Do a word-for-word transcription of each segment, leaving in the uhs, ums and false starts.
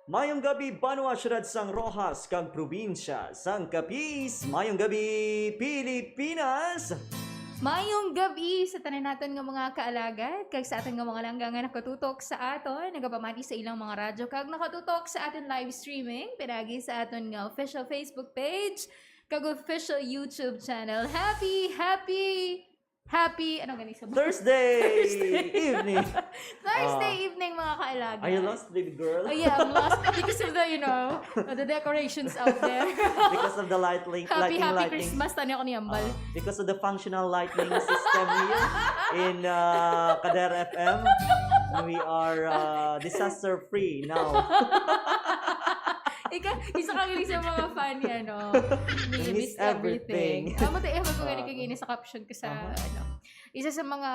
Mayong gabi, banwa, siyudad sang Roxas, kag probinsya sang Capiz. Mayong gabi, Pilipinas! Mayong gabi sa tanan naton nga mga kaalagad, kag sa aton nga mga langga nga nakatutok sa aton, nagapamati sa ilang mga radyo, kag nakatutok sa aton live streaming, pinagi sa aton nga official Facebook page, kag official YouTube channel. Happy, happy, happy, ano gani sa Thursday Thursday. Evening. Thursday Ah. evening, mga kaalagad. Are you lost, baby girl? Oh, yeah, I'm lost because of the, you know, the decorations out there. Because of the light, light, Happy, lighting, happy lighting. Christmas, tani ako ni Ambal. Ah, because of the functional lighting system here in uh, Kader F M, we are uh, disaster free now. Ika, isa ka gali sa mga fan ni, ano, ni Miss Miss Everything. Everything. Amo tayo, ako gani Ah. kay ini sa caption ko sa, Ah. ano, isa sa mga,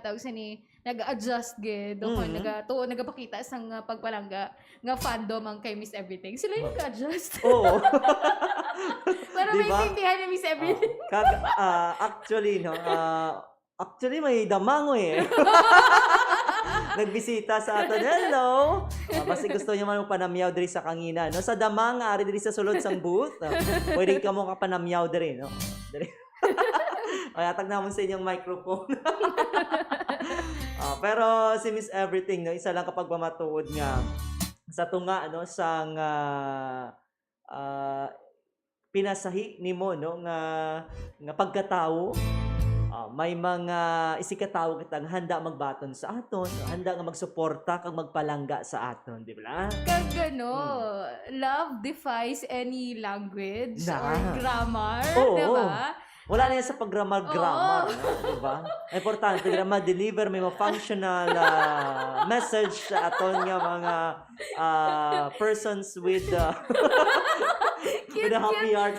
tawag sa ni, nag-adjust gid, o kung Mm. naga-, to, nagapakita sang, ah, pagpalangga nga fandom ang kay Miss Everything. Sila yung Oh. nag-adjust. Oo. Para Di ba? maintindihan ni Miss Everything. Ah, kag, ah, actually, no, ah, actually, may damang eh. Nagbisita sa aton. Hello! Ah, basi gusto niyo man magpanamyaw diri sa kangina, no? Sa damang, ari diri sa sulod sang booth. Ah, pwede ka mo kapanamyaw diri, no? Diri. Ay, atag namon sa inyong microphone. Ah, pero si Miss Everything, no, isa lang ka pagmamatuod nga sa tunga, no, sang, ah, ah, pinasahi nimo, no, nga, nga pagkatawo, ah, may mga isigkatawo kita nga handa magbaton sa aton, no, handa nga magsuporta kag magpalangga sa aton, di ba? Kag ano, Hmm. love defies any language Na. or grammar, Oo. di ba? Wala na yan sa pag-grammar-grammar, Oo. no? Di ba? Importante na ma-deliver may mga functional ah, message sa aton nga mga ah, persons with ah, Cute, with a happy cute. heart.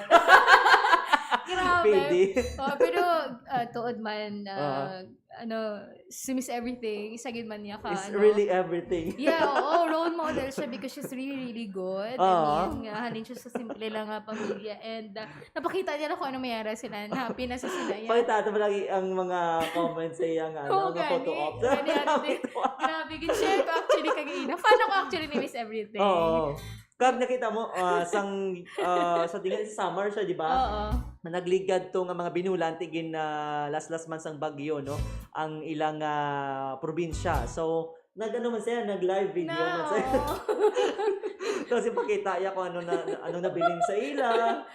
Grabe. Pwede. Oh, pero ah, tuod man, ah, Ah. ano, si Miss Everything, isa gid man niya ka, It's ano. really everything. Yeah, oo, role model siya because she's really, really good. I Ah. mean, nga, halin siya sa simple lang nga pamilya. And ah, napakita niya na kung ano mayara sila. Happy na sa sila. Yeah. Pakita naman lagi ang mga comments sa iya nga, ano, Oo, nga gani. photo op. Gani, ate. Nakakatawa. Grabe, gin-share ko actually kagina. Fan ako actually ni Miss Everything. Oo. Kag nakita mo, ah, sang, ah, sa tingin sa summer siya, di ba? Oo. Na nagligad to nga mga binulan, tigin na laslas man sang bagyo, no? Ang ilang ah, probinsya. So, nag-ano man siya, nag-live video man siya. No. Tapos ipakita niya kung ano na, na- ano nabilin sa ila.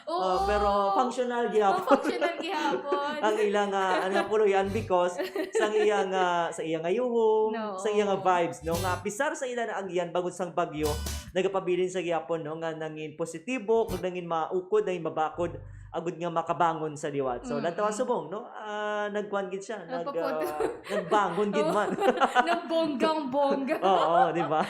Oo. Ah, pero functional Oh, gihapon. functional gihapon. Ang ila nga, ano nga, puloy-an because sa iya nga, sa iya nga yuhong, No. sa iya nga vibes, no? Nga pisar sa ila na agyan bangod sang bagyo, nagapabilin sa gihapon, no? Nga nangin positibo, kag nangin maukod, nangin mabakod, agud nga makabangon sa liwat. So, Mm. natawa subong, no? Ah, nagkuan gid siya, nag, Nagpapot- ah, nagbangon gid man. Nagbonggang-bongga. Oo, di ba?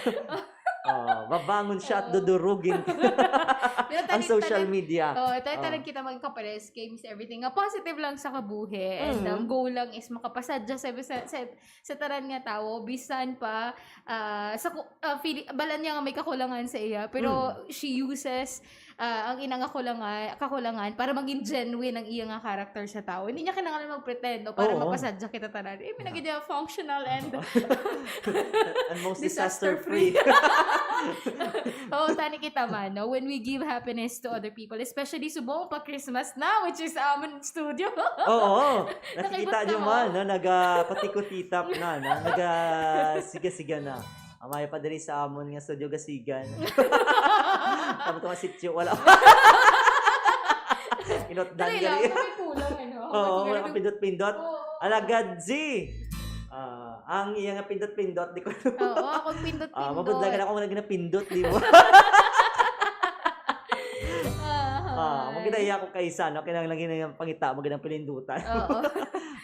Oh, mabangon siya at Oo. dudurugin Pero ang tanig, social tanig, media. Oh, tayo Oh. tanig kita magkapares kay Miss Everything nga positive lang sa kabuhi. And Mm. ang goal lang is makapasadya sa, sa, sa, sa tanan nga tawo, bisan pa ah, sa ku- ah, feeling, balan niya nga may kakulangan sa iya, pero Mm. she uses ah, ang ina nga kulangan, kakulangan para maging genuine ang iya nga character sa tawo. Hindi niya kinahanglan mag-pretend o para Oo. mapasadya kita tanan. Eh, may Oo. naging functional and And most disaster disaster-free. free. Oo, tani kita man, no? When we give happiness to other people, especially subong pa Christmas na, which is amon studio. Oo, nakikita Nakikita niyo mo? man, no? Nagapatikutitap na, no? Nagasiga-siga na. Amay pa diri sa amon nga studio gasigan. Tama to nga sityo, wala. Inot Dali lang, dali. May kulang, ano? Oo, Pati wala nga ka pindot-pindot. Oo. Alagad, Z. Ah, ang iya nga pindot-pindot, di ko. Oo, akong pindot-pindot. Ah, mabudlay ka na kung wala ginapindot, di mo. Ah, Ah, hi. Magkita iya ko kaisa, no? Kinahanglan gina pangita mo ginang pinindutan. Oo.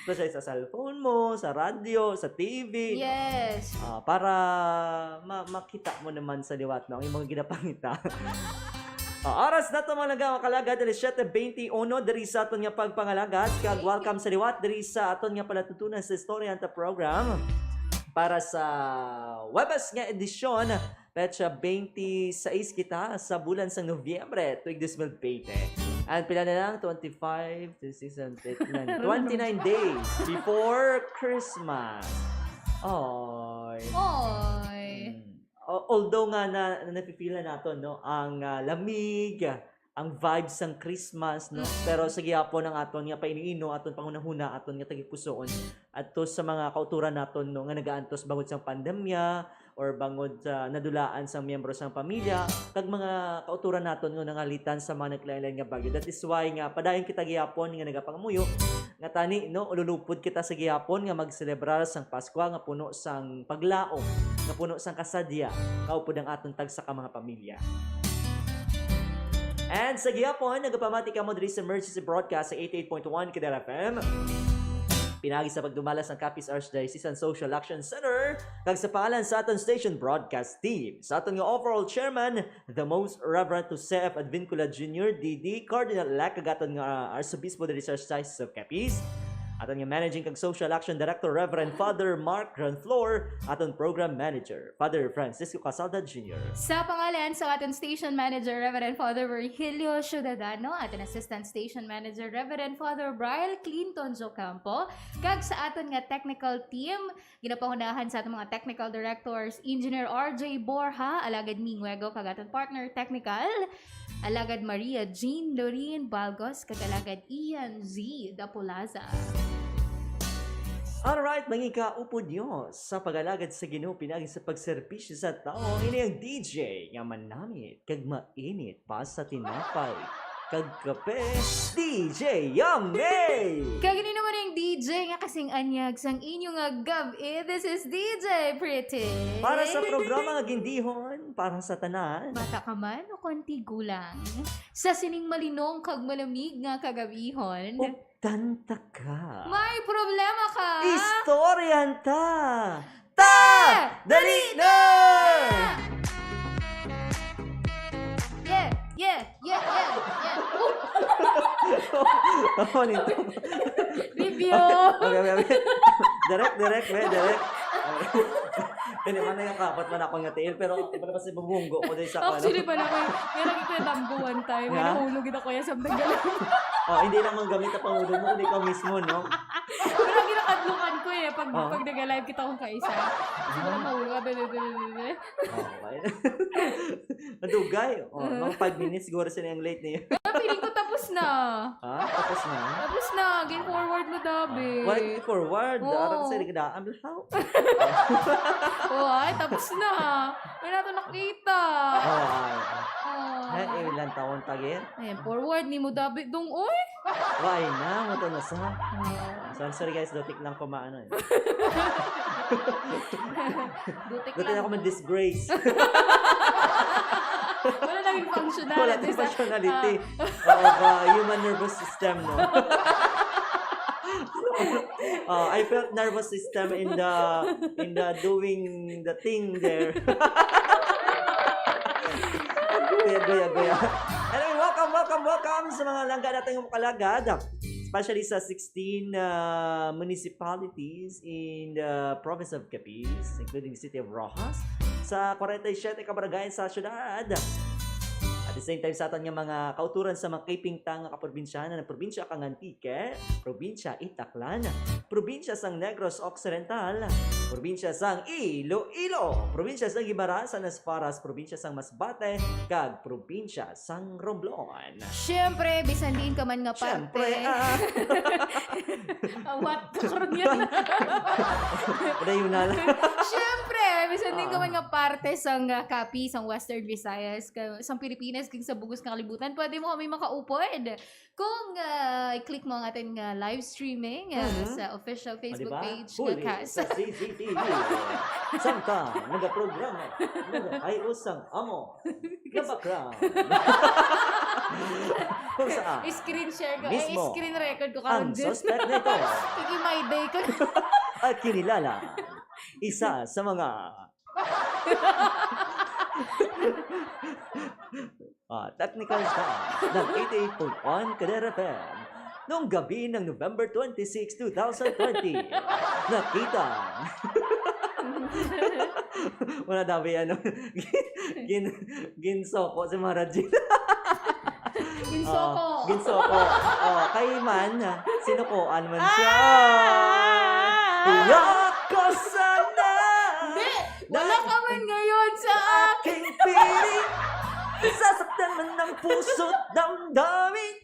Especially sa cellphone mo, sa radyo, sa T V, no? Yes. Ah, para ma- makita mo naman sa liwat, no? Ang imong ginapangita. Ah, oras na to, mga langga, mga kaalagad, alas siyete bente uno diri sa aton nga pagpangalagad. Kag welcome sa liwat diri sa aton nga palatuntunan sa istorya ta program para sa Huwebes nga edisyon, petsa bente sais kita sa bulan sang Nobyembre, tuig dos mil bente. And pila na lang? Twenty-five, twenty-six, and twenty-nine. Twenty-nine days before Christmas. Oy. Oy. Mm. al-, although nga na, na nafe-feel na naton, no, ang, ah, lamig, ang vibes sang Christmas, no? Mm. Pero sa gihapon ang aton nga painiino, aton panghunahuna, aton nga tagipusoon, adto sa mga kautoran naton, no, nga nagaantos bangod sang pandemya or bangod sa nadulaan sang miyembro sang pamilya, kag mga kautoran naton nga nangalitan sa mga naglain-lain nga bagyo. That is why nga padayon kita gihapon nga nagapangamuyo nga tani, no, ululupod kita sa gihapon nga magselebrar sang Paskwa nga puno sang paglaom, nga puno sang kasadya, kaupod ang aton tagsa ka mga pamilya. And sa gihapon, nagapamati kamo diri sa Emergency Broadcast sa eighty-eight point one Kadera F M. Pinagi sa pagdumala sang Capiz Archdiocesan Social Action Center, kag sa pangalan sa aton station broadcast team, sa aton nga overall chairman, the Most Reverend Jose F. Advincula Junior, D D, Cardinal-elect, kag aton nga Arsobispo diri sa Archdiocese of Capiz, aton nga Managing kag Social Action Director, Reverend Father Mark Granflor, aton Program Manager, Father Francisco Casalda Junior. Sa pangalan sa aton Station Manager, Reverend Father Virgilio Ciudadano, aton Assistant Station Manager, Reverend Father Brian Clinton Jocampo, kag sa aton nga technical team, ginapangunahan sa aton mga technical directors, Engineer R J Borja, alagad Ming Wego, kag aton partner technical, alagad Maria Jean Lorin Balgos, kag alagad Ian Z Dapulaza. Alright, mga kaupod, sa pag-alagad sa Ginoo, pinagi sa pagserbisyo sa tawo, ini ang D J nga manamit kag mainit pa sa tinapay kag kape, D J Yummy! Kag ini naman ang D J nga kasing anyag sang inyo nga gab-i. This is D J Pretty. Para sa programa nga gindihon, para sa tanan. Bata ka man o kon tigulang. Sa sining malinong kag malamig nga kagabihon. Updan ta ka. May problema ka? Istoryahan ta. Ta! Dali na! Yeah, yeah, yeah, yeah, yeah. Ano nito? Review. Okay, okay, okay. Direct, direct, be, direct. Hindi man, nakakapat man ako nga tiil, pero ako pala kasi bubunggo ko din sa ano. Actually, pala ko, may lagi ko yung damgo one time. May Ha? Nahulog din ako yan sa dagal. Oh, hindi lang manggamit ang pangulo mo, kundi ikaw mismo, no? Pero ang ginakadlukan ko eh, pag, Ah. pag nag-live kita kong kaisa. Siguro Ah. mahulog ka, bebe, bebe, bebe. Oh, okay. Nadugay. Oh, Mm. mga five minutes siguro sila yung late niya. Pero feeling ko tapos na. Ha? Tapos na? Tapos na. Game forward mo, Dabi. Ah, wala yung forward. Oo. Arang sa ligdaan, how? Oh, ay, tapos na. Wala na to nakita. Oh, ay, ay. Oh. Ay, ilang taon pa, gin? Eh, forward ni mo, Dabi, dong, oy. Why na? Mo to na sa. Oh. Sorry, sorry, guys. Dutik lang ko maano eh. Dutik Dutik lang. Ako mag-disgrace. Wala nang functionality Wala nang sa, functionality ah. Of, uh, human nervous system, no? Uh, I felt nervous system in the, in the doing the thing there. Guya, guya, guya. Anyway, welcome, welcome, welcome sa mga langga natin yung kalagad. Especially sa sixteen, uh, municipalities in the province of Capiz, including the city of Roxas, sa forty-seven ka barangay sa syudad. At the same time, sa aton nga mga kauturan sa mga kipingtang nga kaprobinsyahan, ang probinsya kang Antique, probinsya Itaklan, probinsya sang Negros Occidental, probinsya sang Iloilo, probinsya sang Guimaras, sang Nasparas, probinsya sang Masbate, kag probinsya sang Romblon. Siyempre, bisan diin ka man nga parte. Siyempre, ah. Awat ka karon yan. Padayon na lang. Siyempre, bisan diin ka Ah. man nga parte sang, ah, Capiz, sang Western Visayas, ka, sang Pilipinas, kag sa bug-os nga kalibutan, pwede mo kami makaupod. Kung, ah, i-click mo ang ating, ah, live streaming, ah, Mhm. sa official Ah, Facebook diba? page Huli nga Kas. sa C C T V. Samtang nagaprograma, nagahayo sang amo. Nabakra. Kung saan Screen share ko, eh, mismo screen record ko ang karon din. Suspect nito. Sige, my day ko. At kinilala, isa sa mga Ah, technical staff ng eighty-eight point one Kadera F M. Noong gabi ng November twenty-six, two thousand twenty, nakita. Wala daw ba yan, no? Gin-, ginsoko si Mara Jean. Ginsoko. Ah, ginsoko. Oh, kay man, sinukoan man siya. Ah! Yako sana! Hindi! Wala ka man ngayon sa King Pili, sasaktan man ng puso't damdamin.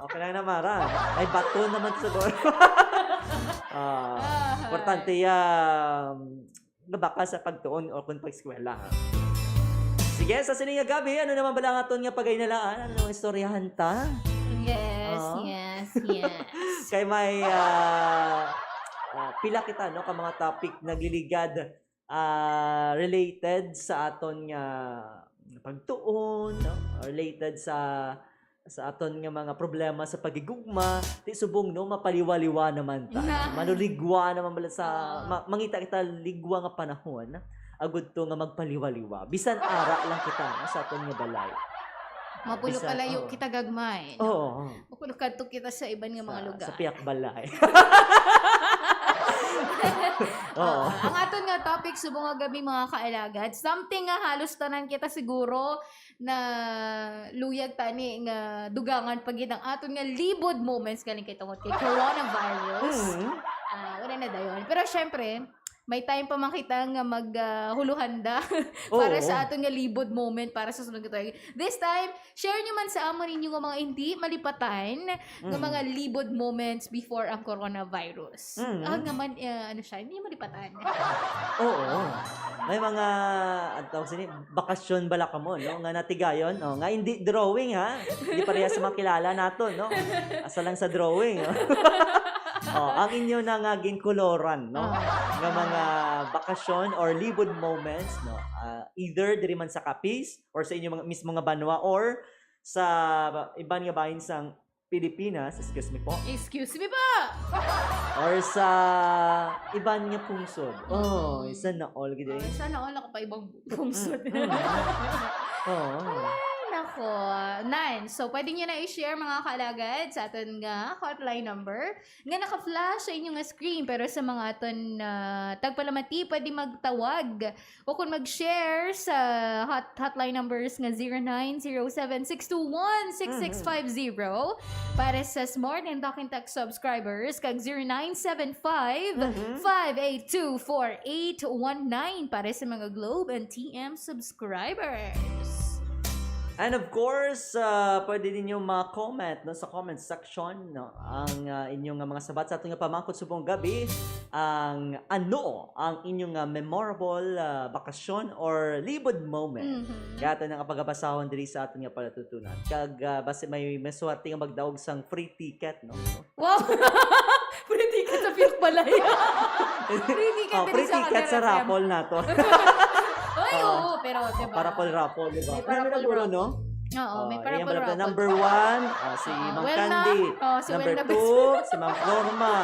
Okay lang na, Mara. May bato naman siguro. Ah, Ah, importante yan. Nga baka sa pagtuon o kung pag-eskwela, ha? Sige, sa sini nga gabi, ano naman bala ang aton nga pagahinalaan? Ano ang istoryahan ta? Yes, Ah. yes, yes. Kay may ah, ah, pila kita, no, ka mga topic nagliligad, ah, related sa aton nga pagtuon, no? Related sa sa aton nga mga problema sa paghigugma, ti subong, no, mapaliwaliwa naman ta. Maluligwa naman bala sa Ah. ma- mangita kita ligwa nga panahon, agud to nga magpaliwaliwa. Bisan ara lang kita, no, sa aton nga balay. Mapulo Bisan- palayo oo. kita gagmay. No? Oo. oo. Mapulo kadto kita sa iban nga mga Sa, lugar. Sa piyak balay. Oo. Ah, ang aton nga topic subong nga gabi, mga kaalagad, something nga halos tanan kita siguro na luyag tani nga dugangan pa gid ang aton nga libod moments galing kay tungod kay coronavirus. Mm. Ah, wala na dayon. Pero syempre, may time pa man kita nga mag ah, huluhanda para Oo. sa aton nga libod moment para sa sunod nga tuig. This time, share nyo man sa amon ninyo nga mga hindi malipatan nga Mm. mga libod moments before ang coronavirus. Mm. Ah, nga man, ah, ano siya, hindi malipatan. Oo. May mga, ang tawag sini, bakasyon bala kamo, no? Nga natigayon, no? Nga hindi drawing, ha? Hindi pareha sa mga kilala naton, no? Asa lang sa drawing, no? Oh, ang inyo na nga ginkoloran, no? Ah. Nga mga bakasyon or libod moments, no? Ah, either diri man sa Capiz or sa inyo mga, mismo nga banwa or sa iban nga bahin sang Pilipinas, excuse me po, Excuse me po! or sa iban nga pungsod. Oh, sana all gid eh. Ay, sana all nakapaibang pungsod. Mm, mm. Oo. Ay, nako. Nan, so pwede nyo na i-share, mga kaalagad, sa aton nga hotline number nga naka-flash sa inyo nga screen. Pero sa mga aton ah, tagpalamati, pwede magtawag o kung mag-share sa hot hotline numbers nga zero nine zero seven six two one six six five zero para sa Smart and Talk and Text subscribers, kag zero nine seven five, five eight two, four eight one nine para sa mga Globe and T M subscribers. And of course, uh, pwede ninyo ma-comment, no, sa comment section, no, ang uh, inyong uh, mga sabat sa aton nga pamangkot subong gabi, ang ano ang inyong uh, memorable uh, bakasyon or libod moment. Mhm. Kaya ato nang kapagabasahon diri sa aton nga palatutunan. Kag uh, basi may may swerte nga magdaog sang free ticket, no? Wow! Free ticket sa Piyak Balay. Free ticket Oh, diri free sa ticket sa Kagare F M. Raffle nato. Ay, Oh. Oo, pero diba? Para pal raffle, di ba? May Ano para na pal guro, raffle. No? Oo, may Oh, para ayan, pal pala, raffle. Number one, oh, si Oo, Mang Welna. Candy. Oh, si Number Welna two, Butsu. Si Mang Florma.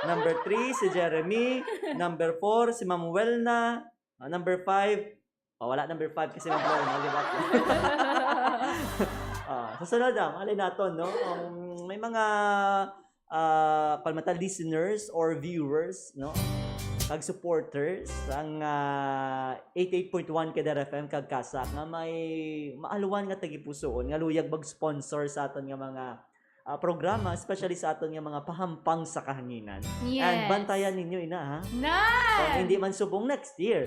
Number three, si Jeremy. Number four, si Ma'am Welna. Ah, number five, oh, wala number five kasi Ma'am Florma, di ba? Ah, sa sunod, ah, malay naton, no? Ang may mga ah, palmata listeners or viewers, no? Kag supporters ang ah, eighty-eight point one K D R F M kag Kasak nga may maalwan nga tagipusoon nga luyag mag-sponsor sa aton nga mga ah, programa, especially sa aton nga mga pahampang sa kahanginan. Yes. And bantayan ninyo ina, ha? Nice! Kung hindi man subong next year.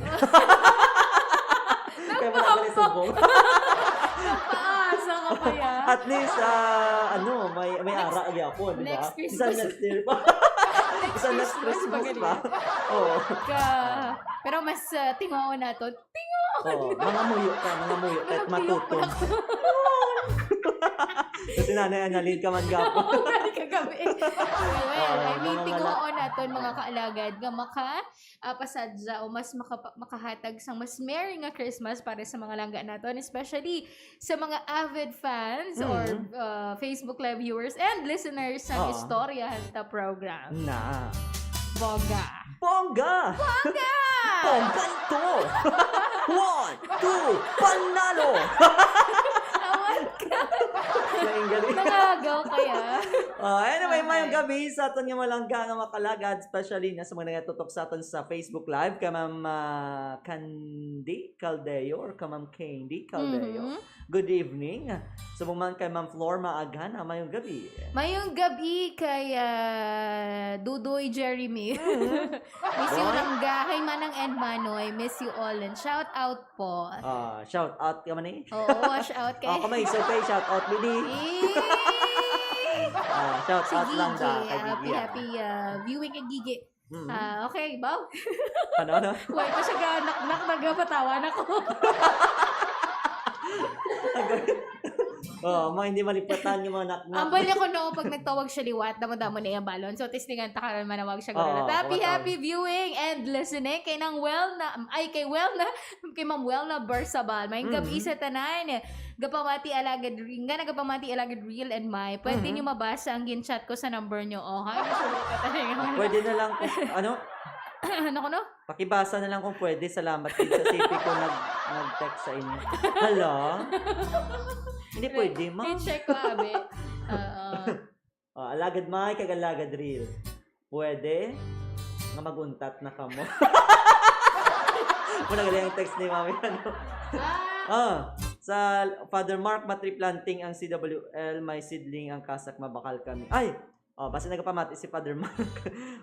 Kaya wala gali subong. Paasa ka pa yan. At least, ah, ano, may may Next- ara gyapon, di ba? next Bisan Christmas. Next year pa. Bisan next Christmas, Christmas magaling. pa. Oo. Ka, pero mas uh, tingoon nato. Tingoon! Oo, mga muyo ka, mga muyo, kahit Mga muyo matuto. pa. Kasi Nanay Annalyn ka man gapon. Oo, kagabi. Well, well, Oo, I mean, mga tingoon naton, mga kaalagad, nga maka ah, pasadya o mas makapa- makahatag sang mas merry nga Christmas para sa mga langga naton, especially sa mga avid fans Mm. or uh, Facebook Live viewers and listeners sa Oo. Istoryahan Ta program. Na. Bongga! Bongga! Bongga! Bongga to! One, two, panalo! Awan ka! Lain gali. Nangagaw kaya. Oh, anyway, Okay. Mayong gabi sa aton nga malangga nga mga kalagad, especially na sa mga nagatutok sa aton sa Facebook Live, kay Ma'am, ah, Candy Caldeo or kay Ma'am Candy Caldeo. Mhm. Good evening. Subong man kay Ma'am Flor Maagana, mayong gabi. Mayong gabi kay ah, Dudoy Jeremy. Mhm. Miss you Doy? lang, ga. Hi, Manang and Manoy. Miss you all. And shout out po. Ah, shout out ka man eh. Oo, wash out kay... Ako may isa kay shout out, Lidi. Eh! Ah, shout Si out lang da Gigi. kay Happy, Gigi. happy ah, viewing kay Gigi. Mhm. Ah, okay, baw. Ano, ano? Why pa siya ga-knock-knock, nagapatawa na ko. Oh, mga hindi malipatan yung mga knock-knock. Ambal niya ko no, pag nagtawag siya liwat, damo-damo na iyang balon. So, testingan ta karon manawag siya. Oo, Gurulot. Happy, kumataw. Happy viewing and listening kay nang well na, ay, kay well na, kay Ma'am Well na Barsabal. Mayong gabi Mm. sa tanan. Gapamati alagad ring, nga nagapamati alagad real and my. Pwede Mhm. niyo mabasa ang gin-chat ko sa number niyo. Oh, ha? Gusto ko ka talaga. Pwede na lang kung, ano, Ano ko no? Pakibasa na lang kung pwede. Salamat din sa C P ko nag, nag-text sa inyo. Hello? Hindi pwede, ma'am. I-check ko, abi. Oo. Ah, alagad may kag alagad real. Pwede nga maguntat na kamo. Muna gali ang text ni Mami, ano? Ah, Ah, sa Father Mark, matriplanting ang C W L, may seedling ang kasak, mabakal kami. Ay! Oh, basta nagapamati si Father Mark.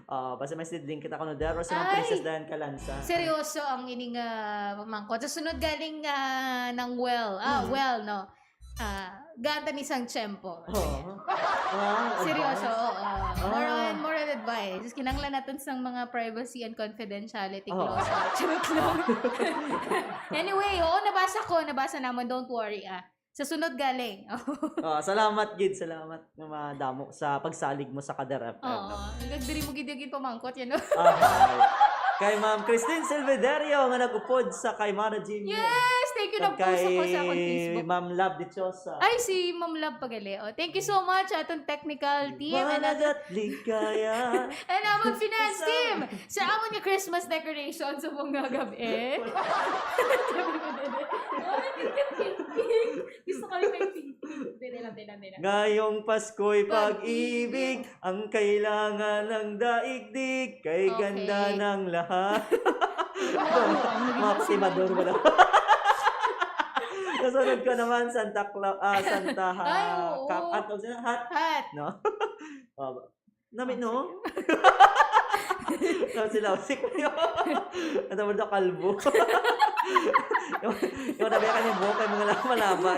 Oh, basta may seedling kita kuno der, or si Ma'am Ay! Princess Diane Calanza. Seryoso ang ining ah, pamangkot. Sa sunod galing ah, nang well. Ah, Mm. well, no. Ah, ganta ni sang tiyempo. Oh. Ah, Seryoso, advice. Oo. More Ah. on, more on advice. Kinanglan natin sang mga privacy and confidentiality Oo. clause. Charot lang. Anyway, oo, nabasa ko, nabasa naman. Don't worry, ah. Sa sunod galing. Ah, salamat gid, salamat nga madamo sa pagsalig mo sa Kader F M, Oo. no? Nagdiri mo gid yung pamangkot, yan, no? Ah, kay Ma'am Christine Silvederio nga nag-upod sa kay Mana Jean. Yes! Thank you. Kag Nag-post ako sa kay akong Facebook. Ma'am Love Dichosa. Ay, si Ma'am Love Pagale. Oh, thank you so much sa atong technical team. And, Managat ligaya. and among finance Sa- team sa amon nga Christmas decoration sa mga gabi. Gusto ko rin may pink. Dili lang, dili lang, dili lang. Ngayong Pasko'y Pag-ibig. pag-ibig, ang kailangan ng daigdig, kay Okay. ganda ng lahat. Oo, ang naging Mga patibador mo lang. Nasunod ko naman, Santa Claus, ah, Santa ha, Ay, oo. Cap, at, ano sila? Hat, Hat. No? Oh, nami, no? No, sila, si Kuya. Ang tawag na kalbo. Yung, yung nabi ka ni Bo, kay mga lama-lama.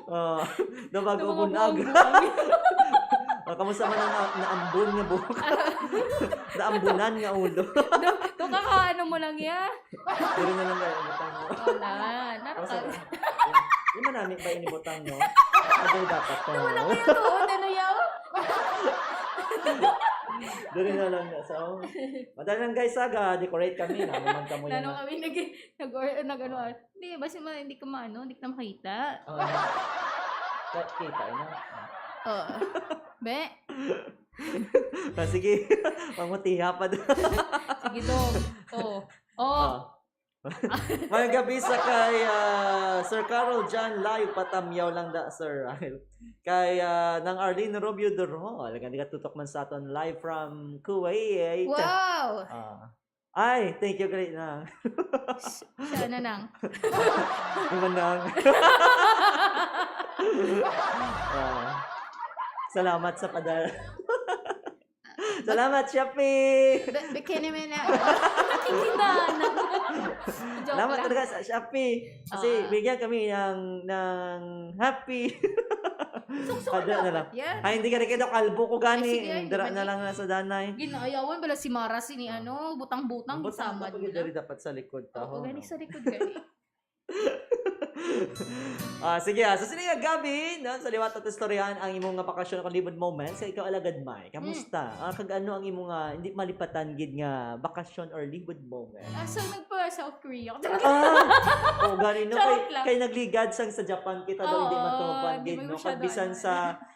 Oh, daw bago Ito mga bunag. buang-buang. Oh, kamusta man ang na, naambun nga buhok? Naambunan nga ulo. Ito ka, ano mo lang ya? Diri na lang kayo, butang mo. Wala. Kamusta Narakal. ba? Di man namin ba inibutang, no? Ano dapat to? Wala kayo doon. Ano yaw? Diri na lang na. So, madali lang guys, saga, decorate kami. Naman kamo yan. Nano kami nag, nag, nag, ano, ah. Hindi, basta man, hindi ka maano, hindi ka makita. Oh, kita, kita, ina. Oo. Be, Ah, sige, pangutiha pa doon. sige daw. Oh. Oh. Ah. Mayong gabi sa kay ah, Sir Carol John Live, patamyaw lang da, Sir Ryle. Kay ah, nang Arlene Rubio Durhol, nga nagatutok man sa aton live from Kuwait. Wow! Ah. Ay, thank you, great nang. Siya na nang. Iman nang. Ah. Salamat sa padala. Salamat, Shopee! Be- Bikini man na. Nakikita na. Joke Salamat lang. Talaga sa Shopee. Kasi Ah. Bigyan kami ng, ng happy. Sukso Padala na lang. Yan. Ay, hindi ka na kita kalbo ko gani. Ay, sige, ay, Dira hindi. Na lang na sa danay. Ginayawan bala si Mara sini ano, butang-butang, Butang gisama na pag gid diri na. Dapat sa likod Oo, taho. gani No? Sa likod gani. Ah, sige, ah. So, sini nga Gabi, no? Sa liwat at istoryahan ang imong nga bakasyon o libod moments. Kay ikaw, Alagad Mai, kamusta? Hmm. Ah, kag ano ang imong nga hindi malipatan gid nga bakasyon or libod moments? Ah, so nagpa South Korea. Ah! Oh, gani, no? Charot Kay, lang. Kay nagligad sang sa Japan kita daw, hindi Oo, matupad hindi gid, mo no? masyado Kag bisan ano. sa,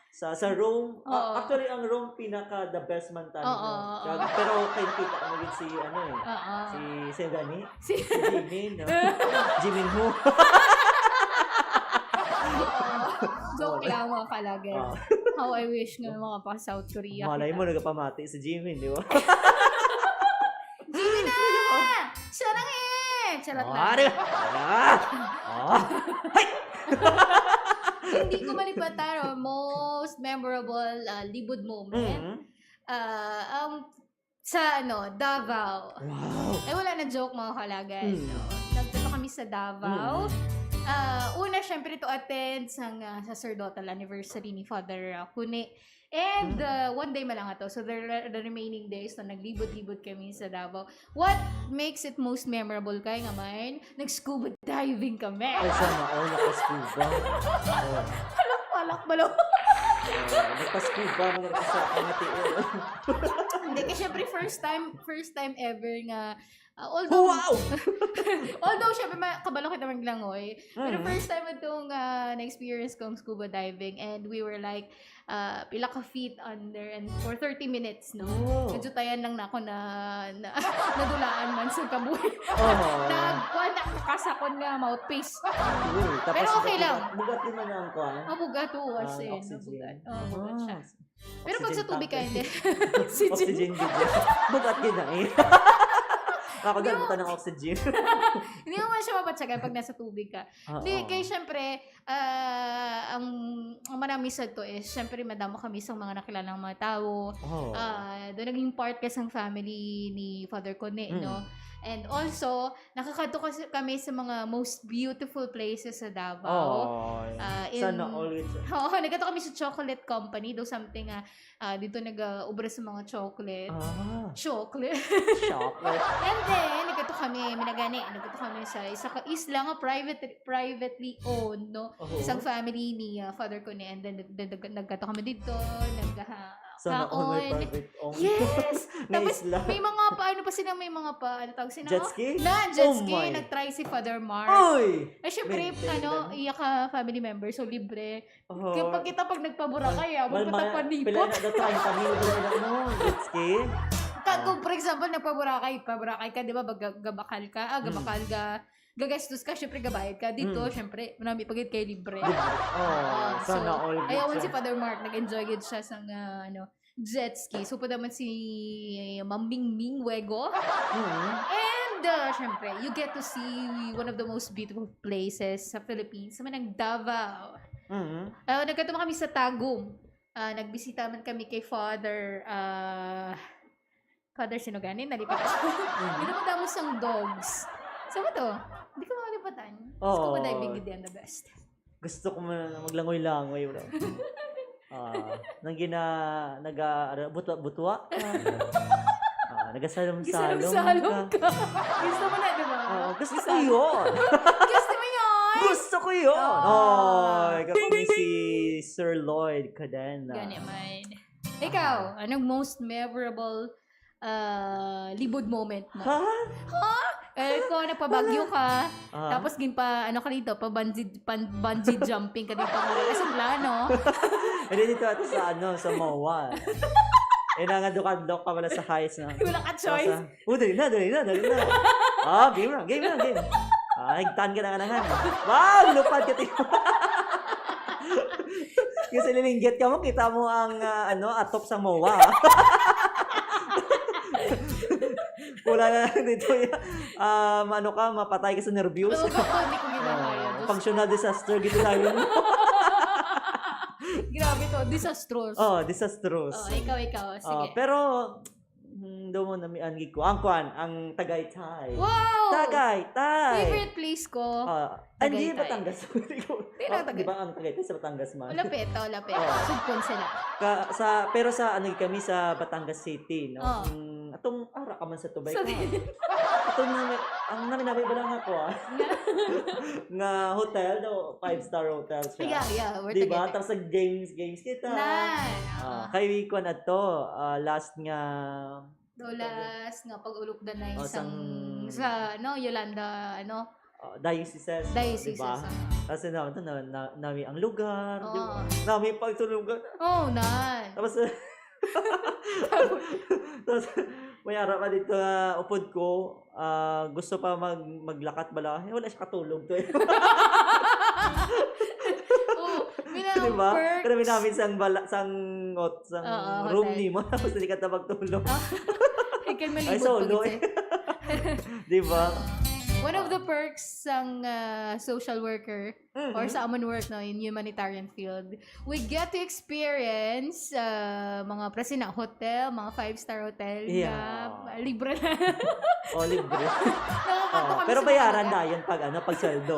sa, sa Rome, ah, Oo. Actually, ang Rome pinaka the best man tayo, Oo, no? oo. Kag, pero kay nakita ko gid si, ano eh, Oo. si, si gani? Si Si Jimin, no? Jimin Ho. Joke lang, mga kalagay. Ah. How I wish nga mga pa South Korea Malay kita. Mo, nagapamati si Jimmy, di ba? Jimmy na! Siya na eh! Charot Oh, lang. Ano? Ah! Ah! Hay! Hindi ko malipatan, no? Most memorable, ah, libod moment. Mm. Ah, ang sa, ano, Davao. Wow! Eh, wala na joke, mga kalagay, Mm. no? Nagpunta kami sa Davao. Mm. Ah, una, syempre, to attend sa, ah, sacerdotal anniversary ni Father, ah, Cune. And, Mm. ah, one day man lang ato. So, the re-, the remaining days, no, naglibot-libot kami sa Davao. What makes it most memorable kay nga mine? Nag-scuba diving kami. Ay, sana all naka-scuba. Oh. Palak-palak ba, lo? Oh, nagpa-scuba, mga sa pangati, oh. Hindi, kasi syempre first time, first time ever nga, ah, although, Wow! although syempre ma-, kabalo kita maglangoy, pero Mm. first time itong, ah, na-experience kong scuba diving, and we were like, ah, pila ka feet under, and for thirty minutes, no? Oh. Medyo tayan lang na ako na, na nadulaan man sa kabuhi. Oh. Nagkuha na, nakasakon nga mouthpiece. Uy, tapos Pero okay bugat, lang. Bugat din man ang kuha. Ah, bugat, oo, Ah, as in, oxygen. Bugat. Oh, bugat siya. Ah. Pero pag sa Oxygen tubig ka, tank. Hindi. Oxygen. Oxygen, gid. Bugat gid na eh. Ako Hindi dyan, mo buta ng oxygen. Hindi mo man siya mabatyagan pag nasa tubig ka. Oo. Hindi, kay syempre, ah, ang, ang marami sa to is, syempre, madamo kami sa mga nakilala ng mga tao. Oh. Ah, doon naging part ka sa family ni Father Cone, Mm. no? And also, nakakadto kasi kami sa mga most beautiful places sa Davao. Oh, Ah, in sana all with Oo, nagkadto kami sa chocolate company, do something, ah, ah, dito nag-aobra sa mga chocolate. Ah. Chocolate. Chocolate. And then, nagkadto kami, minagani, nagkadto kami sa isa ka isla nga private, privately owned, no? Oho. Isang family ni, ah, Father Cone, and then nag-, nag-, nag-, nagkadto kami dito, nag-, ah, Sana all may kaon. Private owned Yes! Nga Tapos, isla. May mga pa, ano pa sila, may mga pa, ano tawag sila? Jet ski? Na, jet Oh ski, my. Nag-try si Father Mark. Oy! Eh, syempre, Maintain ano, lang. Iya ka family member, so libre. Oho. Kaya pag kita, pag nagpa-Boracay, ah, Mal-, magpatag mal-, panipot. Pila na, the time pa, nila na, no? Jet ski? Kag kung, Ah. for example, nagpa-Boracay, pa-Boracay ka, di ba, mag-, gabakal ka, ah, Mm. gabakal ka, gagastos ka, syempre, gabayad ka. Dito, Mm. syempre, marami pa gid kay libre. Libre. Oh, Ah, sana so, all good ayawan siya. Si Father Mark, nag-enjoy gid siya sa, ah, ano, jet ski. So, pa naman si Ma'am Mingming Wego. Mm. And, ah, syempre, you get to see one of the most beautiful places sa Philippines, sa manang Davao. Mm. Ah, nagkadto kami sa Tagum. Ah, nagbisita man kami kay Father, ah, Father sino gani? Nalipat ako. Mm. Ginamot mo sang dogs. Sa mo to? Di ko malipatan. Oo. Scuba diving gid yan, the best. Gusto ko man maglangoy-langoy, bro. Ah, nang gina-, naga-, ano, butwa-butwa. Ah, nagasalom-salom Gisalom-salom ka. Ka. Gusto mo na, di ba? Oo, gusto ko Gisal- yun. Gusto mo yun? Gusto ko yun. Ah. Oh, ikaw kami si Sir Lloyd Cadena. Gani man. Ikaw, anong most memorable, ah, libod moment mo? Ha? Ha? Eh, kung nagpabagyo ka, Ah. tapos ginpa-, ano ka dito, pa-bungee, pan-, bungee jumping ka dito. Wala sa plano. Hindi, dito ato sa, ano, sa MOA. Eh, nangadukadlok ka pala sa heights na. Wala ka choice. Sa, oh, dali na, dali na, dali na. Ah, game na, game na, game. Ah, higtan ka na, anahan. Wow, lupad ka, ti-, Kasi lilinggit ka mo, kita mo ang, ah, ano, atop sa MOA. Wala na lang dito, um, ano ka, mapatay ka sa nervyos. Oo, ako, hindi ko ginahaya. Ah, Diyos ko. Functional disaster, gito lang yun. Grabe to, disastrous. Oh, disastrous. Oh, ikaw, ikaw. Sige. Ah, pero, hmm, do mo namian gid ko. Ang kwan, ang Tagaytay. Wow! Tagaytay! Favorite place ko. Ah, hindi, Tagaytay. Batangas. Pero Oh, Tagay- di ba ang Tagaytay sa Batangas man? Lapit, oh, lapit. Oh. Sugpon sila. Ka-, sa, pero sa, ano, kami sa Batangas City, no? Oh. Mm, atong ara ka man sa tubay Sa ka. Atong nami-, ang naminabi ba lang ako, ah? Nga? Nga hotel daw, five-star hotel siya. Yeah, yeah, we're Di ba? Together. Tapos sa games, games kita. Na. Ah, kay kwan ato, ah, last nga Dolas nga pag-ulukdan na Oh, isang sang sa, ano, Yolanda, ano? Oh, dioceses, Dioceses, di ba? Ah. Kasi na, na, na, nami ang lugar, di ba? Oo. Nami pagtulugan. Oh, nan. Tapos, tapos, may ara pa dito, ah, upod ko, ah, gusto pa mag-, maglakat bala. Eh, wala siya katulog to eh. Oh, mina, Di ba? Perks. Pero may namin sang bala, sang, ot, sang Oo, room hotel. Nimo, tapos hindi ka ta magtulog. Oh. Ay, kay Ay, malimot solo pa gid eh. Di ba? One of the perks sang, ah, social worker Mm-hmm. or sa amon work, no, in humanitarian field, we get to experience, ah, mga prasina hotel, mga five-star hotel Yeah. na libre na. O, libre. Nakakadto Oh, kami pero sa mga bayaran lugar. Dayon pag, ano, pag sweldo.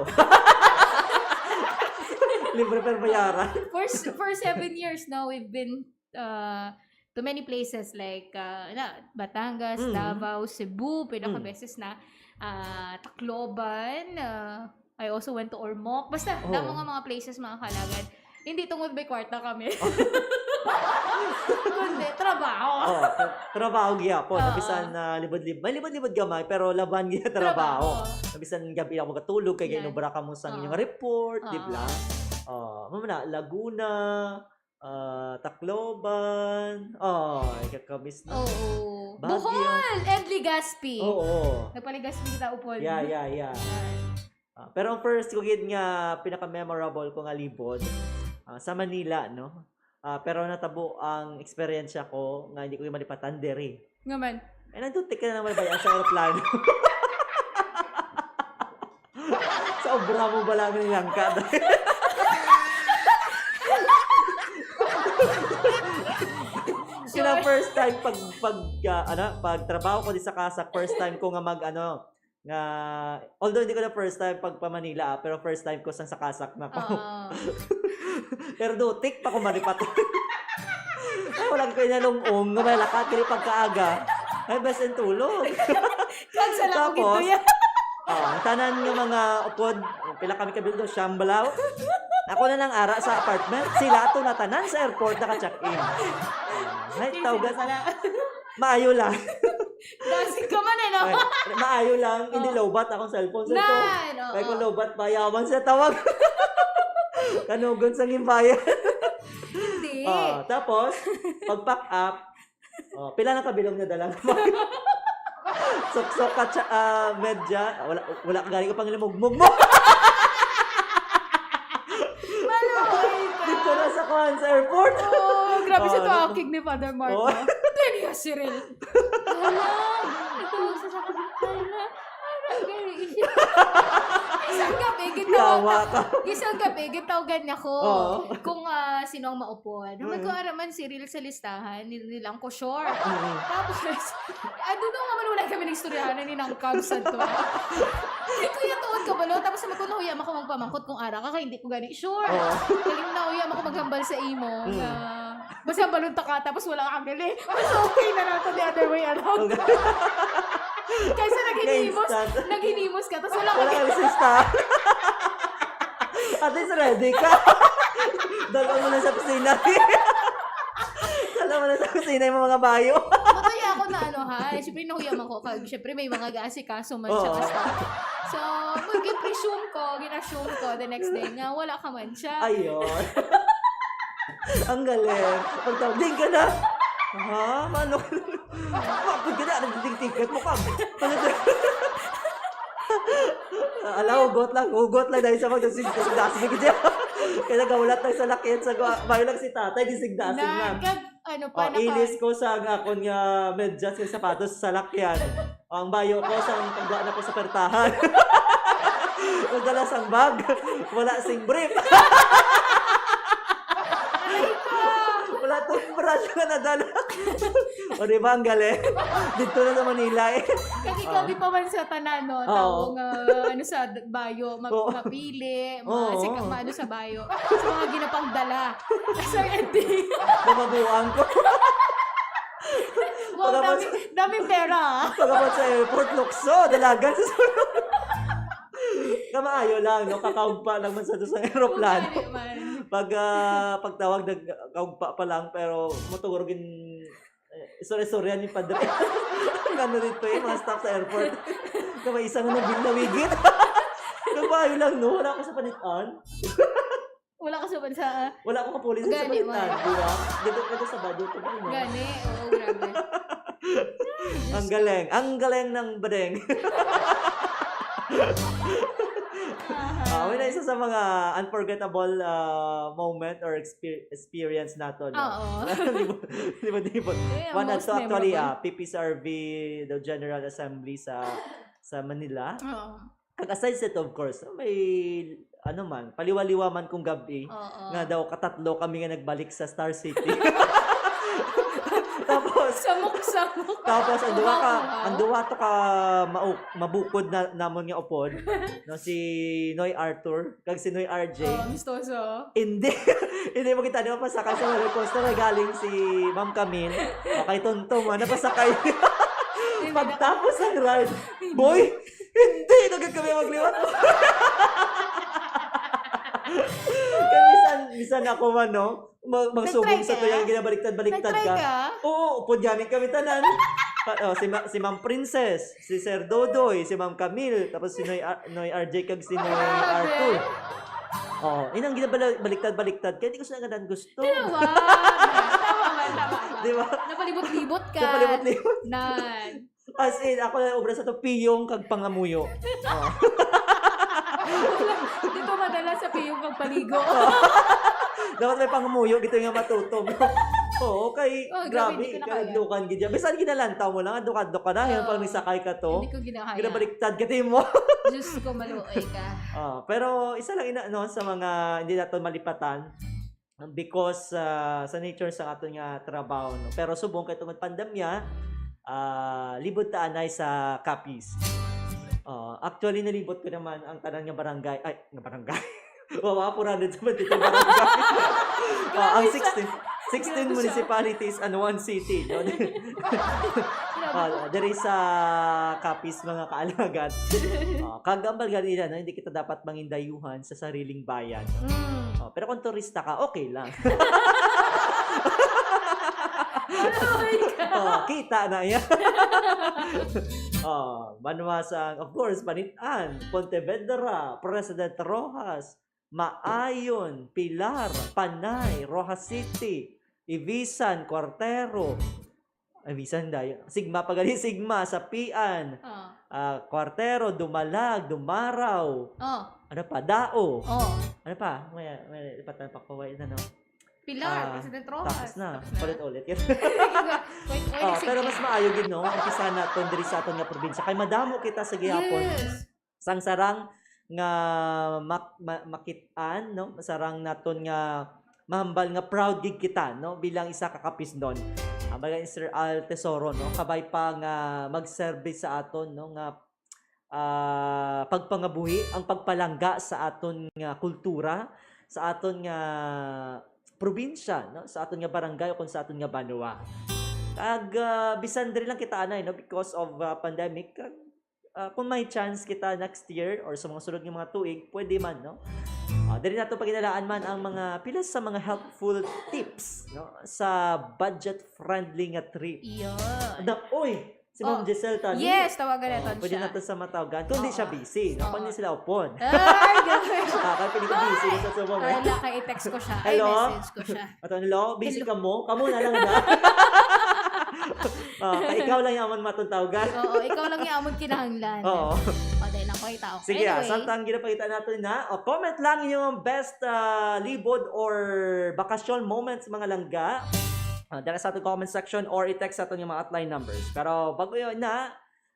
Libre pero bayaran. For s-, for seven years now, we've been, uh, to many places like, uh, na, Batangas, Mm. Davao, Cebu, pila ka Mm. beses na, uh, Tacloban, uh, I also went to Ormoc. Basta, Oh. damo nga mga places, mga kalagad. Hindi tungod may kwarta kami. Kundi, trabaho. Oh, tra-, trabaho gyapon. Oo. Nabisan na libod-libod. May libod-libod gamay, pero laban gyud trabaho. Trabaho. Nabisan gabi ako makatulog, kay Yan. Gainubra ka mo sa Oo. inyong report, di ba? Oo. Oh, mama na, Laguna, ah, Tacloban. Oh, ikakamiss na. Oo. Baguio. Bohol and Legazpi. Oo. Nagpa-Legazpi kita upod. Yeah, yeah, yeah. Yan. Ah, pero ang first ko gid nga pinaka-memorable ko nga libod, ah, sa Manila, no? Ah, pero natabo ang eksperyensya ko nga hindi ko malipatan diri. Nga man? Eh, nagtutik ka na naman ba yan sa aeroplano? Sa obra mo ba lang nilangka? Sila Sure. first time pag, pag, ah, ano, pag trabaho ko di sa CASAC, first time ko nga mag, ano, nga, although hindi ko na first time pag pa Manila, ah, pero first time ko sang sa CASAC na ko. Oo. Pero dutik pa ko maripat. Ay, wala ko inalong-ong nga may lakat, kini pagkaaga. Ay, best in tulog. Kag sa lako Tapos, gito yan. Oh, ang tanan nga mga upod, pila kami kabildo, siyam balaw. Ako na nang ara sa apartment, sila ato na tanan sa airport naka-check-in. Ay, Sige, tawag sige, sala. Maayo lang. Dasig ka man, eh, no? Ay, maayo lang, hindi Ah. lowbat akong cellphone sa ito. Nan, oo. Kaya kung lowbat, mayaman siya tawag. Kanugon sa gimbayan. Hindi. Oh, tapos, pag-pack up, oh, pila na kabilog na dalang? Suksok ka, tsa-, ah, medya. Wala, wala ka gani ka pang limugmog mo. Maluoy ka. Dito na sa kuwan, sa airport. Oh, grabe siya Oh, to, ano? Akig ni Father Mark, Oh. no? Dali, ah, Cyril. Hala, ito sa sakit. Hala, hala, gani siya. Isang gabi, gitawag Yawa na, ka. isang gabi, gitawagan niya ko Oo. kung, ah, sino ang maupod. Mm. Magkaaraman si Cyril sa listahan, nil-, nilang ko sure. Mm. Tapos, I don't know nga man, wala kami nag-istoryahan ni Nang Cubs sa to. Ay, kuya, tuod ka ba, no? Tapos sabi ko, nahuya man ko magpamangkot kung ara ka, kaya hindi ko gani sure. Oo. Kaya nahuya man ko maghambal sa imo Mm. nga basta balon ta ka, tapos wala ka gali. Mas okay na lang to the other way around. Okay. Kaysa naghinimos, Kaya instant. naghinimos ka, tapos wala ka Wala ka gali. resista. At least ready ka. Dala mo na sa kusina. Dala mo na sa kusina yung mga bayo. Matuya ako na ano, ha? Siyempre, nahuya man ko. Kag, siyempre, may mga gaasikaso man siya Oo. kasta. So, mag-presume ko, gin-assume ko the next day nga wala ka man siya. Ayun. Ang galing. Pagtawag, "Din ka na?" "Ha? Mano ka na?" "Mapod ka na? Nagdiding ticket mo ka?" Ano to? Ala, hugot lang. Hugot lang dahil sa mga dasig-dasig. Kaya nagahulat lang sa lakyan sa gwa-, bayo lang si tatay, disig-dasig Na, lang. kag, ano pa, Oh, naka- ilis ko sa akon nga medyas, nga sapatos sa lakyan. Ang bayo ko, sa pagdaan ako sa pertahan. Nagdala sang bag. Wala sing brief. Aray ko! Wala toothbrush nga nadala. O, di ba? Ang galing. Dito na sa Manila eh. Kag ikaw, Oh. di pa man sa tanan, no? Oo. Tao nga, ano, sa d-, bayo, ma-, Oo. mapili, ma-, Oo. sika-, maano sa bayo. Sa mga ginapangdala. Sa ending. Nababuang ko. Wow, Pagkabot dami, sa dami pera, ah. Pagkabot sa airport, lukso, dalagan sa sulod. Kamaayo lang, no? Kakaugpa lang man sa to sa aeroplano. Kung gani man. Pag, ah, pagtawag, nagkaugpa pa lang, pero mutugro gin-, eh, istorya-istorya ni Padre. Ang ano dito eh, mga staff sa airport. Kamay isa nga nabil-, nawigit. Kamaayo lang, no? Wala ko sa panitan. Wala ka sa bansa, ah. Wala ko kapulisan sa Gani, panitan, man. di ba? Dito, dito sa Baguio, ito ba, no? Gani, oo, grabe. Ang galing. Ang galing ng badeng. Aha. Ah, wala, isa sa mga unforgettable, ah, moment or exper-, experience nato, no? Oo. Libot, libot, libot. Yun ang One most ato, actually, memorable. Ah, P P S R V, the General Assembly sa, sa Manila. Oo. Kag aside sa ito, of course, may, ano man, paliwa-liwa man kung gabi, Oo. nga daw katatlo kami nga nagbalik sa Star City. Tapos, Samok-samok. Tapos, ang duwa ka, Wow. ang duwa to ka mau-, mabukod na namon nga upod, no, si Noy Arthur, kag si Noy R J. Oh, amistoso. Hindi. Hindi mo kita, di ba, pasakay sa roller coaster, galing si Ma'am Camille. Okay, tunto mo, napasakay. Hindi. Pagtapos ang ride, Hindi. boy, hindi na gid kami magliwat. Kaya minsan, minsan ako man, no? Mag-, magsubong Nag-try sa ka? Tuyang ginabaliktad-baliktad Nag-try ka. ka? Oo, upod gani kami tanan. Pa-, oh, si Ma-, si Ma'am Princess, si Sir Dodoy, si Ma'am Camille, tapos si Noy Ar-, Noy R J kag si Noy Grabe. Arthur. Oh, inang ginabaliktad-baliktad kaya di ko sila ganan gusto. Tama. Tama man, tama man. Di ba? Napalibot-libot ka. Napalibot-libot. Nan. As in, ako lang obra sa to, piyong kag pangamuyo. Oh. Dito madala sa piyong kag paligo. Dapat may pangamuyo, dito nga matutom. Oo, kay, Oh, grabe, grabe, hindi ko na kaya. Kadlukan gid yan. Bisan ginalantaw mo lang, adto-adto ka na, yun, Oo. pag nagsakay ka to. Hindi ko ginakaya. Ginabaliktad ka, di mo. Diyos ko, maluoy ka. Ah, pero isa lang ina-, no, sa mga hindi nato malipatan, because, ah, sa nature sa aton nga trabaho, no? Pero subong kay tungod pandemya, ah, libot ta anay sa Capiz. Ah, actually, nalibot ko naman ang tanan nga barangay, ay, nga barangay. Wow, four hundred seventy-two barangay. Ah, ang Grabe siya. sixteen, sixteen Grabe siya. municipalities and one city, no? Grabe Ah, po. diri sa Capiz, mga kaalagad. Ah, kag ang balga nila, no, hindi kita dapat mangindayuhan sa sariling bayan. Mm. Oh, pero kung turista ka, okay lang. Ano ka? Oh, kita na yan. Oh, banwa sa, of course, Panitan, Pontevedra, President Roxas, Maayon, Pilar, Panay, Roxas City, Ivisan, Cuartero, Ivisan dayo. Sigma pa gali, Sigma, Sapian, Oh. ah, Cuartero, Dumalag, Dumaraw. Oh. Ano pa? Dao. Oh. Ano pa? May, may lipatan pa ko, wait na, no? Pilar, Ah, President Roxas. tapos na. Tapos na. Ulit-ulit. Wait, wait, Oh, sige. pero mas maayo gid, no? Umpisa naton diri sa aton nga probinsya. Kay madamo kita sa gihapon. Yes. Sang sarang nga mak-, ma-, makit-an, no? Sarang naton nga mahambal nga proud gid kita, no? Bilang isa ka Capiznon. Ang baga ni Sir Al Tesoro, no? Kabay pa nga magserbi sa aton, no? Nga, ah, pagpangabuhi, ang pagpalangga sa aton nga kultura, sa aton nga probinsya, no? Sa aton nga barangay o kung sa aton nga banwa. Kag, ah, bisan diri lang kita anay, no? Because of, ah, pandemic, kag, ah, kung may chance kita next year or sa mga sunod nga mga tuig, pwede man, no? Ah, diri nato paginalaan man ang mga pila sa mga helpful tips, no? Sa budget-friendly nga trip. Iyon. Na, uy! Si Ma'am Oh. Giselle Tani. Yes, tawagan naton Oh, pwede siya. naton sa matawagan. Kung di Oo. siya busy, no? Kung Oo. di sila upon. Ay, gosh. Ah, kaya pwede ko busy Ay! sa subo mo. Wala, kay i-text ko siya. Ay, Hello? message ko siya. Ato, hello? Busy Hello. ka mo? Kamo na lang na. Ah, kay ikaw lang yung amon matatawagan. Oo, ikaw lang yung amon kinahanglan. Oo. O, dahil lang ko itaw. Sige, ah, Anyway. samtang ginapakita nato na, o, comment lang yung best, ah, libod or bakasyon moments, mga langga. Ah, dala sa ating comment section or i-text sa aton yung mga hotline numbers. Pero bago yun na,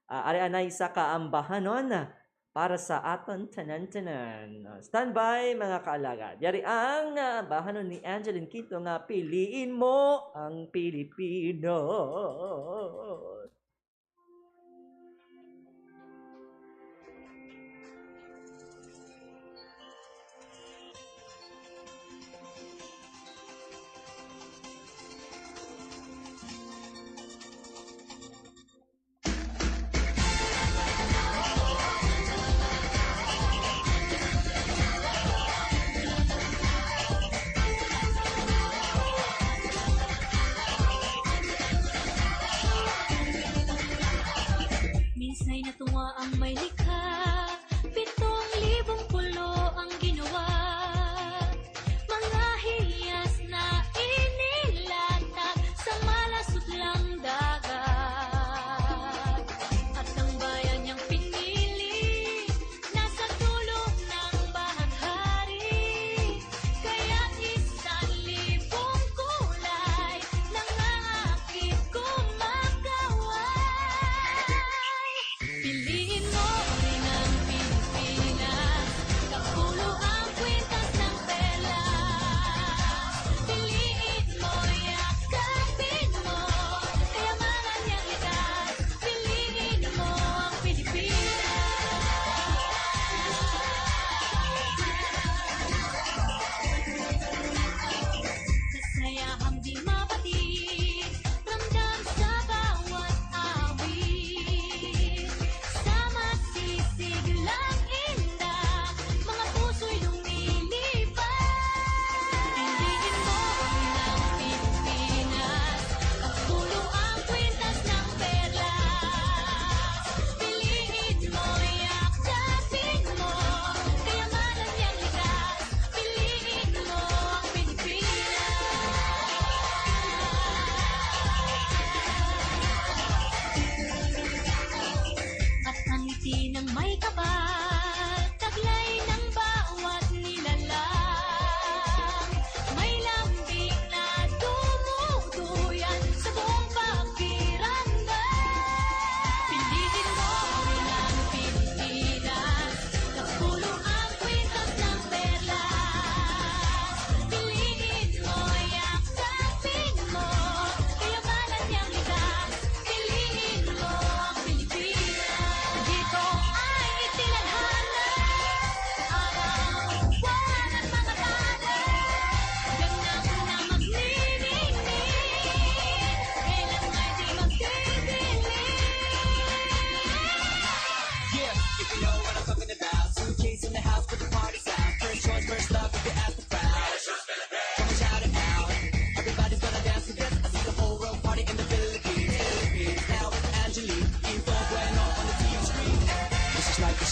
ah, ari anay isa ka ambahanon para sa aton tanan-tanan. Ah, standby, mga kaalagad. Yari ang, ah, bahanon ni Angeline Quinto nga Piliin Mo ang Pilipinas.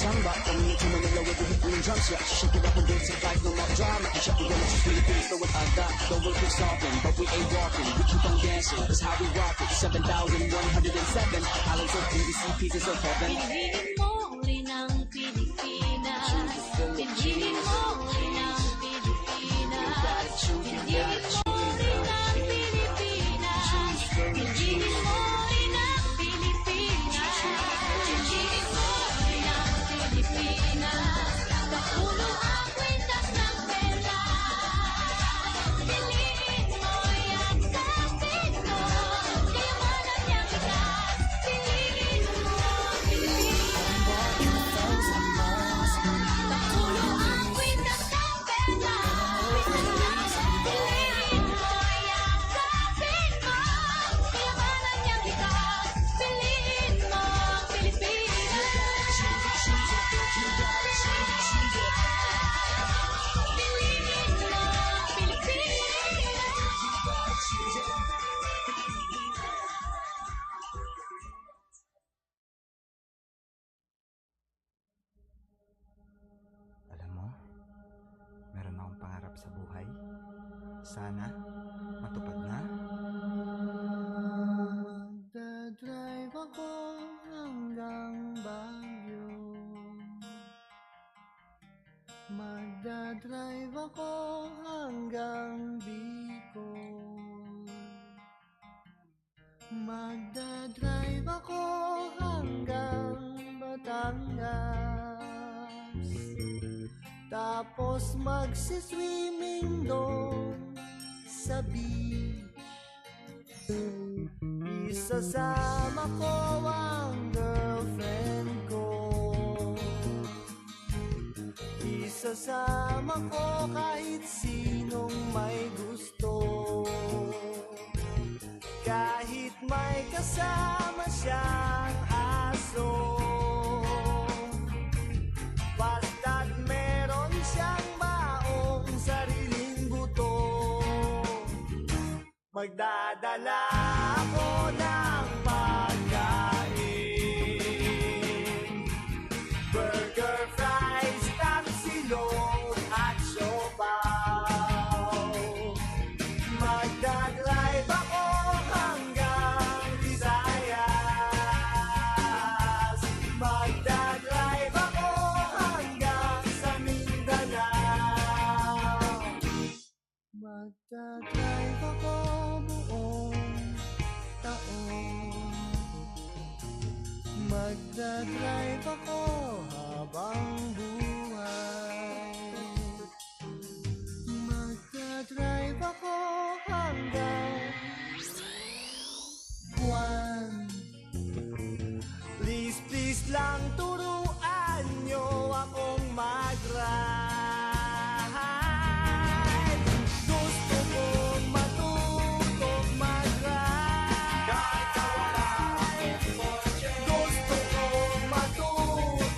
Samba, coming into Manila with the hit and drums, yeah. Shake it up and dance it like no more drama. Shut the world, just really things, no one I got. The world keeps talking, but we ain't walking. We keep on dancing, that's how we rock it. Seven thousand one hundred and seven islands of P V C, pieces of heaven. Piliin mo rin ang Pilipinas. Piliin mo rin ang Pilipinas. Piliin mo rin ang Pilipinas. Piliin mo rin ang Pilipinas. Piliin mo rin ang Pilipinas. Papuno ang kwintas ng pera. Piliin mo, yakapin mo. Liwanag niyang likas. Piliin mo, Pilipinas. Papuno ang kwintas ng pera. Piliin mo, yakapin mo. Liwanag niyang likas. Piliin mo ang Pilipinas. Piliin mo ang Pilipinas. Alam mo, meron akong pangarap sa buhay. Sana, matupad na. Magdadrive ako hanggang Baguio. Magdadrive ako hanggang Bicol. Magdadrive ako hanggang Batangas. Tapos magsiswimming doon sa beach. Isasama ko ang girlfriend ko. Isasama ko kahit sinong may gusto. Kahit may kasama siyang aso. Basta't meron siyang maong sariling buto. Magdadala ako ng pagkain. Burger, fries, tapsilog, at siopaw. Magdadrive ako hanggang Visayas. Magdadrive ako hanggang sa Mindanao. Magdadrive ako buong taon. Magdadrive ako habang buhay. Magdadrive ako hanggang buwan. Please, please lang turuan nyo akong mag-ride. Gusto kong matutong mag-ride. Kahit na wala akong kotse. Gusto kong matutong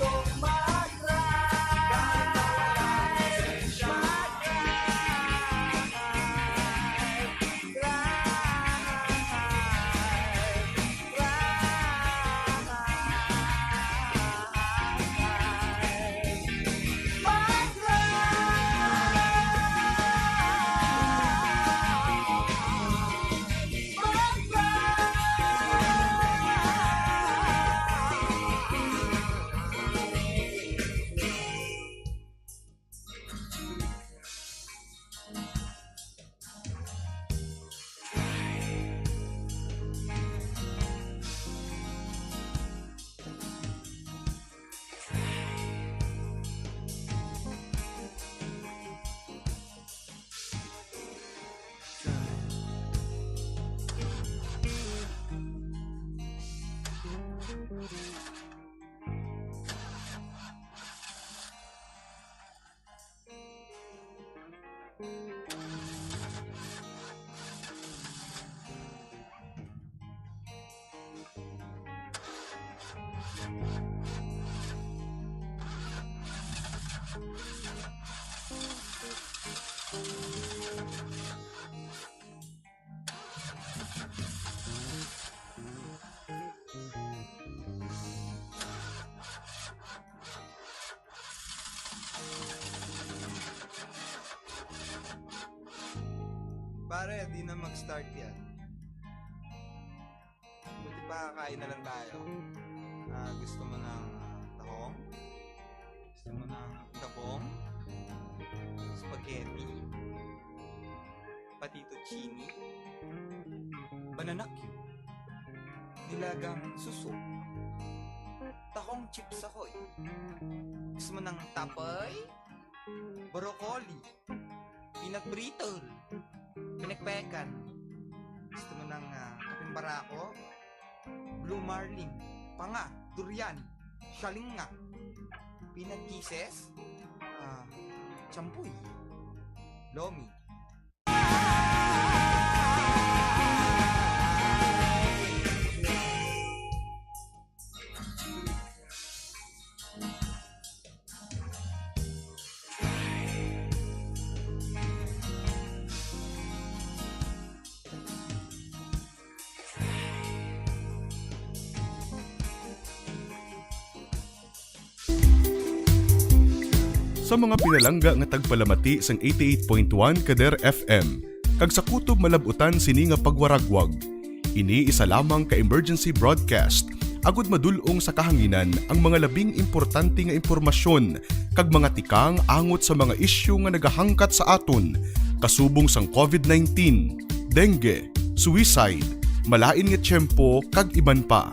Pare, di na mag-start yan. Buti pa, kain na lang tayo. Ah, gusto mo ng, ah, tahong? Gusto mo ng tabong? Spaghetti? Patito chini? Banana cue? Nilagang suso? Tahong chips ako eh. Gusto mo ng tapay? Broccoli? Peanut brittle? Pinakpekan? Gusto mo ng, ah, kapeng barako? Blue marlin? Panga? Durian? Shalinga? Peanut kisses? Ah, champoy? Lomi? Sa mga pinalangga nga tagpalamati sang eighty-eight point one Kader F M, kag sa kutob malab-utan sini nga pagwaragwag, ini isa lamang ka emergency broadcast agud madul-ong sa kahanginan ang mga labing importante nga impormasyon kag mga tikang angot sa mga isyu nga nagahangkat sa aton, kasubong sang covid nineteen, dengue, suicide, malain nga tiyempo, kag iban pa.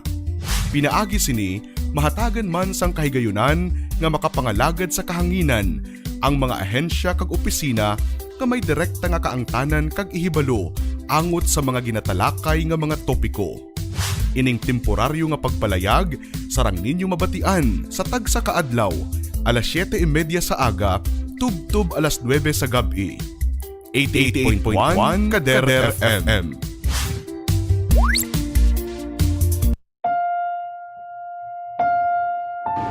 Pinaagi sini, mahatagan man sang kahigayunan nga makapangalagad sa kahanginan ang mga ahensya kag opisina nga may direkta nga kaangtanan kag ihibalo angot sa mga ginatalakay nga mga topiko. Ining temporaryo nga pagpalayag sarang ninyo mabatian sa tagsa ka adlaw, alas siyete y media sa aga tubtob alas nuebe sa gab-i. Eighty-eight point one Kader F M.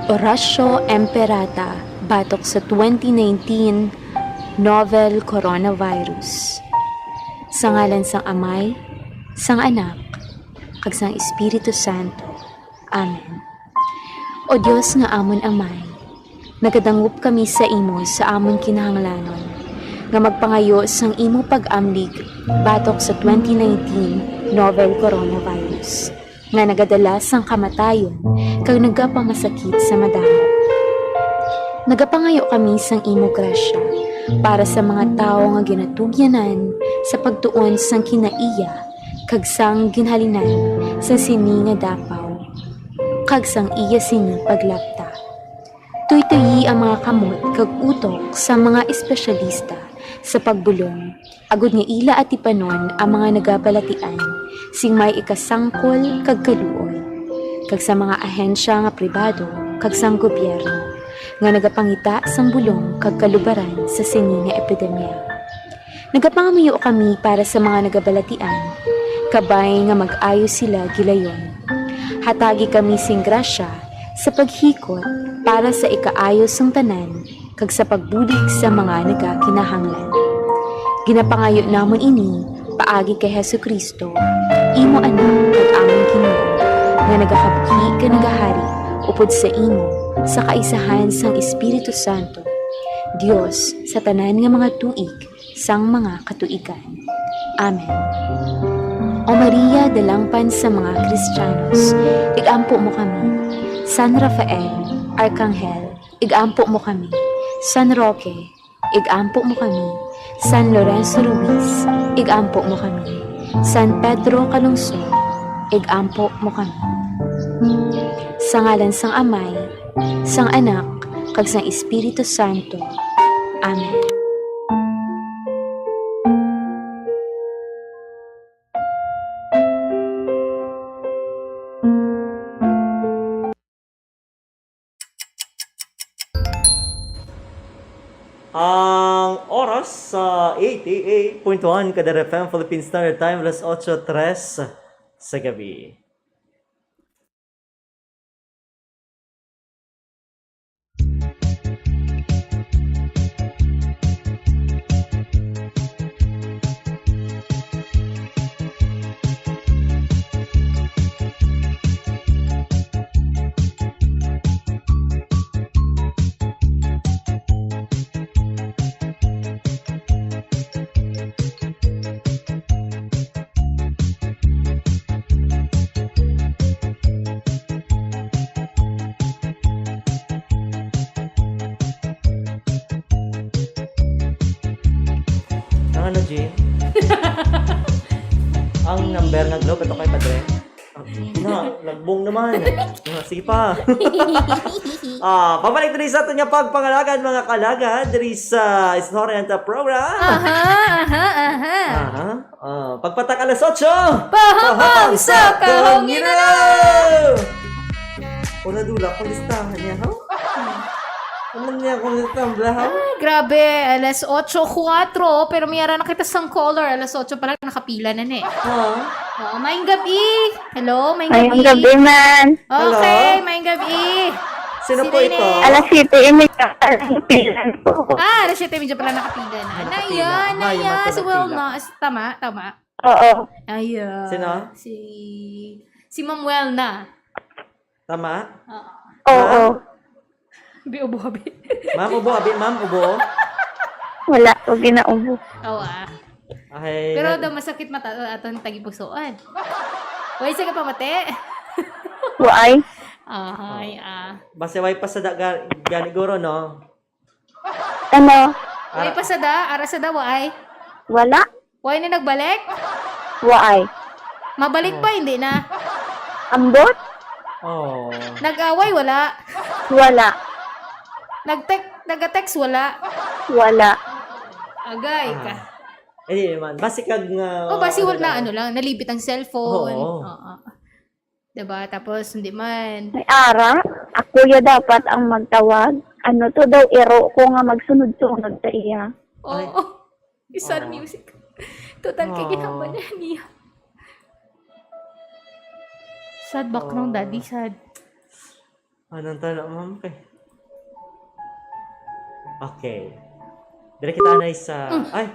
Orasyo Imperata batok sa twenty nineteen novel coronavirus. Sa ngalan sang Amay, sang Anak, kag sang Espiritu Santo. Amen. O Dios nga amon Amay, nagadangop kami sa imo sa amon kinahanglanon nga magpangayo sang imo pag-amlig batok sa twenty nineteen novel coronavirus nga nagadala sang kamatayon kag nagapamasakit sa madamo. Nagapangayo kami sang imo grasya para sa mga tawo nga ginatugyanan sa pagtuon sang kinaiya kag sang ginhalinan sa sini nga dapaw kag sang iya sini paglapta. Tuytoyi ang mga kamot kag utok sang mga espesyalista sa pagbulong, agud nga ila atipanon ang mga nagabalatian sing may ikasangkol kag kaluoy, kag sa mga ahensya nga pribado kag sang gobyerno nga nagapangita sang bulong kag kalubaran sa sini nga epidemya. Nagapangamuyo kami para sa mga nagabalatian, kabay nga mag-ayo sila gilayon. Hatagi kami sing grasya sa paghikot para sa ikaayo sang tanan kag sa pagbulig sa mga nagakinahanglan. Ginapangayo namon ini paagi kay Jesu-Cristo, imo Anak kag amon Ginoo, nga nagakabki kag nagahari upod sa imo sa kaisahan sang Espiritu Santo, Dios sa tanan nga mga tuig sang mga katuigan. Amen. O Maria, dalangpan sa mga Kristiyanos, igampo mo kami. San Rafael, Arkanghel, igampo mo kami. San Roque, igampo mo kami. San Lorenzo Ruiz, igampo mo kami. San Pedro Calungsod, igampo mo kami. Sa ngalan sang Amay, sang Anak, kag sang Espiritu Santo. Amen. Ang oras sa eighty-eight point one Kader F M Philippine Standard Time, alas otso tres sa gabi. Ang number nga globe, ito kay Padre. Ah, na, nagbong naman. Ah, sige pa. Ah, pabalik diri sa aton nga pagpangalagan, mga kalagan, diri sa Istorya Anta Program. Aha, aha, aha. Aha. Ah, pagpatak alas otso. Pahapang sa Kahunginan! Kahunginan! O, nadula ko listahan niya, ha? Ano niya kung listahan, bla, ha? Ay, grabe. Alas otso kuwatro, pero may ara na kita sang caller. Alas otso pa lang, nakapila na ni. Ha? Oh, maayong gabi. Hello, maayong Maayong gabi. gabi, man. Okay, Hello? maayong gabi. Sino Sino po ini? ito? Alas siyete, imidya, alas siyete lang po. Ah, alas siyete, medyo pala nakapila na. Ay, nakapila. Naya, Ay, naya, si mapapila. Welna. Tama, tama. Oo. Ayan. Sino? Si, si Ma'am Welna. Tama? Oo. Oo. Ma'am? Bi, ubo, bi. Ma'am, ubo, abi, ma'am, ubo. Wala ko ginaubo. Oo, ah. Ay, Pero nag- daw masakit mata, aton tagipusoan. Way, sige pa, mate. Waay. Ahay, Oh. ah. Basta way pa sa daga, gani guro, no? Ano? Way Ara- pa sa da, ara sa da, waay. Wala. Way na nagbalik? Waay. Mabalik Oh. pa, hindi na. Ambot? Oh. Nag-away, wala. Wala. Nag-tek-, nag-text, wala. Wala. Agay Ah. ka. Eh, di naman. Basi kag nga, Oh, basi ano wala na, lang. ano lang, nalibit ang cellphone. Oo. Oo. Diba? Tapos, hindi man. May ara, ako ya dapat ang magtawag. Ano to daw, iro ko nga magsunod-sunod sa iya. Oo. Ay. Sad Oo. music. Total kay Oo. ginhambal niya niya. Sad background, Oo. daddy, sad. Anong tala, ma'am? Kay Okay. Dili kita anay sa, Mm. ay!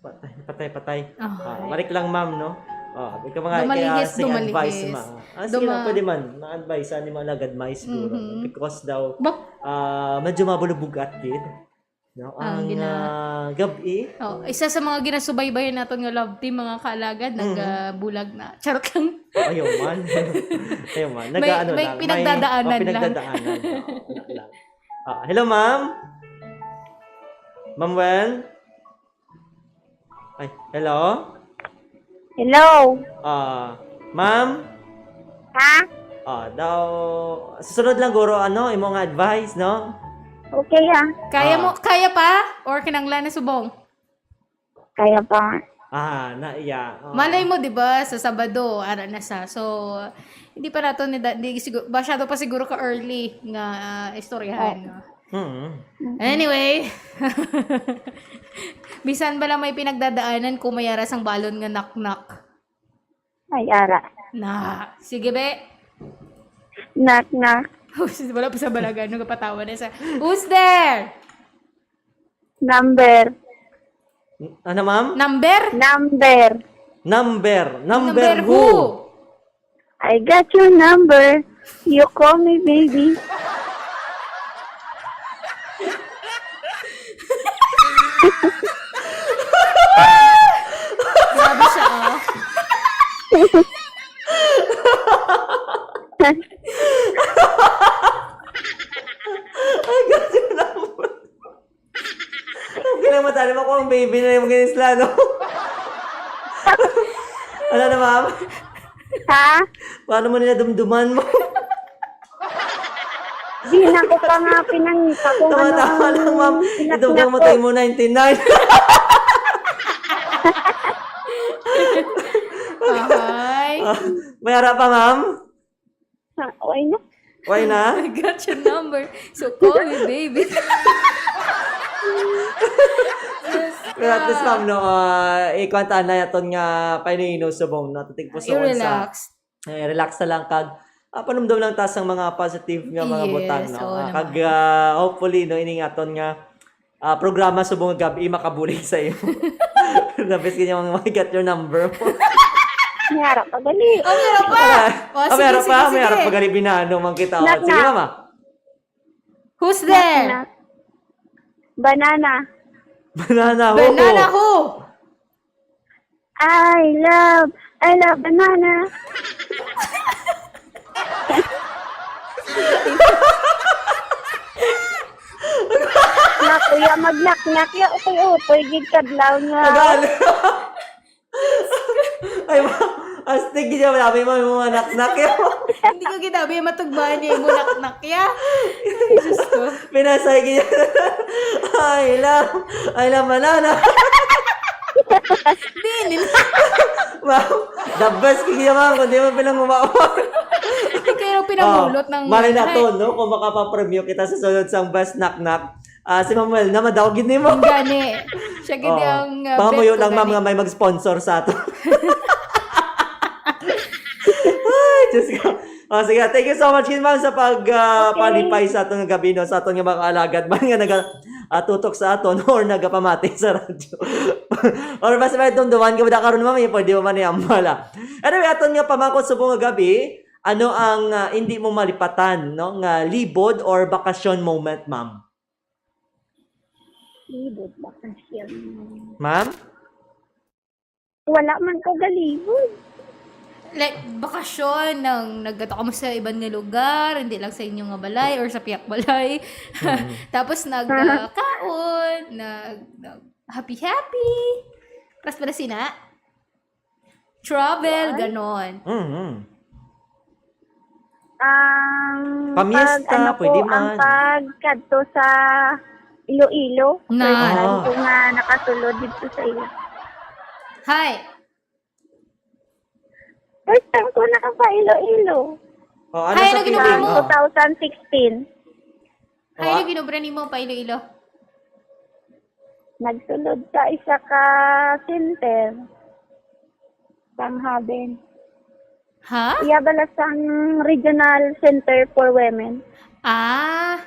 Patay, patay, patay. Ah, Ah, okay. balik lang, ma'am, no? Ah, ikaw mga Dumalihis, kaya sing advice, dumalihis. ma-, ah, sige Duma- lang, pwede man. Ma-advise, ani, mga nag-advise siguro, no? Mhm. Because daw, Bak- ah, medyo mabulubog at kid, no? Ang Ang gina- ah, gab-i. Oh, isa sa mga ginasubaybayan naton nga love team, mga kaalagad, Mhm. nag, ah, bulag na. Charot lang. Ayaw man. Ayaw man. May, Nag-aano may lang. pinagdadaanan May, oh, lang. pinagdadaanan. Oo, wala lang. Ah, hello, ma'am? Ma'am Wen? Ay, hello? Hello. Ah, ma'am? Ha? Ah, daw, susunod lang, guro, ano, imo nga advice, no? Okay, ha? Kaya Ah. mo, kaya pa? Or kinanglan na subong? Kaya pa. Ah, na, iya. Oo. Malay mo, di ba, sa Sabado, ara na sa. So, hindi pa nato ni da-, di sigu-, masyado pa siguro ka early nga, ah, istoryahan, Oo. no? Mm. Mm-mm. Anyway, bisan ba lang may pinagdadaanan, kung may ara sang balon nga knock-knock. Ay, ara. Na, sige, be. Knock, knock. Wala pa sa balagan, nagapatawa na sa, "Who's there?" Number. N-, ano, ma'am? Number? Number. Number. Number Number who? who? I got your number. You call me, baby. Grabe siya, ah. I got your number. Okay lang, madali mo kung baby na yung ginisla, no? Ano na, ma'am? Ha? Paano mo nila dumduman mo? Di na ko pa nga pinangita kung ano Tama-tama ang lang, ma'am. Ito inakyat bang ko. Matay mo, ninety-nine? Ahay. Ah, may ara pa, ma'am? Ha, okay na? Okay na? I got your number. So call me, baby. Diyos Pero at least, ka. ma'am, no, ah, ikuan ta na yaton nga painino subong, no? Tatig pusoon sa I-relax. Eh, relax na lang kag, ah, panumdom lang ta sang mga positive nga mga Yes, butang, no? oo Ah, kag, naman. ah, hopefully, no, ining aton nga, ah, programa subong nga gab-i makabulig sa imo. Labis kanya mga, "I got your number." May ara pa gali. Oh, may ara pa. Ah, Oh, ah, may sige, ara sige, pa, may ara sige. pa gali, binano man kita. Oh, Knock, sige, knock. mama. Who's Knock, there? knock. Banana. Banana, who? Banana who? I love, I love banana. Nakuya, magnaknak ya, utoy-utoy gid kadlaw nga. Tagal. Ay, ma-, astig gid ya, sabi mo, yung mga naknak ya. Hindi ko ginabi, matugmaan niya yung naknak ya. Ay, Diyos ko. Pinasay gid ya. Ay, lang. Ay, lang, manana. Di, nila. Ma'am, the best kaya, ma'am, kung di mo pinangumawa. Hindi kayo pinamulot ng malay na to, no? Kung makapapremyo kita sa sunod sang best knock-knock, ah, si Manuel na madaw gid nimo. Ang gani. Siya gid. Oh, ang, ah, pangamuyo bet ko lang, ma'am, gani, nga may mag-sponsor sa ato. Ay, Diyos ko. Oh, sige, thank you so much gid, ma'am, sa pag, ah, okay, palipay sa aton nga gabi, no, sa aton nga mga alagad man nga naga-, ah, tutok sa aton or nagapamati sa radyo. Or mas may dumduman ka ba karon, ma'am? Yung pwede mo man i-ambala. Anyway, aton nga pamangkot subong nga gabi, ano ang, ah, hindi mo malipatan, no, nga libod or bakasyon moment, ma'am? Libod, bakasyon. Ma'am? Wala man ko galibod. Like, bakasyon, nang nagkadto kamo sa iban nga lugar, hindi lang sa inyo nga balay or sa piyak balay. Mm. Tapos nag, ah, kaon, nag, nag happy-happy. Plus pala sina? Travel, kuan, ganon. Mm-hmm. Ang pamiesta, pag, ano, pwede po, ang man pagkadto sa Iloilo. Na. First time, ah, ko nga nakasulod dito sa iyo. Hi. First time ko nakapa-Iloilo. Oh, ano sa feeling? Hi, ano ginawa mo? Two thousand sixteen. Hi, ano ginobra nimo pa Iloilo? Nagsulod sa isa ka center. Sang Haben. Ha? Iya bala sang Regional Center for Women. Ah.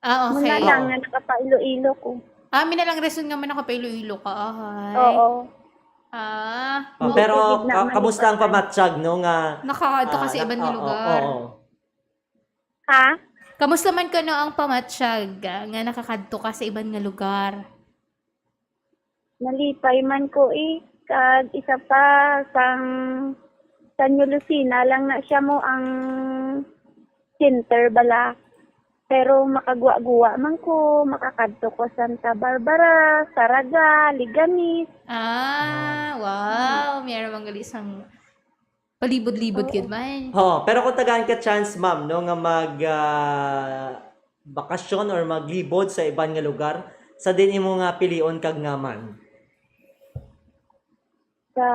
Ah, okay. Muna lang nga nakapa-Iloilo ko. Ah, mina lang reason nga man nakapa-Iloilo ka, ahay. Oo. Ah. Oh, okay, pero, gid na, ah, kamusta ang pamatyag, no, nga, nakakadto ka, ah, sa iban nga lugar? Oo. Ha? Kamusta man kuno ang pamatyag, ah, nga nakakadto ka sa iban nga lugar? Nalipay man ko, eh. Kag isa pa, sang San Lucena lang na siya mo ang center bala. Pero makagwa-gwa man ko, makakadto ko Santa Barbara, Saraga, Leganes. Ah, wow. Mayroon mang gali sang palibot-libot gid man. Ho, pero kung tagaan ka chance, ma'am, no, nga mag, ah, bakasyon or maglibot sa iban nga lugar, sa din imo nga pilion kag ngaa man? Sa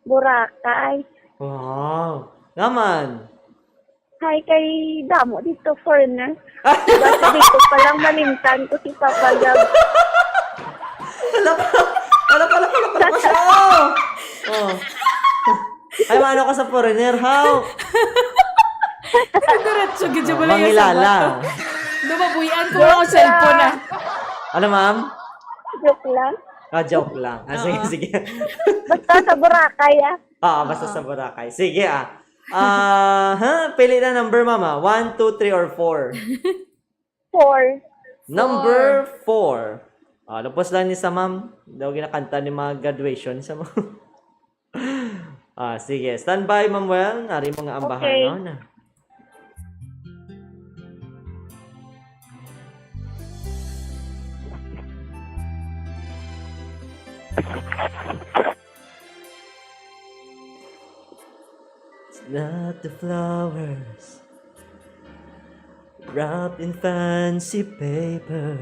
Boracay. Wow. Ngaa man? Hay, kay damo dito foreigner. Basta dito pa lang malimtan ko si Papa Gab. Hala pa, hala pa, hala pa, hala pa siya. Oh. Oh. Ay, maano ka sa foreigner, how? Diretso gid siya pala yung mangilala. Dumabuyan ko ang cellphone, ah. Ano, ma'am? Joke lang. Ah, joke lang. Ah, sige, oo, sige. Basta sa Boracay, ah. Ah, basta sa Boracay. Sige, ah. Ah, ha? Pili na number, mama. One, two, three, or four? Four. Number four. Ah, lupos lang ni sa ma'am. Daw ginakanta ni mga graduation sa mga. Ah, sige. Standby, Ma'am Well. Ari mo nga ambahan, okay, no? Na. It's not the flowers wrapped in fancy paper.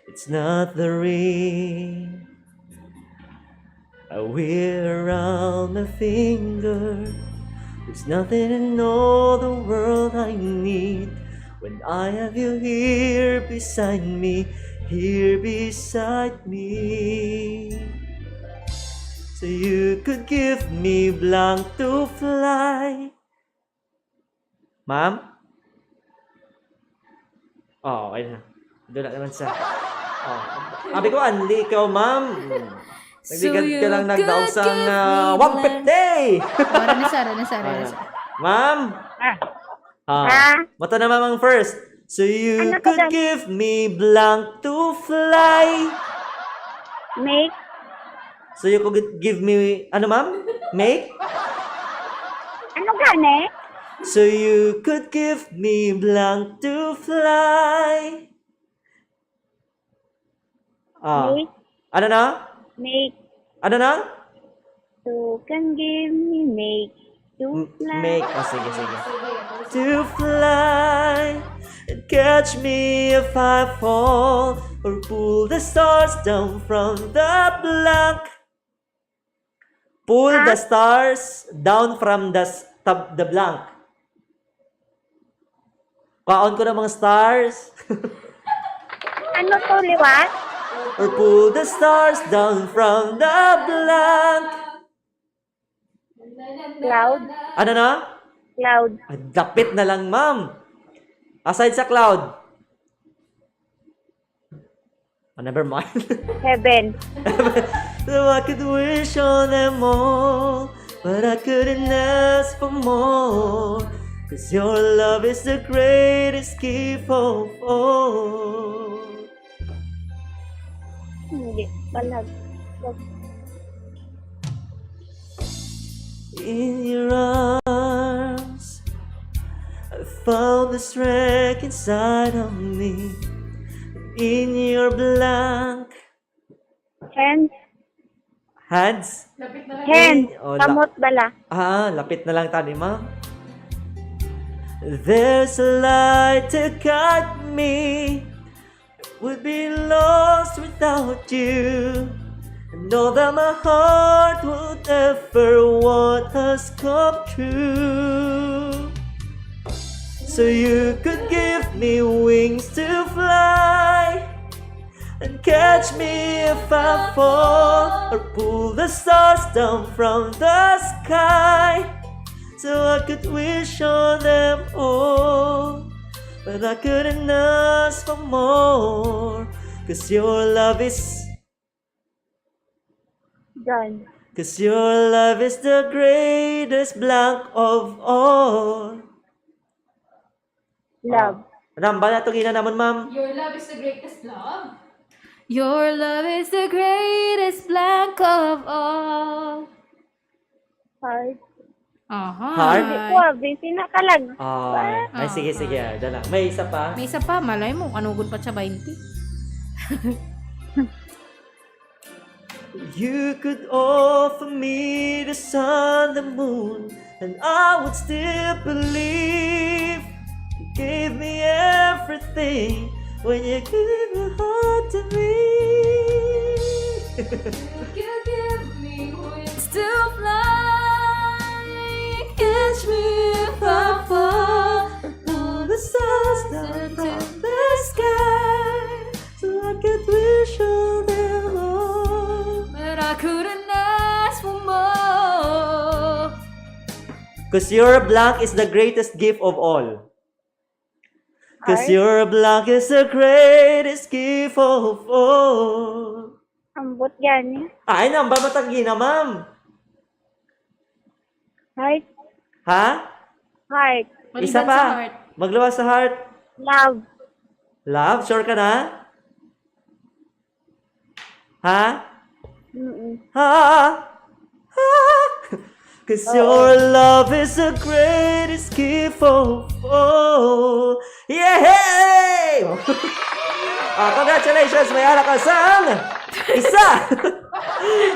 It's not the ring I wear around my finger. There's nothing in all the world I need when I have you here beside me, here beside me. So you could give me blank to fly. Ma'am? Oh, okay na. Doon na naman sa, oh. Sabi ko, "Anli ikaw, ma'am." Hmm. So nagligad ka lang nagdaog sa, ah, one fifty. Wala na, Sarah, na, Sarah, na, Sarah. Ma'am? Ah. Ah, mata na, ma'am, ang first. So you could give me blank to fly. Make. So you could give me, ano, ma'am? Make? Ano gani? So you could give me blank to fly. Ah. Make, Ano na? make, Ano na? to can give me make to M- fly. Make. Oh, sige, sige. To fly and catch me if I fall or pull the stars down from the blank. Pull the Ah? stars down from the s- tab- the blank. Kaon ko na mga stars. Ano to, liwat? Or pull the stars down from the blank. Cloud? Ano na? Cloud. Ay, lapit na lang, ma'am. Aside sa cloud. Oh, never mind. Heaven. So I could wish on them all, but I couldn't ask for more. Cause your love is the greatest gift of all. Hindi. Balag. In your arms, I found the strength inside of me. In your blank Hands. Hands? Hands. Oh, la- Kamot bala. Ah, lapit na lang tani, ma'am. There's a light to guide me. Would be lost without you. I know that my heart would never what has come true. So you could give me wings to fly and catch me if I fall, or pull the stars down from the sky, so I could wish on them all. But I couldn't ask for more, cause your love is, Done. Cause your love is the greatest blank of all. Love. Nambal na to gina namon, ma'am. Your love is the greatest love. Your love is the greatest blank of all. Heart. Aha. Heart? Hindi ko, abi. Sinakalag. Ah, ay, sige, sige. Dala. May isa pa. May isa pa, malay mo, kanugon pa siya twenty. You could offer me the sun, the moon, and I would still believe. You gave me everything when you gave your heart to me. You give me wings. Still fly, catch me if I fall. Pull the stars down from the sky, so I could wish on them all. But I couldn't ask for more. Cause your blank is the greatest gift of all. Cause Ay. Your blank is the greatest gift of all. Ambot gani. Ay, nambal matag gina, ma'am. Heart. Ha? Heart. Isa Maliban pa. Sa heart. Magluwas sa heart. Love. Love, sure ka na? Ha? Mm-mm. Ha? Ha? Cause your love is the greatest gift of all. Yay! Ah, congratulations! May ara ka sang isa!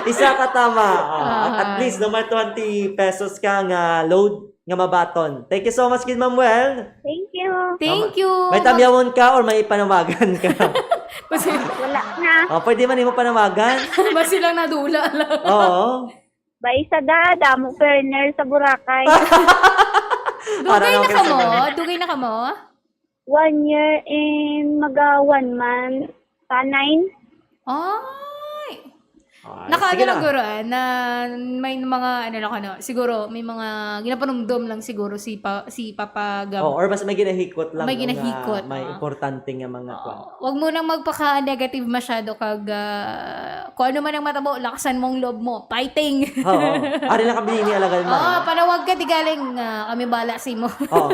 Isa ka tama. Ah, at Ah. least, no, may twenty pesos ka nga load nga mabaton. Thank you so much, Kid Mamuel. Thank you. Thank you. May tamyawon ka or may panawagan ka? Basi, Wala na. Oh, pwede man imo panawagan. basi lang nadula lang. Oo. Bay sa da, damo perner sa Boracay. Para Dugay lang na kayo ka sa mo? mga- Dugay na ka mo? One year and maga one month. Pa nine. Ay! Ay, Naka sige ano lang na. guro, ah, na may mga ano lang ano, siguro may mga ginapanumdom lang siguro si pa, si Papa Gab. Oh, or mas may ginahikot lang May no, ginahikot, nga may ah. Importante nga mga kwan. Wag mo nang magpaka-negative masyado kag ah, kung ano man ang matabo, lakasan mong loob mo. Fighting. Oo. Ari lang kami ni alagal mo. Oo, panawag ka, di galing ah, kami bala sa imo. Oo.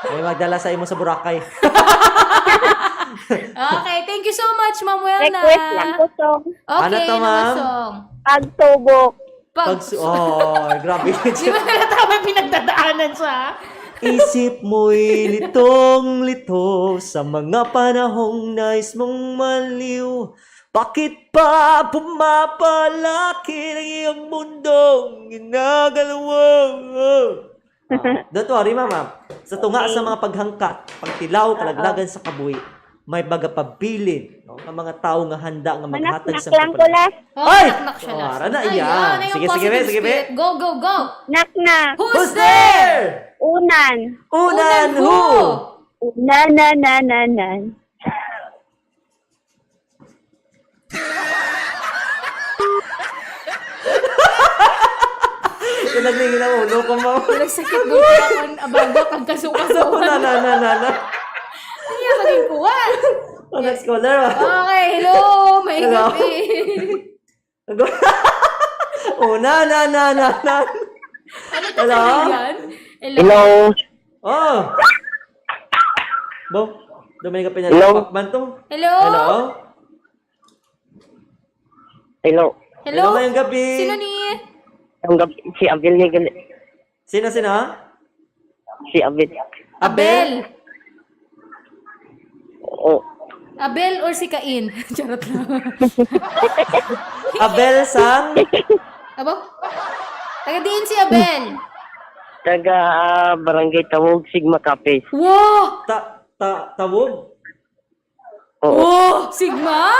May magdala sa imo sa Boracay. Okay, thank you so much, Ma'am Welna. Request lang ko song. Okay, Ano to, ano nga ma'am? Song? Pagtubok. Pag Pag su-, oh, grabe. Di ba na tama pinagdadaanan siya? Isip mo'y litong-lito sa mga panahong nais mong maliw. Bakit pa pumapalaki ang iyong mundong ginagalaw? Ah, don't worry, mama. Sa tunga Okay. sa mga paghangkat, pagtilaw, Oo. kalaglagan sa kabuhi, may bagapabilin, no, nga mga tawo nga handa nga maghatag Manak-nak sa lang ko kapalit. lang. Oh, Ay! naknak siya Oh, last ara na night. Ay, iya. yun, ayun, Sige, sige, positive sige, sige. spirit. Go, go, go. Knock, knock. Who's Who's there? there? Unan. Unan Unan who? who? Unan, nan, nan, nan, nan. Kung naglingi na ulo ko, ma'am. Wala sakit mo pa kung abaga kang kasukaso. Na, na, na, na, na. Ano yung maging kuwan? Oh, next caller, ah. Okay, hello. May Hello. gabi. Oh, na, na, na, na, na. Ano to, Hello? kaibigan? Hello? Hello. Oh. Bo, dumay ka Hello? pinalapak man to. Hello? Hello? Hello. Hello? Hello, mayong gabi. Sino ni? Ang gab-, si Abel ni gali. Sino, sino? Si Abel. Abel? Abel. Oh. Abel or si Cain? Charot lang. Abel sang? Abo? Taga diin si Abel? Taga, ah, Barangay Tawog, Sigma Capiz. Wow! Ta-, ta-, Tawog? Oo. Oh, Sigma?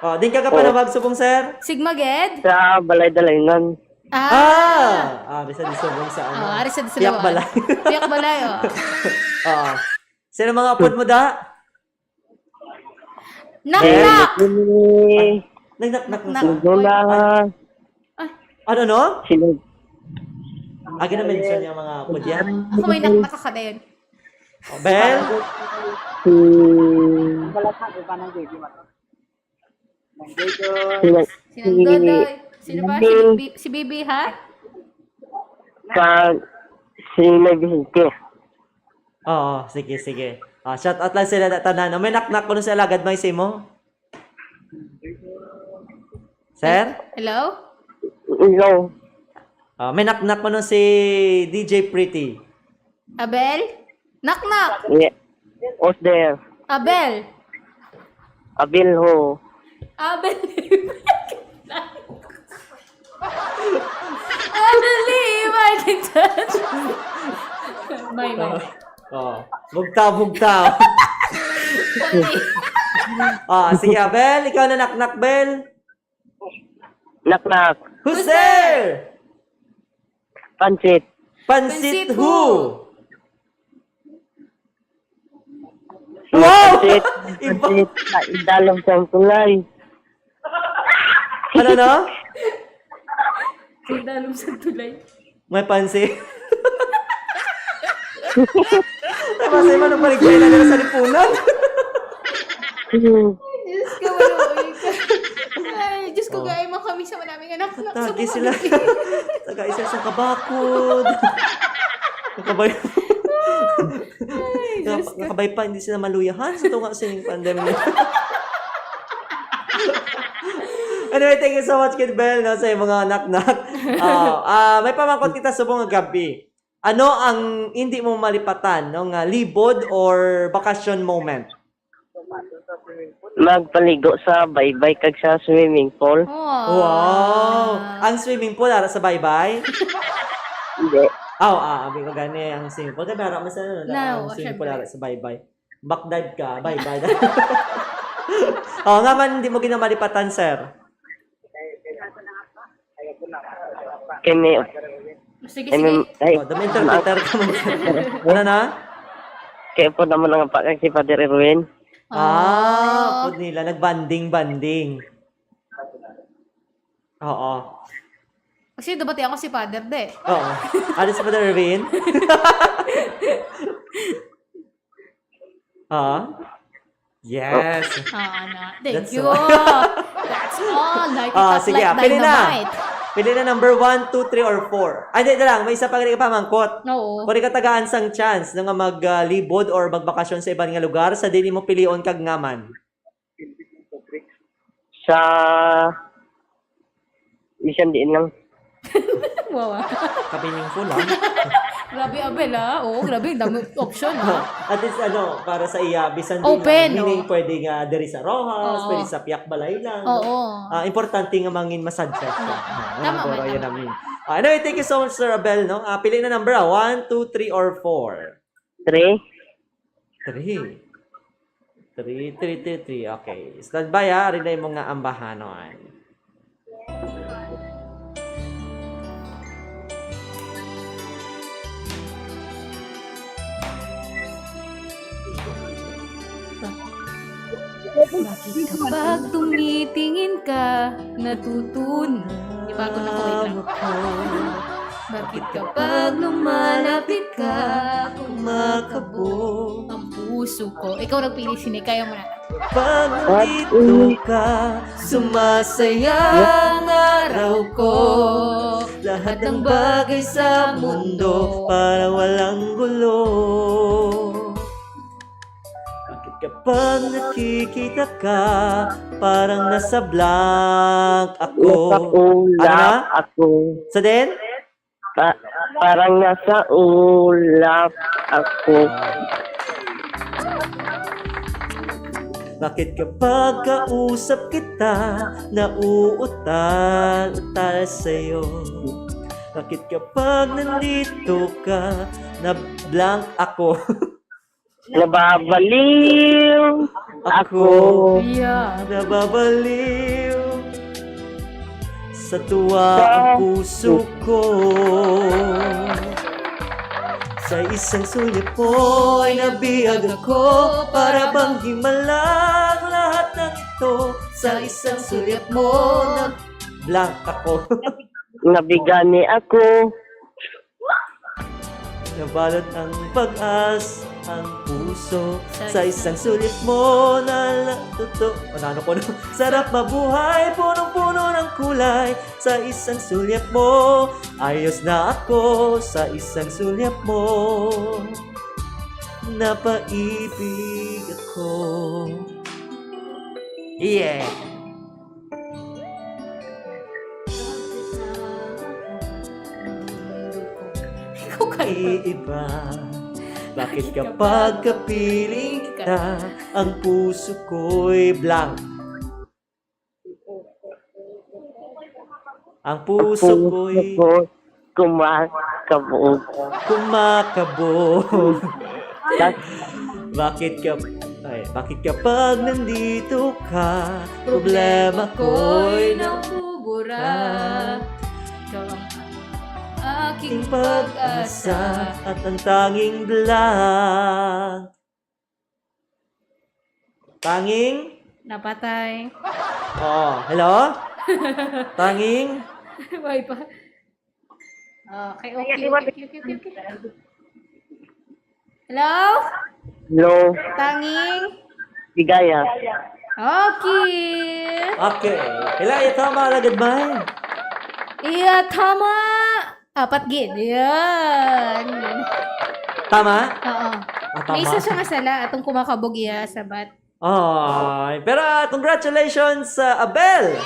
Oh, din ka kapanawag, Oh. subong, sir? Sigma, ged? Sa Balay Dalaynan. Ah. Ah! Ah, ari sa di subong sa ano? Oh, ari sa di sa Piyak Luwag. Balay. Piyak Balay, oh. Oo. Sino mga apod mo, da? Knock, Then, knock! Kini, Ay, nag-knock-knock na Knock. sa Lola. Ay. Ay. Ano, no? Sino? Agi na mention yung mga apod yan. Ako may nak-, nakakadayon. Oh, Bel? Si Sinang Dodoy. Sino ba? Si Bibi, si Bibi, ha? Kag si May Vicente. Oo, sige, sige. Ah, shout out lang sila na tanan. May knock-knock ko sa alagad, may simo. Sir? Hello? Hello. Ah, may knock-knock ko si D J Pretty. Abel? Knock, knock. Yeah. Who's there? Abel. Abel who? Abel. Abel Lee, I can touch. May, may. Oh. Bugtaw, bugtaw. Ah, sige, Abel. Ikaw na, knock, knock, Bel. Knock, knock. Who's there? Pansit. Pansit Pansit who? who? Wow! Pansit. Iba. Pansit sa idalom sa tulay. Ano, no? Sa idalom sa tulay. May pansit. Ay, masay man ang baligtay na nila sa lipunan. Ay, Diyos ko, maluoy ka. Ay, Diyos ko, Oh. gaya mo kami sa manaming anak. Tagi sila. Taga isa sa kabakod. Nakabay. Ay, Diyos Nakab-, ko. nakabay pa, hindi sila maluyahan sa tunga sining pandemya. Anyway, thank you so much, Kid Bel, no, sa iyong mga knock-knock. Oh, ah, may pamangkot kita subong nga gabi. Ano ang hindi mo malipatan, no, nga libod or bakasyon moment? Magpaligo sa baybay kag sa swimming pool. Wow. Wow. Ang swimming pool, ara sa baybay? Hindi. Aw, ah, abi ko gani ang swimming pool. Kaya ara man sa, ano, No, ang swimming pool, syempre. ara sa baybay. Back dive ka, baybay. Oh, nga man, hindi mo ginamalipatan, sir? Kini, Sige, I mean, sige. ay, Oh, the interpreter ka man, sir. Ano na? Kaya po naman ang pakag si Father Erwin. Ah, Ah. pud nila, nag-bonding, bonding. Oo. Kasi dapat ako si Father de. Oo. Ano si Father Erwin? Ah? Yes. Ah, na. Thank That's you. all. That's all. Like Ah, it up sige, like ah, pili na. dynamite. Pili na number one, two, three, or four. Ay, di na lang. May isa pa rin pamangkot. Oo. Kung ikaw tagaan sang chance nga mag, ah, libod or magbakasyon sa iban nga lugar, sa di nimo pilion kag ngaman? Sa Yan, diin lang. Wow, ah. Kapiling ko lang. Grabe, Abel, ah. Oo, grabe. Dami option, ah. At least, ano, para sa iya, bisan di Open, lang, meaning oh. Pwede nga diri sa Roxas, Oo. Pwede sa Piakbalay lang. Oo. Ah, importante nga mangin masadya siya. Oo. Ah, Tama siguro man, yun tama. ang, ah, anyway, thank you so much, Sir Abel, no? Ah, pili na number, ah, one, two, three, or four? Three? Three. Three, three, three, three. Okay. Stand by, ha. Rin na yung mga ambahanon. Bakit kapag tumitingin ka, natutunan? Di ba ako na ko, wait lang. Bakit kapag lumalapit ka, kumakabog ang puso ko? Ikaw nagpili, sini. Kaya mo na. Pag nandito ka, sumasaya ang araw ko. Lahat ng bagay sa mundo para walang gulo. Bakit kapag nakikita ka, parang nasa blank ako? Nasa ulap Ano na? Ako. Sa din? Pa- parang nasa ulap ako. Bakit kapag kausap kita, nauutal-utal sa'yo? Bakit kapag nandito ka, na blank ako? Nababaliw ako. Yeah. Nababaliw sa tuwa ang puso ko. Sa isang sulyap mo'y nabihag ako, para bang himala ang lahat ng ito. Sa isang sulyap mo na blank ako. Nabigani ako. Nabalot ang pag-as ang puso. Sa isang sulyap mo na la- tuto. Ano, ano ko na? Sarap mabuhay, punong-puno ng kulay. Sa isang sulyap mo, ayos na ako. Sa isang sulyap mo, napaibig ako. Yeah. Ikaw kayo. Iiba. Bakit kapag kapiling kita, ang puso ko'y blank? Ang puso ko'y Puso ko kumakabog. kumakabog. Bakit ka ay, bakit kapag nandito ka, problema ko'y nabubura. Ikaw ang aking Aking pag-asa at ang tanging blank. Tanging? Napatay. Oh, hello? Tanging? Why pa? Okay, okay, okay, okay, okay, okay. Hello? Hello, Tanging? Ligaya. Okay. Okay. Ila, ito ang mga lagad, bay. Iya, tama. Apat gid. Yan. Tama? Oo. Ah, tama. May isa siya nga sala, atong kumakabog iya, sabat. Ay, pero, ah, congratulations, ah, Abel.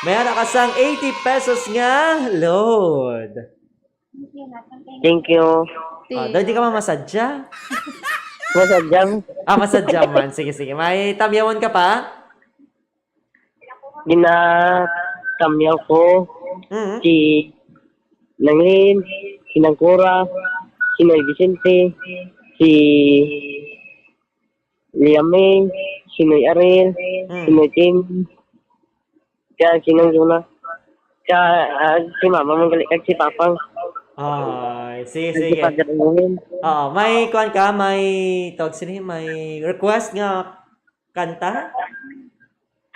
May anak ka sang eighty pesos nga load. Thank you. Ah, daw di ka mamasadya. Masadyang Ah, masadya man. Sige, sige. May tamyawan ka pa? Ginatamyaw ko Mhm. si Nanglin, si Nangkura, si Noy Vicente, si Liaming, si Noy Aril, si Noy Tim, kaya si Nang Juna. Kaya ah, si Mama Manggali kag si Papang. Ay, sige, Si sige. Padre Noel. Oo, may kuan ka, may tawag sini, may request nga kanta?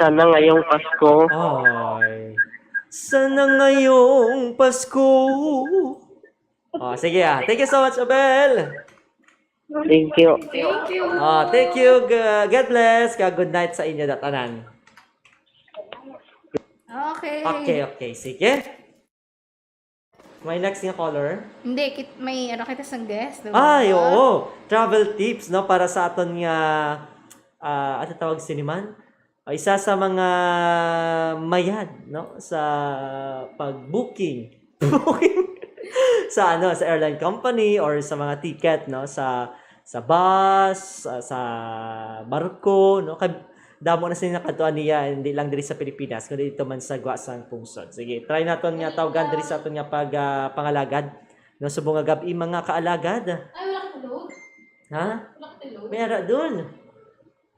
Sana ngayong Pasko. Ay. Sana ngayong Pasko. Oh, sige ah. Thank you so much, Abel. Thank you. Thank you. Oh, thank you. G- God bless. Ka good night sa inyo datanan. Okay. Okay, okay. Sige. May next nga caller? Hindi, kit may ano kita sang guest, diba? Ay, oo. Travel tips, no? Para sa aton nga, ah, ano tawag sini man? Isa sa mga mayad, no, sa pag-booking. Booking sa, ano, sa airline company or sa mga ticket, no, sa, sa bus, sa, sa barko, no. Kay damo na sila nakadtuan niya, hindi lang diri sa Pilipinas, kundi dito man sa gwa sang pungsod. Sige, try naton nga tawgan diri sa aton nga pag, ah, pangalagad. No, subong nga gab-i, mga kaalagad. Ay, wala ka load? Ha? Wala ka load? May ara dun.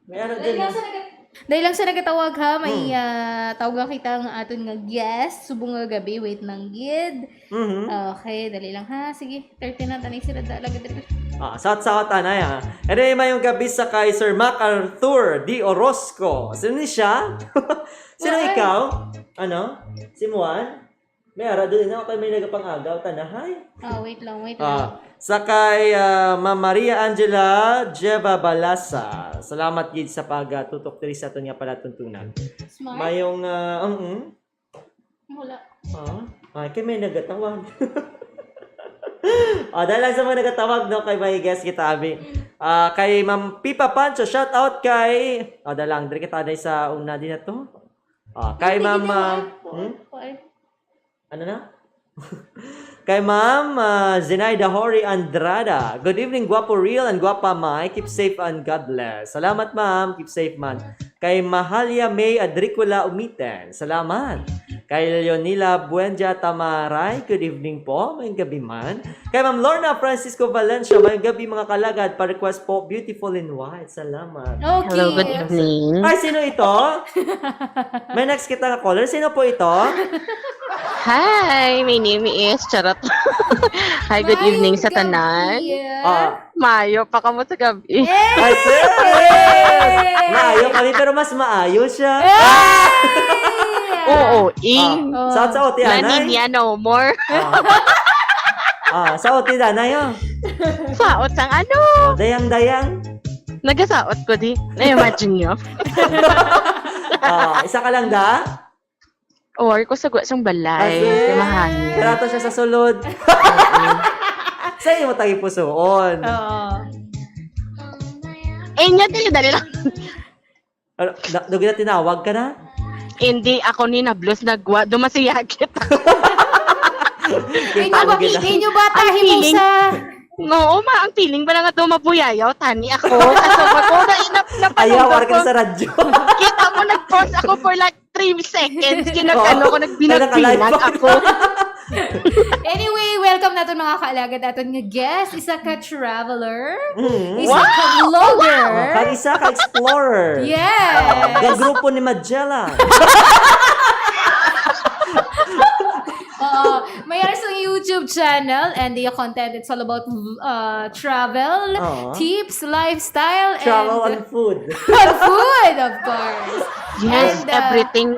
May ara Dahil dun. lang sa nagat- Dahil lang sa nagatawag, ha, may, Hmm. ah, tawagan kita ang aton nga guest. Subong nga gab-i, wait lang gid. Mhm. Okay, dali lang, ha. Sige, thirty na, tanay sila da, lagi dali. Ah, shout, shout, anay, ha. Anyway, mayong gab-i sa kay Sir MacArthur D. Orozco. Sino ni siya? Sino Wala. ikaw? Ano? Si Muan? May ara dun, ako kay may nagapangagaw, tanahay. Ah, wait lang, wait lang. Ah, sa kay, ah, Ma'am Maria Angela Jeva Balasa. Salamat gid sa pagtutok diri sa aton nga palatuntunan. Smart? Mayong, ah, ang, mm? Wala. Ah, ay, kay may nagatawag. Ah, dahil lang sa mga nagatawag, no, kay may guest kita, abi. Ah, kay Ma'am Pipa Pancho, shout out kay, ah, dahil lang, diri kita, dahil sa una din na to. Ah, kay Hindi, Ma'am, hindi, ah, wala. hmm? Wala. Ano na? Kay Ma'am, ah, Zenaida Hori Andrada. Good evening, Guapo Real and Guapa Mai. Keep safe and God bless. Salamat, ma'am. Keep safe man. Kay Mahalia May Adricola Umiten. Salamat. Kay Leonila Buendia Tamaray. Good evening po. Mayong gabi man. Kay Ma'am Lorna Francisco Valencia. Mayong gabi, mga kalagad. Pa-request po, Beautiful in White. Salamat. Okay. Hello, good evening. Ay, sino ito? May next kita nga caller. Sino po ito? Hi, my name is Charot. Hi, good Maayong evening sa gabi, tanan. ah. Ah. Maayo pa kamo sa gabi. Eh! Ay, sis! Maayo kami, pero mas maayo siya. Eh! Oo, eh. Ah, Oh. Sa, sa O T, La anay? Nina no more. Ah. Ah, sa O T, anay, oh. Saot sang ano? Oh, dayang-dayang. Nagasaot ko di. Na-imagine nyo? Ah, isa ka lang da? Or ko sa gwa sang balay. Kasi, Kay mahangin. Karato siya sa sulod. Sa imo tayo pusoon. Oo. Eh, niya, dali, dali lang. Ano, na, dugi na tinawag ka na? Hindi, ako ni nablos nagwa, dumasiyagit. Inyo ba, Ang gina- inyo ba Ang tahimo feeling. sa No, ma, ang feeling ba na nga dumabuyayaw, tani ako? Kaso ba ko, na, na, Ayaw, napatumba or ka ko. Sa radyo. Kita mo, nag-pause ako for like three seconds. Ginagano Oo. ko, nagbinag-binag Naka-live ako. Anyway, welcome naton mga kaalagad aton nga guest. Isa ka traveler, Mm. isa ka Wow! vlogger. Oh, kag isa ka explorer. Yes. Oh, gagrupo ni Magellan. Oo. May ara sang YouTube channel and the content, it's all about, uh, travel, Oo. tips, lifestyle, Travel and and food. And food, of course. Yes, And, uh, everything.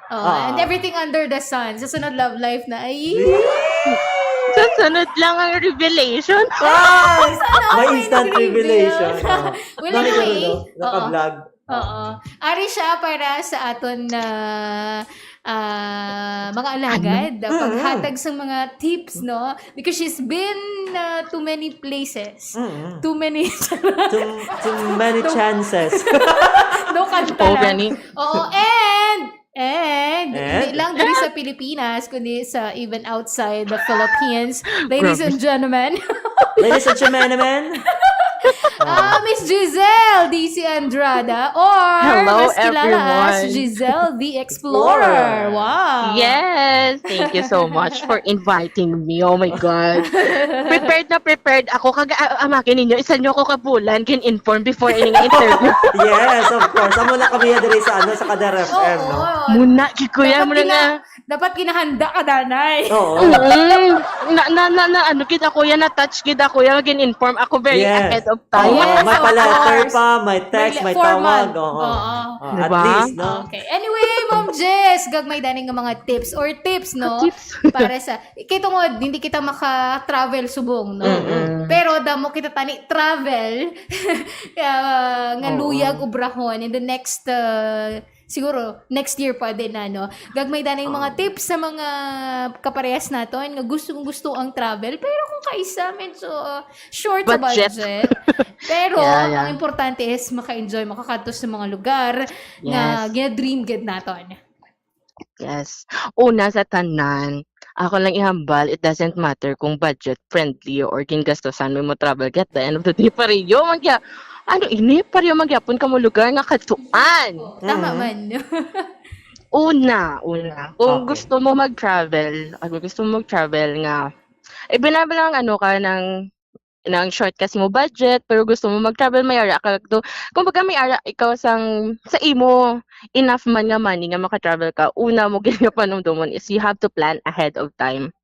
Oh, Ah. and everything under the sun. Sa sunod love life na, ay. Sa sunod lang ang revelation. Ay! Sana May may instant nag-reveal. Revelation. Oh. Well, Nakita anyway, mo, no? Naka-vlog. Oo. Oo. Ari siya para sa aton na, ah, mga alagad, Ano? Mm-mm. paghatag sa mga tips, no? Because she's been, uh, to many places. Mm-mm. Too many. Too, too many Too chances. No, kanta Oh, lang. Gani. Oo, and, and, And? Hindi lang diri sa Pilipinas, kundi sa even outside the Philippines. Ladies Grabe. and gentlemen. Ladies and gentlemen. Ah, Miss Giselle D C Andrada, or Hello, mas kilala as everyone. Giselle the Explorer. Explorer. Wow. Yes, thank you so much for inviting me. Oh my God. Prepared na prepared ako. Kag, ah, amakin ninyo, isa nyo ako kabulan, gin-inform before ining interview. Yes, of course. Amo na kami diri sa, ano, sa Kadar F M, Oo. no? Muna, gid kuya, Dapat muna gina-, na. dapat ginahanda ka, danay. Oo. Mm. Na, na, na, na, ano, gid ako yan, na-touch gid ako yan, gin-inform ako very Yes. ahead of time. Oo, Yes, may of pa-letter course. pa, may text, May may formal. tawag, oo. Oo. Oh, at Diba? least, no? Okay. Anyway, Ma'am Jess, gagmay dani nga mga tips or tips, no? Tips. Para sa, kay tungod, hindi kita maka-travel subong, no? Mm-mm. Pero damo kita tani travel, ah, nga Oo. luyag ubrahon in the next, ah, Siguro, next year pwede na, no? Gagmay danay mga tips sa mga kaparehas naton nga gustong-gusto ang travel, pero kung kaisa, medyo, uh, short sa Budget. budget. Pero, Yeah, yeah. ang importante is maka-enjoy, makakadto sa mga lugar nga Yes. gina-dream gid naton. Yes. Una sa tanan, ako lang ihambal, it doesn't matter kung budget friendly or gingastosan mo mo travel, kay at the end of the day, pareho man gya-, ano ini, pareho man gyapon kamo lugar nga kadtuan. Oh, tama Mhm. man. Una, una. Kung Okay. gusto mo mag-travel, ah, kung gusto mo mag-travel nga, eh, binabalang ano ka ng, ng short kasi mo budget, pero gusto mo mag-travel, may ara ka to. Kumbaga, may ara ikaw sang, sa imo, enough man nga money nga maka-travel ka, una mo gid nga panumdomon is you have to plan ahead of time.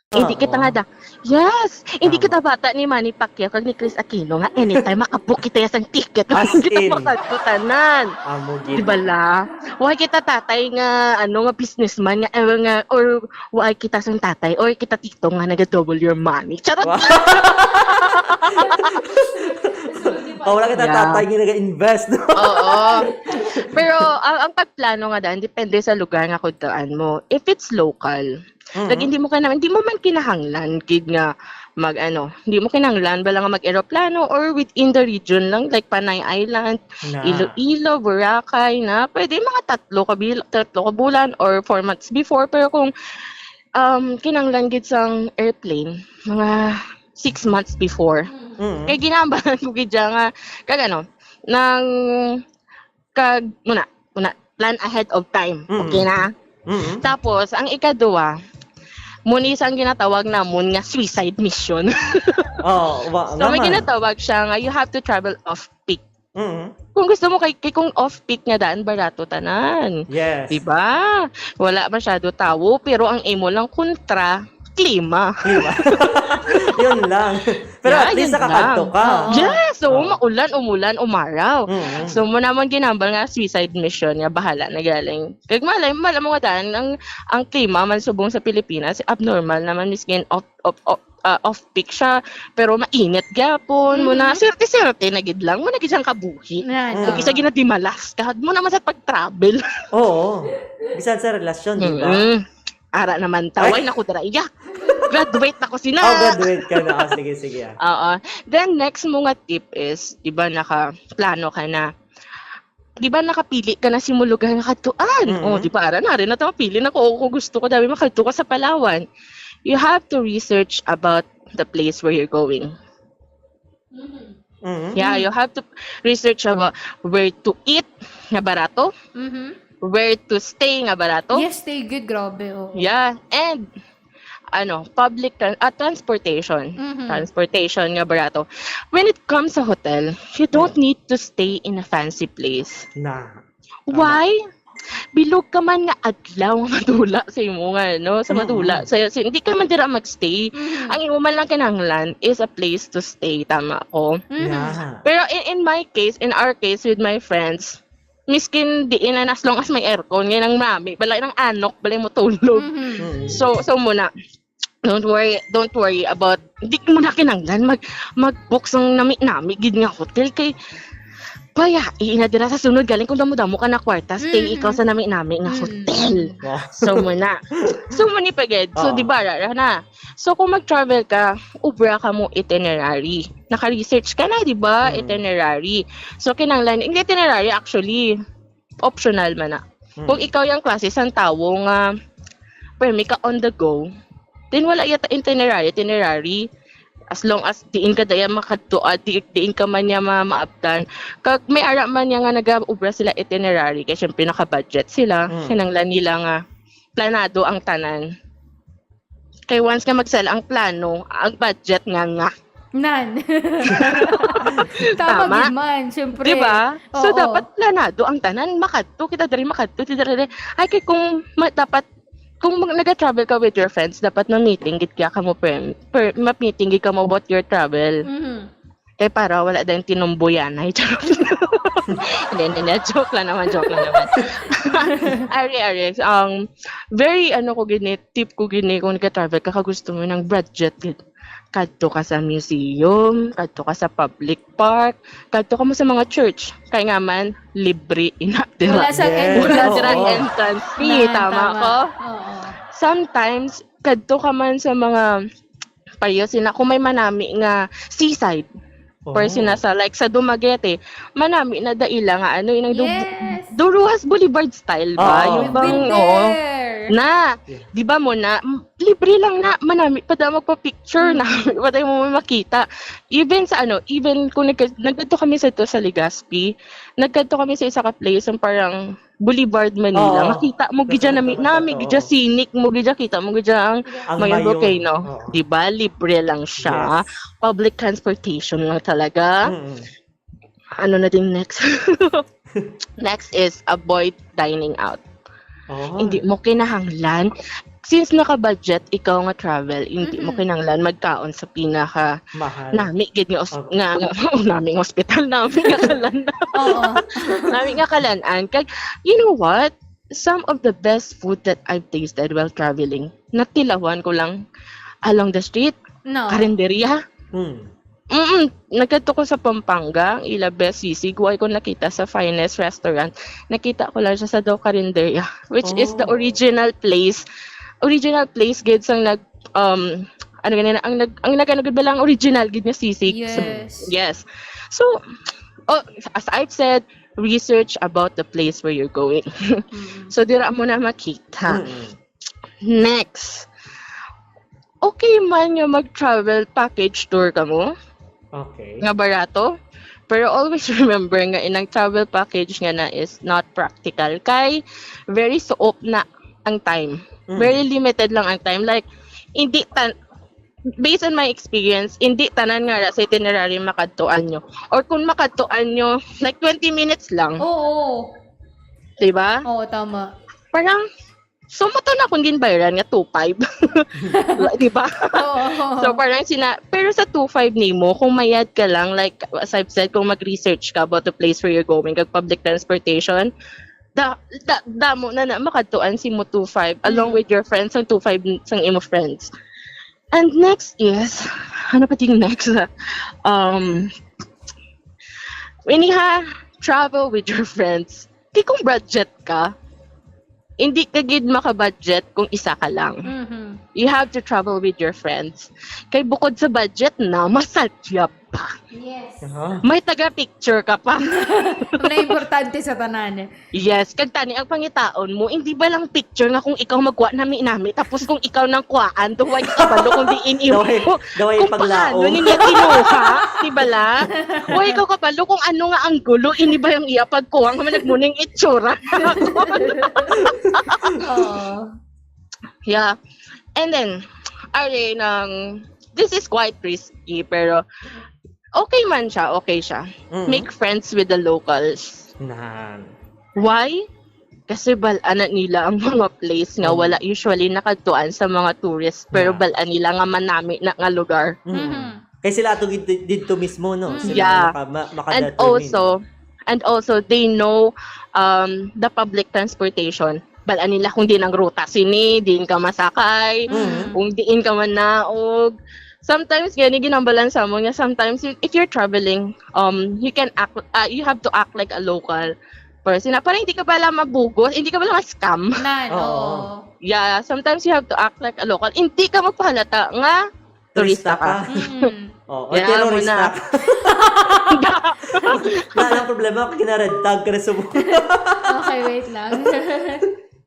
Hindi kita nga Oo. da. Yes! Hindi Tama. kita bata ni Manny Pacquiao kag ni Chris Aquino nga anytime makabook kita sang ticket. As Hindi kita in. makadto tanan. Amo Di gid. ba la? Why kita tatay nga, ano, nga businessman nga, eh, nga, or why kita sang tatay, or kita tito nga naga-double your money. Charot! Wow. Oh, wala kita Yeah. tatay nga nag-invest. Oo. Pero ang, ang pagplano nga daan, depende sa lugar nga kudtaan mo. If it's local, Mhm. like, hindi mo kinahanglan, hindi mo man kinahanglan gid nga mag, ano, hindi mo kinahanglan bala nga mag-eroplano or within the region lang, like Panay Island, Na. Iloilo, Boracay, na pwede mga tatlo ka bil-, tatlo ka bulan or four months before. Pero kung, um, kinahanglan gid sang airplane, mga six months before. Mhm. Kay ginaambalan ko gid siya nga, kag ano, nang, kag, muna, muna, plan ahead of time. Mhm. Okay na? Mhm. Tapos, ang ikaduha, muni sang ginatawag namon nga suicide mission. Oh, wa, So, may naman. ginatawag siya nga you have to travel off-peak. Mhm. Kung gusto mo kay, kay kung off-peak nga daan, barato tanan. Yes. Di ba? Wala masyado tawo, pero ang imo lang kontra, klima. Klima. Yun lang. Pero Yeah, at least yun nakakadto lang. ka. Oo. Yes, so Oo. maulan, umulan, umaraw. Mhm. So, mo namon ginambal nga suicide mission nga bahala na galing. Kag malay, malay mo nga daan, ang, ang klima man subong sa Pilipinas, abnormal naman, miskin off, off, off, ah, off-peak siya, pero mainit gyapon, mo na, Mhm. swerte-swerte na gid lang, mo na gid siyang kabuhi. Yan, Mm. Kung oo. isa gid na dimalas ka, mo naman sa pag-travel. Oo. Bisan sa relasyon, di ba? Mm. Ara naman, taway Ay. na ko dira. Iya. Graduate na ko sina. Oh, graduate ka na. Ah, sige, sige. Ah. Oo. Then, next mo nga tip is, di ba, naka-plano ka na. Di ba, nakapili ka na si mo lugar nga kadtuan? Mhm. Oh, di ba, ara na, rin na to, pili na ko, kung gusto ko, dabi makadto ka sa Palawan. You have to research about the place where you're going. Mhm. Yeah, you have to research about where to eat nga barato, Mhm. where to stay nga barato. Yes, stay good, grabe, oh. Yeah, and ano, public tran-, ah, transportation. Mhm. Transportation nga barato. When it comes sa hotel, you don't need to stay in a fancy place. Na. Why? Bilog ka man nga adlaw nga madula sa imo nga, no? Sa Mm-mm. madula. Sa, sa, hindi ka man dira magstay. Mhm. Ang imo man lang kinahanglan is a place to stay. Tama ko. Mhm. Yeah. Pero in, in my case, in our case with my friends, miskin diin na, as long as may aircon, ngay nang mami, balay nang anok, balay mo tulog. Mhm. Mm. So, so muna, don't worry, don't worry about, hindi mo na kinanglan mag, mag-book sang nami-nami gid nga hotel kay, baya, iina dira sa sunod, galing kung damo-damo ka na kwarta, stay Mm. ikaw sa nami-nami nga Mm. hotel. Wow. So muna. So muna pa gid. So, Oo. di ba, rara na? So, kung mag-travel ka, ubra ka mo itinerary. Naka-research ka na, di ba? Mm. Itinerary. So, kinanglan, yung itinerary, actually, optional man na. Mm. Kung ikaw yung klase sang tawo nga permi ka on the go, then wala yata itinerary, itinerary. As long as diin ka daya makadto, ah, di, diin ka man niya ma-, maabtan. Kag may ara man niya nga nagaubra sila itinerary, kay syempre naka-budget sila. Mm. Kinanglan nila nga planado ang tanan. Kay once nga magsala ang plano, ang budget nga nga. Nan. Tama Tama. gid man, syempre. Di ba? So, Oo. dapat planado ang tanan. Makadto kita diri, makadto kita diri. Ay, kay kung ma-, dapat, kung mag-, nag-travel ka with your friends, dapat ma-meeting gid kaya ka mo, per, per, ma-meeting gid ka mo about your travel. Mhm. Kay para wala din tinumbuyan. Ay, charot. Hindi, hindi, hindi. Joke lang naman, joke lang naman. Ari, ari. Ang very, ano ko gini, tip ko gini, kung nag-travel ka, kagusto mo ng budget, gid. kadto ka sa museum, kadto ka sa public park, kadto ka mo sa mga church. Kay nga man, libre ina dira. Wala sa Yes. entrance Wala dira Oo. fee. entrance fee, Na, tama tama. ko? Oo. Sometimes, kadto ka man sa mga payo sina kung may manami nga seaside. Or Oh. sina sa, like, sa Dumaguete, manami na daila nga ano, yung nag-, Yes. Duruhas Boulevard style ba? Oo. Yung We've bang, been oo. there. Na, Yeah. di ba mo na, m-, libre lang na, manami pa daw magpa-picture, Mm. nami pa tayo mo makita. Even sa ano, even kung nagka-, nagkadto kami sa to sa Legazpi, nagkadto kami sa isa ka place, ang parang Boulevard Manila. Oo. Makita mo gidya Nakita nami, ko, nami oo. gidya scenic mo gidya, kita mo gidya ang Ang Mayon Mayon. volcano. Oo. Di ba? Libre lang siya. Yes. Public transportation lang talaga. Mm-mm. Ano na din next? Next is avoid dining out. Oh. Hindi mo kinahanglan. Since naka-budget ikaw nga travel, hindi mo Mm-mm. kinahanglan magkaon sa pinaka Mahal. nami gid nga os-, Okay. nga, nga, nami nga hospital, nami nga kalan-, Oo. nami nga kalan-an. Kag, you know what? Some of the best food that I've tasted while traveling, natilawan ko lang along the street, No. karinderya. Hmm. Mm, nagkadto ko sa Pampanga, ang ila best sisig, wa ko nakita sa finest restaurant. Nakita ko lang siya sa daw karinderya, which is the Oh. original place. Original place gid sang nag, um, ano ganina, ang nag-, ang nag-, ano gid ba lang, original gid nga sisig. Yes. Yes. So, oh, as I've said, research about the place where you're going. Mm. So, dira mo na makita. Mm. Next. Okay man nga mag-travel package tour ka mo, Okay. nga barato, pero always remember nga inang travel package nga na is not practical. Kay very suop na ang time. Mm. Very limited lang ang time. Like, hindi tan-, based on my experience, hindi tanan nga ra sa itinerary makadtuan nyo. Or kung makadtuan nyo, like, twenty minutes lang. Oo. Diba? Oo, tama. Parang, so, mo to na akong ginbayaran nga two five. Di ba? Oo. So, parang sina-, pero sa two five nimo, kung mayad ka lang, like, as I've said, kung mag-research ka about the place where you're going, kag public transportation, da, da, damo na na makadtuan si mo two five along Mm. with your friends, ang two five sang imo friends. And next is, ano pa ting next? Um, when you ha, travel with your friends, di kung budget ka, hindi ka gid makabudget kung isa ka lang. Mhm. You have to travel with your friends. Kay bukod sa budget na, masadya pa. Yes. Aha. May taga-picture ka pa. Wala importante sa tanan. Yes, kag tani ang pangitaon mo, hindi ba lang picture nga kung ikaw magkuha nami-nami, tapos kung ikaw nang kuhaan, daw way ka kabalo kung diin imo, Daw way, daw way kung paglaom. paano niya kinuha, di ba la? O ikaw kabalo kung ano nga anggulo, ini ba yung iya pagkuha nga managmuning itsura? Oo. Yeah. And then, are nang, this is quite risky, pero okay man siya, okay siya. Mm. Make friends with the locals. Nan. Why? Kasi bal-an na nila ang mga place nga Mm. wala usually nakadtuan sa mga tourist, pero Yeah. bal-an nila nga manami na nga lugar. Mm. Mhm. Kay sila ato gid-, didto mismo, no? Mm. Sila Yeah. maka-, ma-, And makadetermine. also, and also, they know, um, the public transportation. Bal-an nila kung diin ang ruta sini, diin ka masakay, Mm. kung diin ka manaog. Sometimes, gani ginambalan sa mo nga sometimes, if, if you're traveling, um, you can act, ah, you have to act like a local person. Na, para hindi ka pala mabugos, hindi ka pala ma-scam. Nan, Oo. oo. Yeah, sometimes you have to act like a local. Hindi ka magpahalata nga turista Turista ka. ka. Mm. Oh, or Yeah, terorista muna. ka. Na, ang problema, kag gina-red tag ka na sa mo. Okay, wait lang.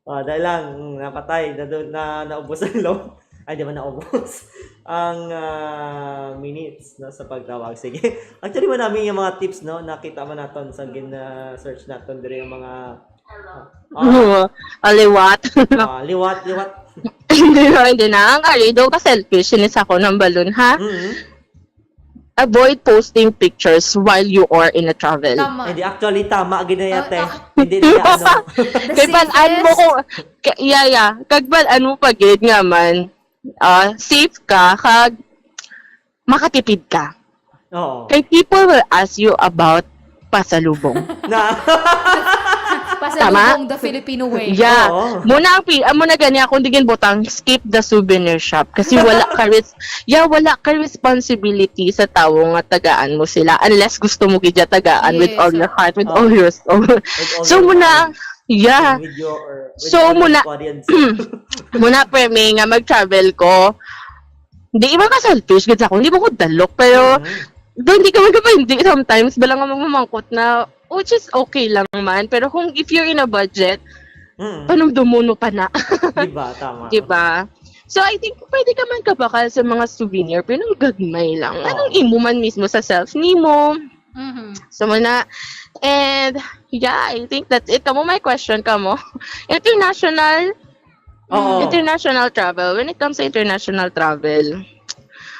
Oh, dali lang, mm, napatay, na, na, naubos ang lo-, ay, di ba naubos? Ang, ah, minutes, no, sa pagtawag. Sige. Actually, man namin yung mga tips, no, nakita man naton sa gin-, ah, search naton diri ang mga, ah, Oo. Ah, liwat. Ah, liwat, liwat. Hindi na, hindi na. Ang ari, daw ka selfish. Sinis ako ng balon, ha? Mm-hmm. Avoid posting pictures while you are in a travel. Tama. Hindi, actually, tama, ginaya, Ah, te. ah. Hindi, hindi, ano. The Kay balaan mo safest. kung, ka-, yeah, yeah. Kag balaan mo pa gid nga man, ah, safe ka, kag makatipid ka. Oo. Kay people will ask you about pasalubong. Na. Pasalubong the Filipino way. Yeah. Oo. Muna ang pi-, amo na gani akong digin butang, skip the souvenir shop. Kasi wala ka res-, yeah, wala ka responsibility sa tawo nga tagaan mo sila unless gusto mo gid siya tagaan with all your heart, with all your soul. So muna, yeah. So muna, muna pre, may nga mag-travel ko. Di iba ka selfish gid sa ako, hindi mo ko dalok, pero doon di ka magkapaindi sometimes, bala nga mamangkot na, which is okay lang man. Pero kung if you're in a budget, panumdumon mo pa na. Diba? Tama. Diba? So, I think pwede ka man kabakal sa mga souvenir, pero nang gagmay lang. Anong imo man mismo sa self nimo? Mm-hmm. So, muna, and, yeah, I think that's it. Kamo, may question ka mo? International, Oo. International travel. When it comes to international travel,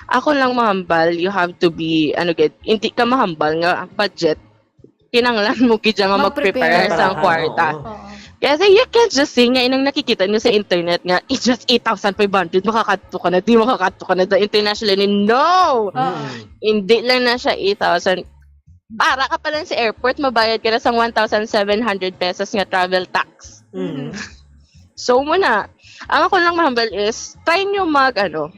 ako lang mahambal, you have to be, ano gid, hindi ka mahambal nga budget. Kinanglan mo gid nga mag-prepare sa kwarta. Kasi you can't just say nga inang nakikita niyo sa internet nga it's just eight thousand five hundred, makakadto ka na, di makakadto ka na sa international. No! Hindi lang na siya eight thousand. Para ka pa lang sa airport, mabayad ka na sang one thousand seven hundred pesos nga travel tax. Mm. So, muna, ang ako lang mahambal is, try nyo mag, ano,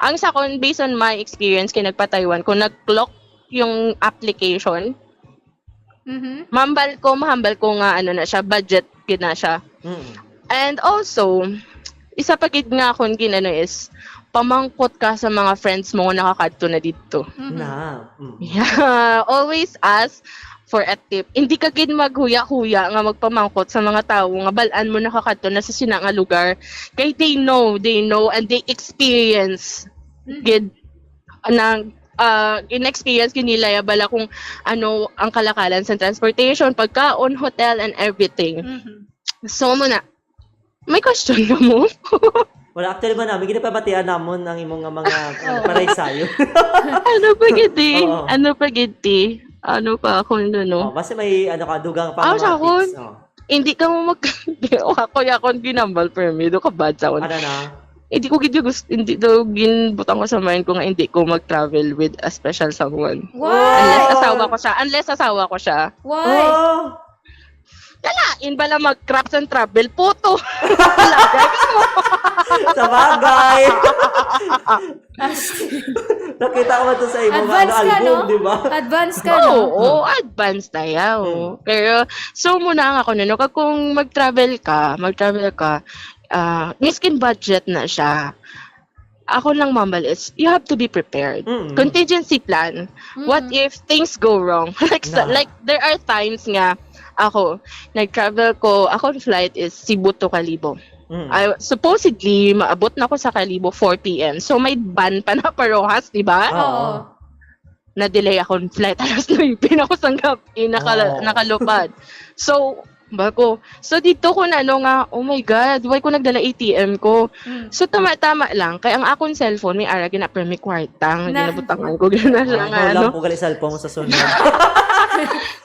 ang sa akon, based on my experience, kay nagpa-Taiwan, kung nag-clock yung application, mm-hmm, mahambal ko, mahambal ko nga, ano na siya, budget gid na siya. Mm. And also, isa pa gid nga akon ginano is, pamangkot ka sa mga friends mo nga nakakadto na didto. Mm-hmm. Na. Mm. Yeah, always ask for a tip. Hindi ka gid maghuya-huya nga magpamangkot sa mga tawo nga bal-an mo nakakadto na sa sina nga lugar. Kay they know, they know, and they experience gid nang, ah, in-experience gid nila ya bala kung ano ang kalakalan sa transportation, pagkaon, hotel, and everything. Mm-hmm. So, muna, may question ka mo? Wala, actually ba namin, ginapabatian namon ang imong nga mga, ano, paraysayo. Ano pa gid eh? Oo. Ano pa gid eh? Ano pa ako, ano, no? Oh, basta may, ano ka, dugang pa. Ah, mga sa akon? Tips, oh. Hindi ka mo mag-, ako, ako ang ginambal permi, do ka bad sa akon. Ano na? Hindi ko gid gusto, hindi daw ginbutang ko sa mind ko nga hindi ko mag-travel with a special someone. Why? Unless asawa ko siya, unless asawa ko siya. Why? Oh. Kalain bala mag-crops and travel, puto. Lagay mo. Sa bagay. Nakita ko man to sa imo nga, ano, album, no? Di ba? Advance ka, no? Oo, oo, advance na yaw. Hmm. Pero, so muna nga ako, no, kag kung mag-travel ka, mag-travel ka, ah, miskin budget na siya, ako lang, Mambal, is you have to be prepared. Mm-mm. Contingency plan. What if things go wrong? Like, sa, like, there are times nga ako, nag-travel ko, akong flight is Cebu to Kalibo. Mm. I, supposedly, maabot na ko sa Kalibo four p.m. So, may ban pa na parohas, di ba? Oo. Na-delay akong flight. Alas nuebe na ko sa gabi, nakala-, nakalupad. So, bako. So, dito ko na, ano nga, oh my God, why ko nagdala A T M ko? Mm. So, tama-tama lang. Kaya ang akong cellphone, may ara gina, pero may kwartang, ginabutangan ko, gina siya nga, ano. Lang ko gali cellphone mo sa sunod.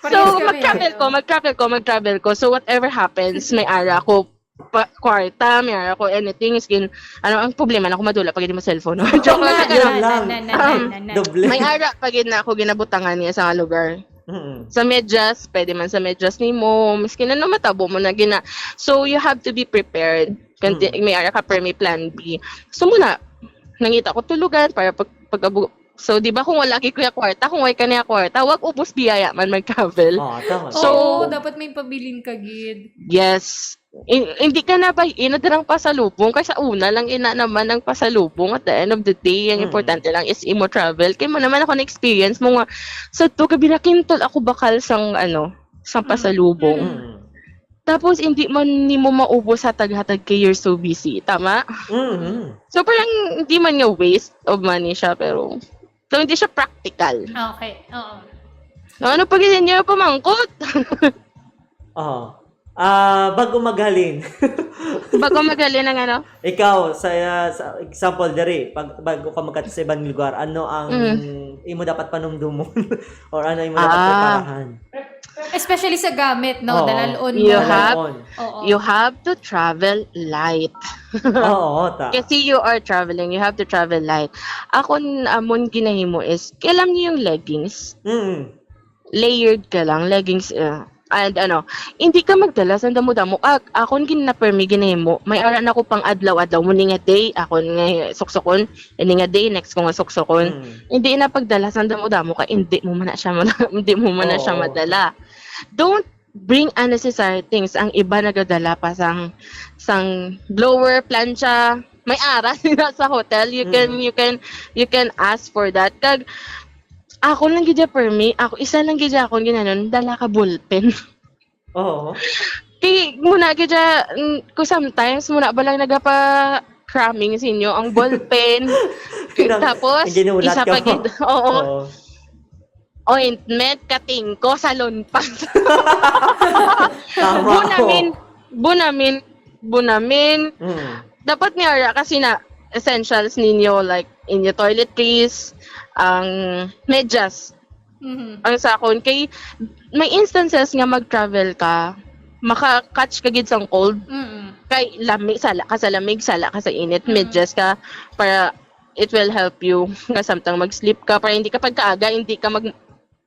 So, mag-travel ko, mag-travel ko, mag-travel ko. So, whatever happens, may ara ko pa, kwarta, may ara ko anything, skin, ano, ang problema na kung madula pa gid mo cellphone, no? Joke lang, ano. May ara pa gid na ako ginabutangan niya sa lugar. Mm-mm. Sa medyas, pwede man sa medyas nimo, miskin ano matabo mo na gina. So, you have to be prepared. Kanti, may ara ka, pero may plan B. So, muna, nangita ko tulugan para pag, pag-abo-, so, di ba kung wala kay kuya kwarta, kung way ka niya kwarta, wag ubos biyaya man mag-travel. Oo, tama. So, oo, dapat may pabilin ka gid. Yes. In-, hindi ka na ba ina dirang pasalubong? Kay sa una lang ina naman ang pasalubong. At the end of the day, ang importante lang is imo travel. Kay mo naman ako na-experience mo nga, sa to gabi nakintol ako bakal sang, ano, sang pasalubong. Mm. Tapos, hindi man nimo maubos hatag-hatag kay you're so busy. Tama? Mm-hmm. So, parang hindi man nga waste of money siya, pero so, hindi siya practical. Okay, oo. So, ano pa gid niya pamangkot? Oo. Ah, bago maghalin. Bago maghalin ang ano? Ikaw, sa, ah, sa example diri, pag bago ka magkat sa ibang lugar, ano ang imo dapat panumdumon? Or ano imo dapat preparahan? Especially sa gamit, no? Oo. Dalalon mo. You have, oo, you have to travel light. Oo, ta. Kasi you are traveling, you have to travel light. Ako, n-, amon ginahimo is, kay alam niyo yung leggings? Mm. Layered ka lang, leggings, uh, And ano, hindi ka magdala sa damo-damo. Ah, akon gin-, na permi ginahimo. May ara na ko pang adlaw-adlaw mo ni nga day, akon nga suksokon, ini nga day next ko nga suksokon. Mm. Hindi na pagdala sa damo-damo ka, hindi mo man na siya ma-, hindi mo man na siya Oo. madala. Don't bring unnecessary things. Ang iba nagadala pa sang sang blower, plancha, may ara sila sa hotel. You can Mm. you can you can ask for that. Kag ako lang gid permi, ako isa lang gid akon ginanon, dala ka ballpen. Oo. Ti muna gid mm, ko sometimes muna ba lang nagapa cramming sa inyo ang ballpen. Kinang- Tapos ang ginulat isa ka pa mo. gid, oo. Oo. Ointment, katingko, salon pass. Tama. Bunamin, bunamin, bunamin. Mm. Dapat ni ara kasi na essentials ninyo like inyo toiletries, ang medyas, Mhm. ang sakon kay may instances nga mag-travel ka, maka-catch ka gid sang cold. Mm-mm. Kay lami, sala ka sa lamig, sala ka sa init, Mm. medyas ka para it will help you nga samtang mag-sleep ka para hindi ka pagkaaga, hindi ka mag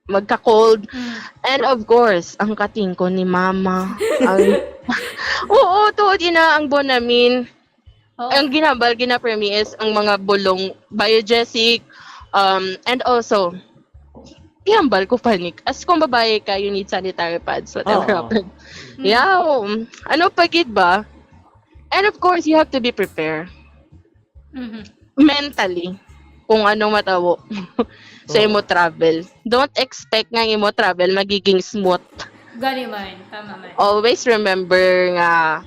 magka-cold. Mm. And of course, ang katingko ni mama. Ang, oo, tuod ina ang Bonamin. Oo. Ang ginambal gina for me is ang mga bulong Biogesic, um, and also ihambal ko pa ni as kung babae ka, you need sanitary pads, whatever Oo. happened. Mm. Yeah, um, ano pa gid ba? And of course, you have to be prepared Mhm. mentally kung anong matabo sa Oo. imo travel. Don't expect nga ang imo travel magiging smooth. Gani man, tama man. Always remember nga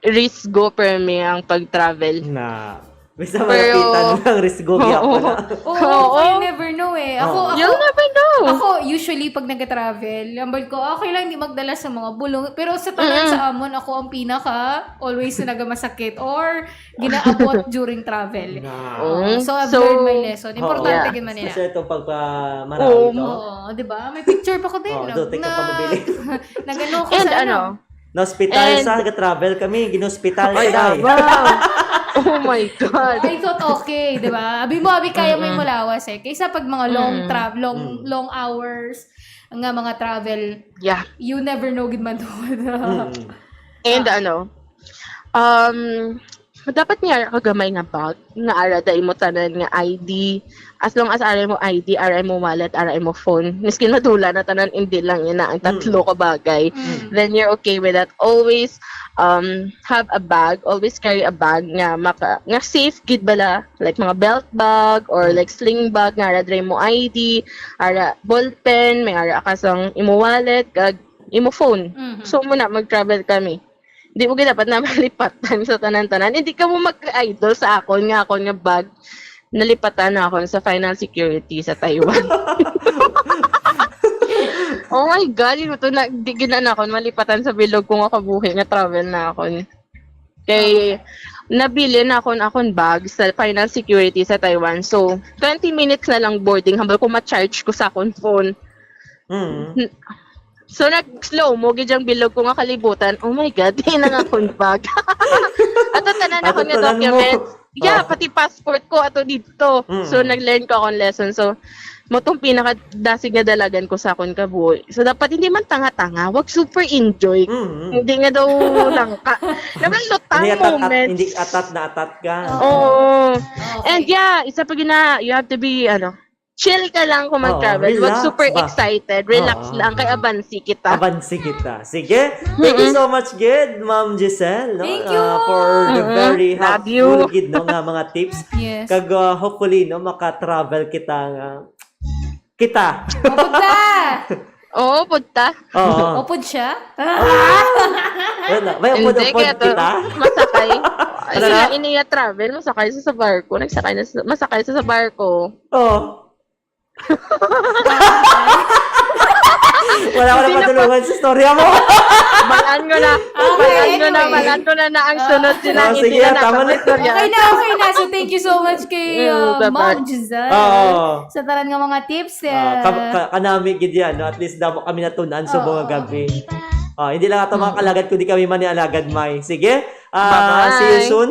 risk go permi ang pag-travel. Na. Bisa Pero- malapitan lang, risk go Oo. gyapon na. Oo, Oo. you never know eh. Ako, Oo. ako, You'll never know. Ako, usually, pag nag-travel, ambal ko, okay lang, di magdala sa mga bulong. Pero sa tanan Mm-mm. sa amon, ako ang pinaka, always na nagamasakit or ginaabot during travel. Na. Mm. So, I've So, learned my lesson. Importante Yeah. gid man nila. Especially itong pagpamarawi, Oo. no? Oo, di ba? May picture pa ko din. Oo, Nag-, do, take ka nag-, pamabili. nag-ano ko And sa ano. ano, Na-hospital And- sa, nag-travel kami, gin-hospital Ay, siya, ay. aba. Oh my God. I thought okay, di ba? Abi mo, abi kaya may Mm-mm. mulawas eh. Kaysa pag mga long Mm-mm. travel, long, Mm. long hours, nga mga travel, Yeah. you never know gid man to. Mm. And ano, um, dapat nga kagamay nga bag, nga ara da imo tanan nga I D. As long as ara mo I D, ara mo wallet, ara mo phone. Miskin madula na tanan, hindi lang ina ang tatlo Mm. ka bagay. Mm. Then you're okay with that. Always um have a bag, always carry a bag nga maka, nga safe gid bala, like mga belt bag or Mm. like sling bag nga ara dre mo I D, ara ballpen, may ara ka sang imo wallet, kag imo phone. Mhm. So muna mag-travel kami. Di mo gid dapat na malipatan sa tanan-tanan. Hindi ka mo mag-idol sa akon nga akon nga bag nalipatan na akon sa final security sa Taiwan. Oh my God, yun to na, di gid na akon malipatan sa bilog ko nga kabuhi nga travel na akon. Kay nabili na akon akon bag sa final security sa Taiwan. So, twenty minutes na lang boarding, hambal ko ma-charge ko sa akon phone. Mm. So, nag-slow mo gid ang bilog ko nga kalibutan. Oh my God, di na nga akon bag. Ato tanan Ato akon nga tanan mo. document. Yeah, Oh. pati passport ko ato dito. Mm. So, nag-learn ko akong lesson. So, mo tong pinakadasig nga dalagan ko sa akon kabuhi. So, dapat hindi man tanga-tanga, wag super enjoy. Mm. Hindi nga daw lang ka. Naman lutang Hindi atat-at, moment. Hindi atat na atat ka. Oo. Okay. And yeah, isa pa gina, you have to be, ano, chill ka lang kung Oo, mag-travel. Wag relax super ba? excited. Relax Oo. lang. Kay abansi kita. Abansi kita. Sige. Thank you so much gid, Ma'am Giselle, no? Thank you. Ah, for the Mm-mm. very Love you. helpful gid, no, nga mga tips. Yes. Kag ah, hopefully, no, maka-travel kita nga kita. Upod ta! Oo, punta. Oo. Upod siya? Wala. May Hindi, upod-upod kaya to, kita. masakay. Ay, Ano sila, na? iniya travel, masakay sa, sa barko. Nagsakay na sa, masakay sa, sa barko. Oo. Wala ko na patulungan sa storya mo. Balaan ko na. Okay, Balaan ko na. anyway. Balaan ko na na ang sunod sila. Ah, Hindi sige, na tama na. nakapag-istorya. Okay na, okay na. So, thank you so much kay Mm, uh, bye-bye. Ma'am Giselle. Oo. Sa tanan nga mga tips. Ah, Uh, ka- ka- kanami gid yan, no? At least damo kami natunan sa mga Oo. gabi. Ah, hindi lang ato mga kalagad, kundi kami man ni Alagad May. Sige. Ah, Bye-bye. See you soon.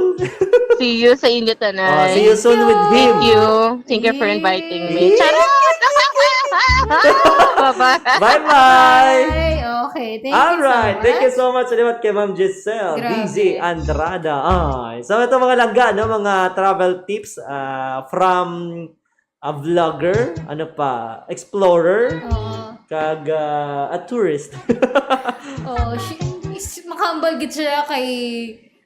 See you sa inyo tanan. Ah, see you soon with him. Thank you. Thank you for inviting me. Yay! Charot! Bye-bye. Bye-bye. Ay, okay. Thank you so Alright. much. Thank you so much. Salamat kay Ma'am Giselle, Grabe. D Z Andrada. Ay. So, ito mga langga, no? Mga travel tips ah, from a vlogger, ano pa, explorer, Oo. kag ah, a tourist. Oh, she, is, makahambal gid siya kay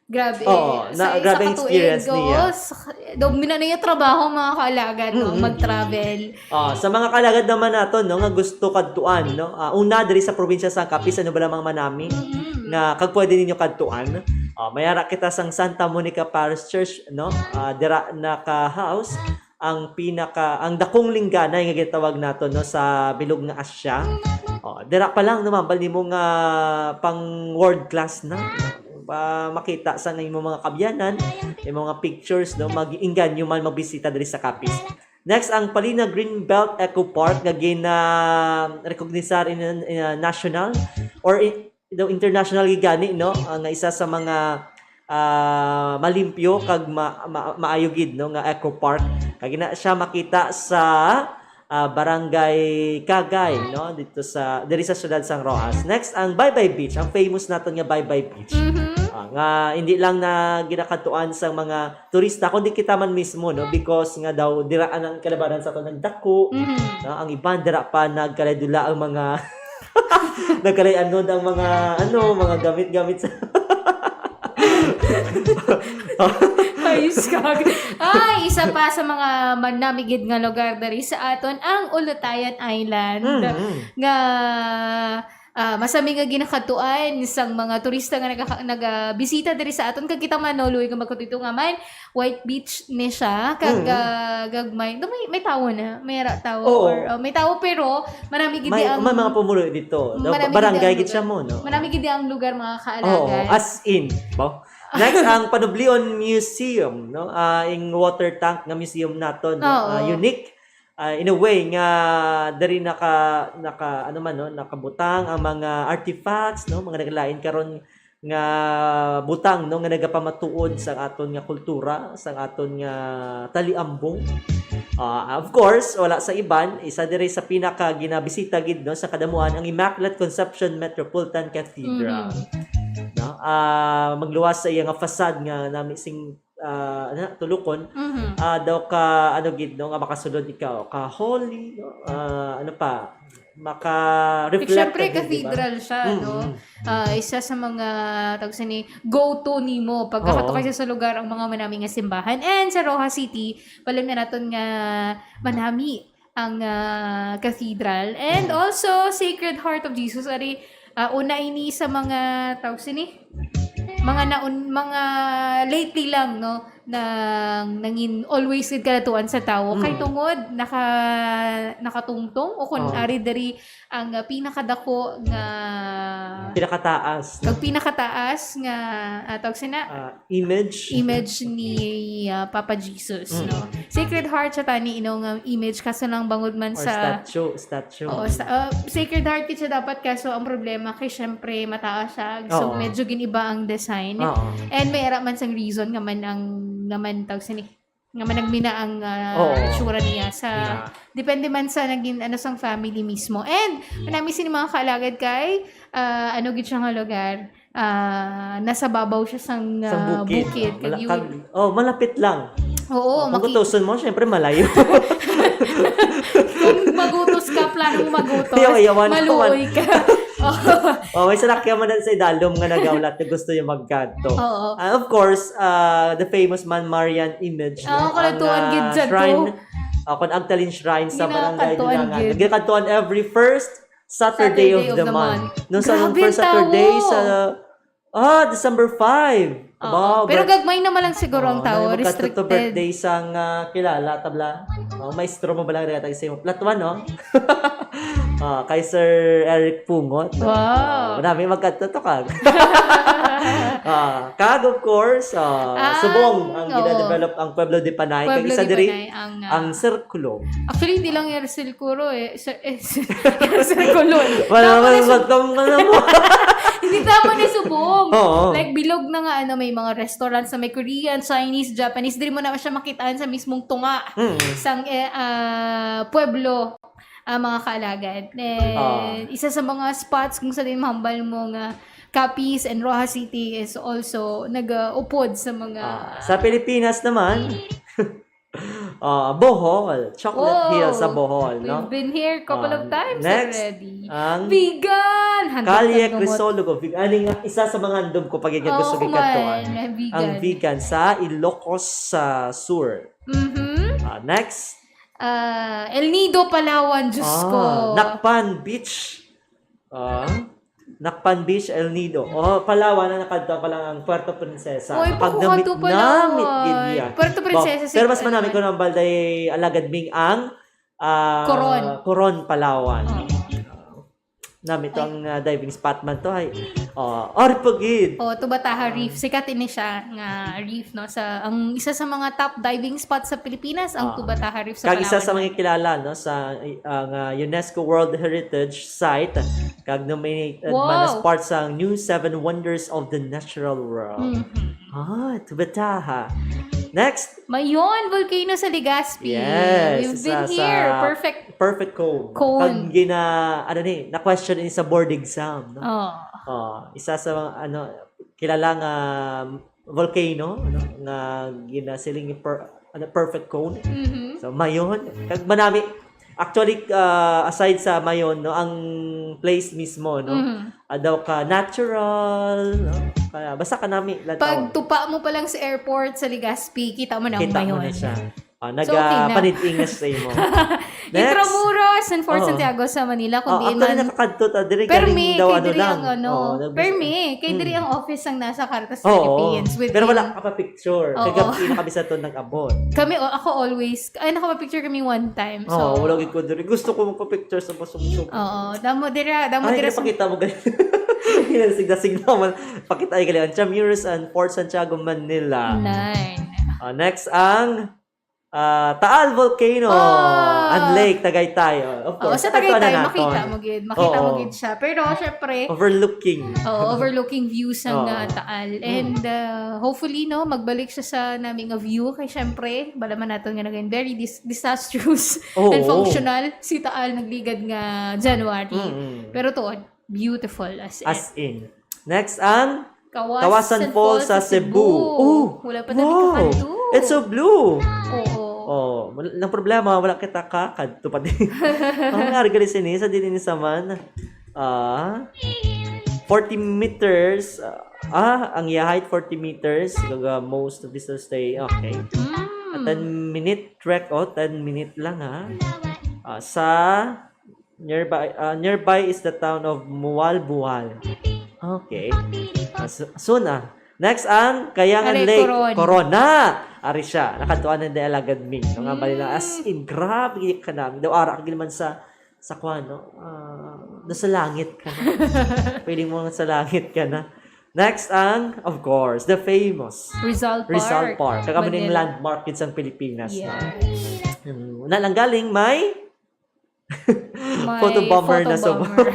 grabe. Oo, na- Sa isa grabe ka experience tuig, niya. Oo, sa, daw na niya trabaho, mga kaalagad, no? Mm-mm. Mag-travel. Ah, sa mga kaalagad naman nato, no, nga gusto kadtuan, no? Ah, una, diri sa probinsya sa Capiz, ano ba lamang manami? Mm-mm. Nga kag pwede ninyo kadtuan. Ah, may ara kita sang Santa Monica Parish Church, no? Ah, dira naka-house ang pinaka ang dakong lingganay nga gitawag nato, no, sa bilog nga Asya. Oh, dira pa lang, no, ma'am, bali mo nga pang world class na. Pa makita sa imo mga kabyanan, imo mga pictures, no, mag-inganyo man magbisita diri sa Capiz. Next, ang Palina Greenbelt Eco Park nga gina-recognisar in, in, uh, national or in, daw international gid gani, no? Ah, nga isa sa mga ah, malimpyo kag ma- ma- maayo gid, no, nga eco park. Kag ina siya makita sa ah, Barangay Kagay, no, dito sa diri sa siyudad sang Roxas. Next, ang Baybay Beach, ang famous naton nga Baybay Beach. Mhm. Ah, nga hindi lang na ginakadtuan sang mga turista, kundi kita man mismo, no, because nga daw dira ang kalabanan sa aton nagdako, Mhm. no, ang iban dira pa nagkaladula ang mga nagkalayanod ang mga ano, mga gamit-gamit sa Ayos ka. Ay, isa pa sa mga manamigid nga lugar diri sa aton ang Ulutayan Island Mm, mm. nga ah, masami nga ginakatuan sang mga turista nga naga, nagabisita diri sa aton kag kita man no, luoy nga magkatuto nga man White Beach ni siya kag Mm. ah, gagmay no, may may tawo na may ra tawo Oo. or oh, may tawo pero marami gid May, ang may mga pumulo dito. Marami gid Barangay ang gid siya lugar. Mo, no? Marami gid ang lugar mga Oo, kaalagad. As in, no? Next, ang Panublion Museum, no? Ah, ing water tank nga museum naton, no? Oo. Ah, unique. Ah, in a way nga diri naka naka ano man, no, nakabutang ang mga artifacts, no, mga naglain karon nga butang, no, nga nagapamatuod sa aton nga kultura, sa aton nga taliambong. Ah, of course, wala sa iban, isa diri sa pinaka ginabisita gid, no, sa kadamuan ang Immaculate Conception Metropolitan Cathedral. Mhm. No? Ah, magluwas sa iya nga facade nga nami sing ah, ano, tulukon, Mhm. ah, daw ka ano gid, no, nga makasulod ikaw ka holy, no? Ah, ano pa, maka-reflect Siyempre, ka gid, di ba? Cathedral siya, Mm, no? mm. Ah, isa sa mga tawag sa ni go-to nimo pagkakato Oo. Kay sa lugar ang mga manami nga simbahan. And sa Roxas City, balim na naton nga manami ang ah, cathedral. And Mm. Also, Sacred Heart of Jesus. Ari, ah, una ini sa mga tawag sini mga naun mga lately lang, no, nang nangin always gid kalatuan sa tawo kay Mm. Tungod naka nakatungtong o kun Oo. Ari diri ang ah, pinakadako nga Pinakataas, no? Kag pinakataas nga ah, tawag sina Ah, image. Image ni ah, Papa Jesus, Mm. no? Sacred Heart siya tani ino nga image kaso lang bangod man Or sa statue, statue. Oo, sa, ah, Sacred Heart gid siya dapat kaso ang problema kay syempre mataas siya. So Oo. Medyo giniba ang design. Oo. And may ara man sang reason nga man ang nga man tawag sini nga man nagmina ang ah, Oo. itsura niya sa Yeah. Depende man sa naging ano sang family mismo. And nami sini mga kaalagad kay ah, ano gid siya nga lugar ah, nasa babaw siya sang, Sa ah, bukid. bukid. Mala- Kag yun- kag- oh, malapit lang. Oo, Oh, kung maki- gutuson mo, syempre malayo. Kung magutos ka, plano mo magutos, Yaw-, yawan ka maluoy ka. Oo. Oh, may salakyan man sa idalom nga nagaulat na gusto niya magkadto. Oo. Ah, of course, ah, the famous man Marian image, Ah, no? Kalatuan Ang, gid ah, dyan to. Shrine, ah, kung Agtalin Shrine sa Ginakadtuan Barangay Linangan. gid. Ginakadtuan every first Saturday, Saturday of, of the, the month. month. No, sa Grabe first ang Saturday tawo. sa ah, December five. Oo. Wow, Pero ber- gagmay naman lang siguro ang Oh, tao, may magkadto restricted. Birthday sang ah, kilala, tabla. Oh, maestro mo ba lang rin sa imo? Platuan, no? Ah, kay Sir Eric Pungot. No? Wow. Oh, marami magkadto to kag. Ah, kag of course, ah, Ah, Subong ang oo. gina-develop ang Pueblo de Panay. Kag Pueblo isa de diri Panay ang, ah, ang Sirkulo. Actually, hindi lang yung Sirkulo eh. Sir, eh, Sir, Sirkulo eh. Wala Tama naman ni yung Sub- magkam ka na mo. Hindi tama ni Subong. Oo. Like, bilog na nga, ano, may mga restaurants na may Korean, Chinese, Japanese. Diri mo naman siya makitaan sa mismong tunga Mm. sang eh, ah, pueblo. Ah, mga kaalagad. Eh, Ah. isa sa mga spots kung saan mahambal mo nga Capiz and Roxas City is also nag-upod sa mga Ah, sa Pilipinas naman, ah, Bohol, Chocolate Wow! Hill sa Bohol, no? We've been here couple of Ah, times next, already. ang Vegan! Handog Kalye kag gamot. Crisologo. Veg-, ani nga, isa sa mga handom ko pag Oo, gusto kuman, gikantuan. vegan. Ang vegan sa Ilocos sa Sur. Mhm. Ah, next. Ah, El Nido, Palawan, Diyos Ah, ko. Nakpan Beach. Ah, Nakpan Beach, El Nido. Oh, Palawan na nakadto pa lang ang Puerto Princesa. Oy, Kapag pakuha namit, to namit gid Palawan. niya. Puerto Ba-, Princesa, pero mas ano manami ko naman? Nambal day alagad ming ang ah, Coron. Coron, Palawan. Oh. Namit ang ah, diving spot man to ay. Oh, ari pa gid. Oh, Tubataha Reef. Sikat ini siya nga reef, no? Sa, ang isa sa mga top diving spot sa Pilipinas, ang Ah. Tubataha Reef sa Kag isa sa Palawan. mga kilala, no, sa ah, nga UNESCO World Heritage Site, kag nominated man as Wow! part sa New Seven Wonders of the Natural World. Mhm. Ah, Tubataha. Next. Mayon, volcano sa Legazpi. Yes, We've isa been sa here. Perfect. Perfect cone. Cone. Kag gina, ano ni, na-question ini sa board exam, no? Oh. Oh, isa sa mga, ano, kilala nga volcano, ano, nga ginasiling per, ano, perfect cone. Mhm. So, Mayon. Kag manami, actually, ah, aside sa Mayon, no, ang place mismo, no, Mhm. ah, daw ka natural, no? Kaya, basta kanami lang Pag tawon. tupa mo pa lang sa airport sa Legazpi, kita mo na ang Kita mo na Mayon. siya. Ah, So, okay na. nagapanid-ingas sa imo. Intramuros and Fort Oo. Santiago sa Manila, kung Oh, diin actually, man. nakakadto ta. Diri Permi, galing daw, kay ano diri lang. ang ano. Oh, nag- Permi, kay diri ang office ang nasa Caritas Oo. Philippines. Pero wala Within ka pa picture. Oo. Kagabi na kami sa to nag-abot. Kami, oh, ako always, ay, nakapapicture kami one time. So, Oo, wala gid ko diri. Gusto ko magpa-picture sa masungsog. Oo, damo dira, damo Ay, dira sa pakita mo gali. Sige, sige naman. Pakita ay gali. Intramuros and Fort Santiago, Manila. Nine. Ah, next ang ah, Taal Volcano Oh. and Lake Tagaytay. Oh, of Oo, course, sa nakadto na Tagaytay, naton. makita mo gid. Makita mo Oo. gid siya. Pero, syempre, Overlooking. oh, overlooking views ang Oo. ah, Taal. Mm. And uh, hopefully, no, magbalik siya sa nami nga view. Kay syempre, bala man naton nga naging very dis- disastrous Oo. and functional si Taal nagligad nga January. Mm-mm. Pero tuod, beautiful as in. As in. Next ang Kawasan Kawasan Falls sa Cebu. Oh, Wala pa na wow. Kakadto. It's so blue. Oo. Oh, wal- ang problema, wala kita kakadto pa din. Ang nga, gali sini, sa dili ni Saman. Ah, forty meters. Ah, ah, ang iya height, forty meters. Gaga most of visitors stay. Okay. Mm. A ten minute trek. Oh, ten minute lang, ha. Ah, sa nearby, ah, nearby is the town of Mualbual. Okay. Ah, so- soon, ah. Next, ang Kayangan Are, Lake. Coron. Corona. Ari siya. Nakadtuan na di alagad mi. Nga bali na, as in, grabe ka namin. Daw ara ka naman sa, sa kwan, no? Ah, nasa langit ka na. Feeling mo sa langit ka na. Next, ang, of course, the famous Rizal Park. Rizal Park. Kag amo ning Manila. Landmark gid sang Pilipinas, no? Yes. Hmm, una lang galing may May photo bomber na sa photobomber.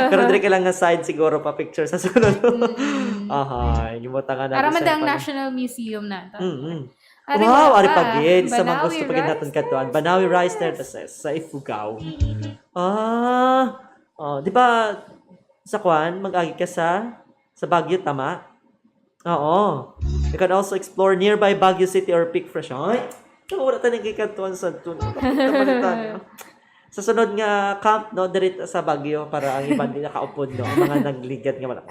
Pero diri ka lang nga side siguro pa picture sa sunod. Mm-mm. Aha, yung mo tanga na Ara man design ang pa na. National Museum na to. Mm-mm. Ari Wow, wala ari pa. pa gid. Sa mga Banawe gusto pa gid rice naton katuan. terraces. Banawe rice terraces sa Ifugao. Ah, oh, di ba sa kwan, mag-agi ka sa sa Baguio, tama? Oo. You can also explore nearby Baguio City or Peak Fresh. Ay, wala tayo nagkikatuan sa tun. Sa sunod nga camp, no, diri sa Baguio para ang iban di nakaupod, no, ang mga nagligad nga wala.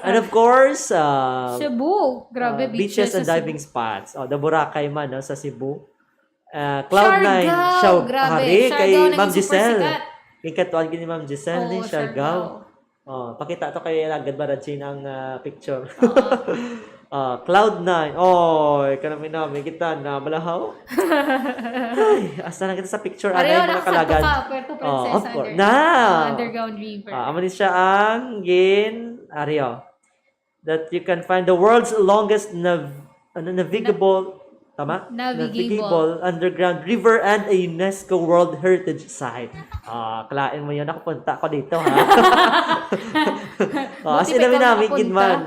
And of course, uh, Cebu. Grabe, uh, beaches and sa Cebu. Diving spots. Oh, the Boracay man, no, sa Cebu. Uh, Cloud Nine, Siargao, Siargao, grabe. Hari, kay Siargao naging Ma'am super Giselle. sikat. Kay katuan gini Ma'am Giselle ni Oo, Siargao. Siargao. Oh, pakita to kay Lagad Barajin ang ah, picture. Oo. Ah, Cloud Nine. Oh, kanami-nami kita na balahaw. Ay, asa na kita sa picture, Pareho anay, mga na kalagad. Ka, Puerto Oh, Princesa. of course. Under, Na! uh, underground river. Ah, amo ni siya ang gin, ari, oh. That you can find the world's longest nav, ano, navigable, tama? Navigable. Underground river and a UNESCO World Heritage Site. Ah, kalain mo yun. Ako, punta ako dito, ha? Oh, as Buti in, pa ikaw namin, namin, nakapunta. Kidman.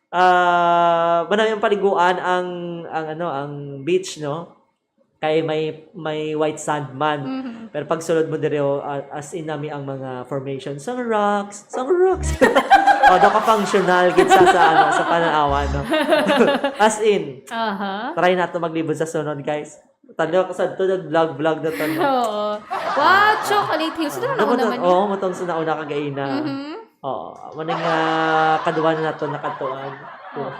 Ah, manami ang paliguan ang, ang, ano, ang beach, no? Kay may, may white sand man. Mhm. Pero pag sulod mo diri, oh, a-, as in nami ang mga formation. Sang rocks, sang rocks. Oh, naka-functional gid sa, sa, ano, sa Pananawan, no? As in, Aha. Try nato maglibot sa sunod, guys. Tanaw ko sa to, nag-vlog-vlog na to, no? Oo. Wow, chocolate hills. Ano na Ano ba nauna to? man? Oo, matong sa nauna kagaina. Mhm. Oo, muna nga kaduwa na nato nakatuan. Oo.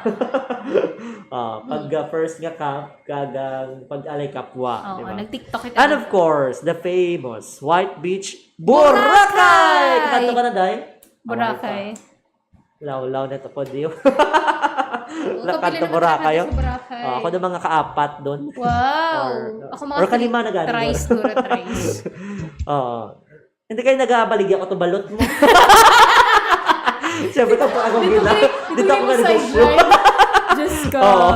Oh, pag, ah, first nga cup, kag ang pag-alay kapwa, Oo, di ba? nag-TikTok kita. And of course, the famous White Beach Boracay! Boracay! Kakanto ka na, Day? Boracay. Lawlaw na to po, di. Nakanta Boracay, oh. Sa Boracay. Oh, ako na mga kaapat doon. Wow. Or, Ako mga or kalima na gani, thrice, no? Siguro thrice. Oo. Hindi kayo nagabaligya ko to balot mo. Siyempre, kapag ako Dito gina-, kay, dito dito ako kay nag-, Diyos ko. Oo.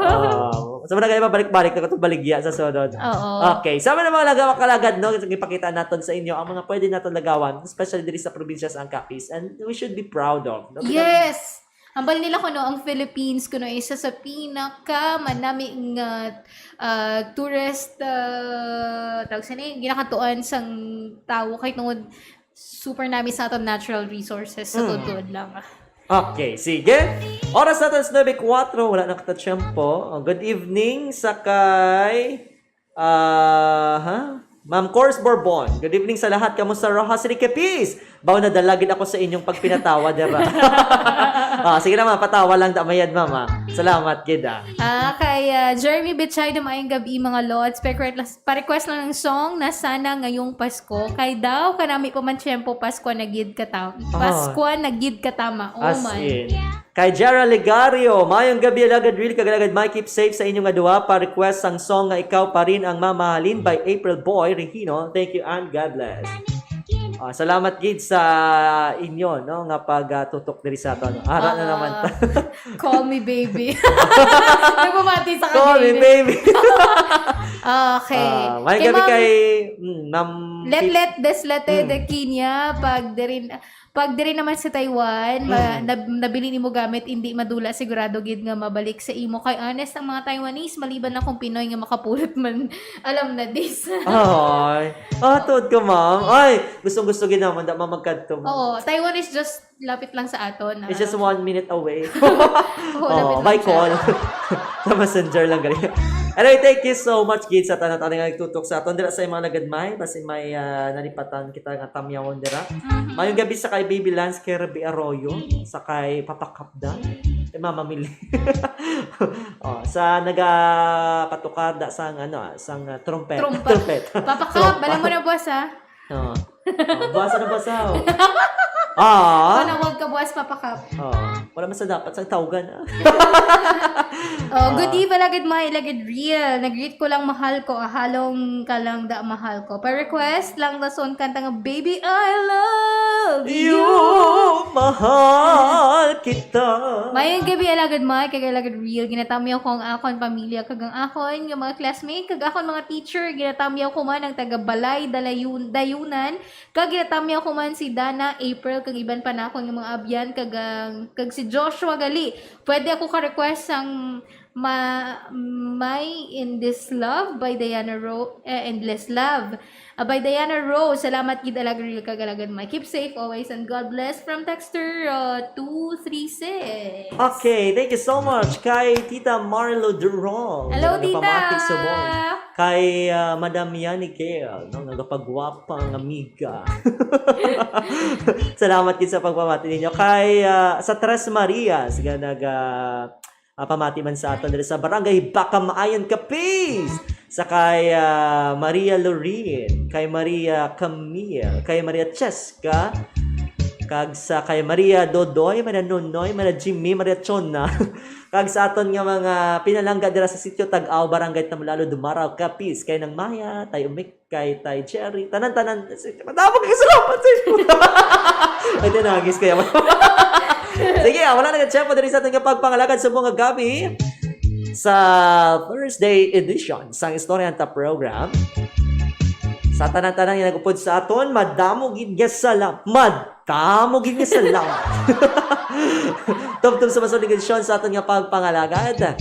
Oo. Sa mga kayo, balik-balik na ko to baligya sa sunod. Oo. Okay. Sa mga mga lagaw, kalagad, no? Ipakita natin sa inyo ang mga pwede natin lagawan, especially diri sa probinsya sa Capiz. And we should be proud of, no? Yes! Ambal nila kuno ang Philippines kuno isa sa pinaka manami nga, ah, tourist, ah, tawag sa ni, ginakatuan sang tawo kay tungod super nami sa aton natural resources sa Mm. tuod-tuod lang. Okay, sige. Oras natin sa nuebe kuwatro, wala na kita tiyempo. Oh, good evening sa kay, ah, ha? Ma'am Cors Borbon. Good evening sa lahat. Kamusta, Rojas Riquepis? Baw nadala gid ako sa inyong pagpinatawa, dira. Ah, sige na, ma'am. Patawa lang, da, mayad, ma'am, ah. Salamat gid, ah. Ah, kay, ah, Jeremy Bichay, na maayong gabi, mga lods. Pa-request lang, pa-request lang ng song na Sana Ngayong Pasko. Kay daw, kanami pa man tiyempo, Pasko na gid kata-, Ah. Pasko na gid katama. Oh, As my. in. Kay Jera Legario, mayong gabi, Alagad Real, kag Alagad Mike, keep safe sa inyo nga duha. Pa-request sang song nga Ikaw Pa Rin Ang Mamahalin by April Boy Regino. Thank you and God bless. Ah, salamat gid sa inyo, no, nga pag, ah, tutok diri sa aton. Ara na Ah, naman ta. Call me baby. Nagmamati sa Call me kanina. baby. Okay. Ah, may Kay gabi Ma'am kay, mm, Ma'am Let Pip-, Let Deslete Mm. de Quina, pag dirin, pag diri naman sa Taiwan, ma-, Mm. nab-, nabili nimo gamit, hindi madula, sigurado gid nga mabalik sa imo. Kay honest, ang mga Taiwanese, maliban lang kung Pinoy nga makapulot man, alam na this. Ay. Ah, tuod ka, ma'am. Ay, gustong-gusto gid naman, da, mamagkadto mo. Oo, Taiwan is just lapit lang sa aton, It's just ah. one minute away. Oo, lapit Oh, lang by siya. call. Sa messenger lang gali. Anyway, thank you so much, kids, sa tanan-tanan nga nagtutok sa aton. Dira sa mga lagad may, basi may, ah, nalipatan kita nga tamyawon dira. Mhm. Mayong gabi sa kay Baby Lance, kay Ruby Arroyo, sa kay Papa Kapda, kay Mama Mili. Oh, sa nagapatukar da sang, ano, ah, sang, ah, trumpet. Trumpa. Trumpet. Papa Kap, Trumpa. Bala mo na, boss, ha? Oh. Oh, buwas na buwas, oh. Ah. Panawag ka buwas, Papa Kap. Oh. Wala man sa dapat sa tawgan, ah. Oh, good Ah. eve, Alagad May, Alagad Real. Nag-greet ko lang, mahal ko. Ahalong ka lang, da, mahal ko. Pa-request lang, dason kanta nga, Baby, I love you. You, mahal kita. Mayong gabi, Alagad May, kag Alagad Real. Ginatamyaw ko ang akon pamilya, kag ang akon nga mga classmate, kag akon mga teacher. Ginatamyaw ko man ang taga Balay, Dalayun-, Dayunan, Kag ginatamyaw ko man si Dana, April, kag iban pa nakon nga mga abyan, kag, ah, kag si Joshua gali. Pwede ako ka-request sang ma-, My Endless Love by Diana Ro-, eh, Endless Love, ah, by Diana Rose. Salamat gid, Alagad Real kag Alagad May. Keep safe always and God bless from texter, uh, two three six. Okay, thank you so much kay Tita Marlo Durong. Hello, Tita. Nagapamati subong. Kay, ah, Madam Yani Gale, no, nagapagwapang amiga. Salamat gid sa pagpamati ninyo. Kay, ah, sa Tres Marias, nga nag, ah, ah, pamati man sa aton diri sa Barangay Bacamaayan, Capiz. Sa kay, ah, Maria Lorin, kay Maria Camille, kay Maria Cheska, kag sa kay Maria Dodoy, Maria Nonoy, Maria Jimmy, Maria Chona. Kag sa aton nga mga pinalangga dira sa Sitio Tag-aw, Barangay Tamulalo, Dumarao, Capiz, kay Nang Maya, Tay Umik, kay Tay Jerry, tanan-tanan, si-, madamo kay salamat sa inyo. Ay, tinagis kaya. Sige, ah, wala na ka tiyempo diri sa aton nga pagpangalagad sa mga gabi sa Thursday edition sang Istorya Nata program. Sa tanan-tanan nga nagupod sa aton, madamo gid nga salam-, mad-, Tamo gid nga salamat. Tubtob sa masulod nga edisyon sa aton nga pagpangalagad.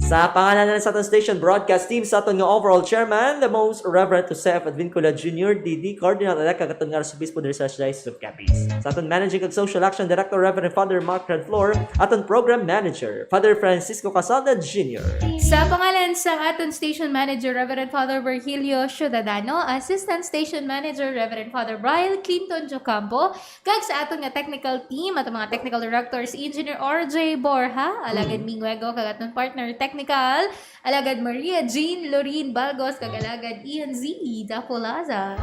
Sa pangalan na sa aton station broadcast team, sa aton nga overall chairman, the most Reverend Joseph Advincula Junior, D D, Cardinal-elect, kag aton nga Arsobispo diri sa Archdiocese of Capiz. Sa aton managing kag social action director, Reverend Father Mark Redflor, aton program manager, Father Francisco Casalda Junior. Sa pangalan sa aton station manager, Reverend Father Virgilio Ciudadano, assistant station manager, Reverend Father Brian Clinton Jocampo, kag sa aton nga technical team, aton mga technical directors, Engineer R J Borja, alagad Mm. Ming Wego, kag aton partner technical, alagad Maria Jean Lorin Balgos, kag alagad Ian Z Dapolaza.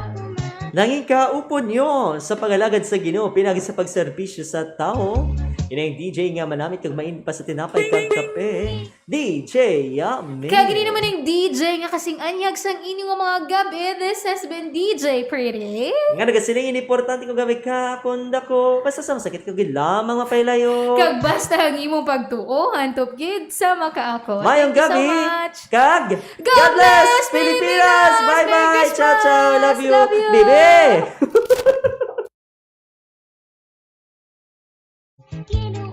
Nangin kaupod nyo sa pag-alagad sa Ginoo, pinagi sa pagserbisyo sa tawo. Ina yung D J nga manamit kag mainit pa sa tinapay kag kape, D J Yummy. Kag ini naman ang D J nga kasing anyag sang inyo nga mga gabi. This has been D J Pretty. Nga nagasiling, importante ko gabi ka, kung dako, basta sa masakit ko, gid lamang mapailayo. Kag basta ang imong pagtuo, hantop gid sa makaako. Mayong Thank you so gabi. Much. Kag God God bless, bless, Pilipinas! Pilipinas! Merry Bye-bye! Ciao, ciao! Christmas! Love you! Love you! Bibi! Ginoo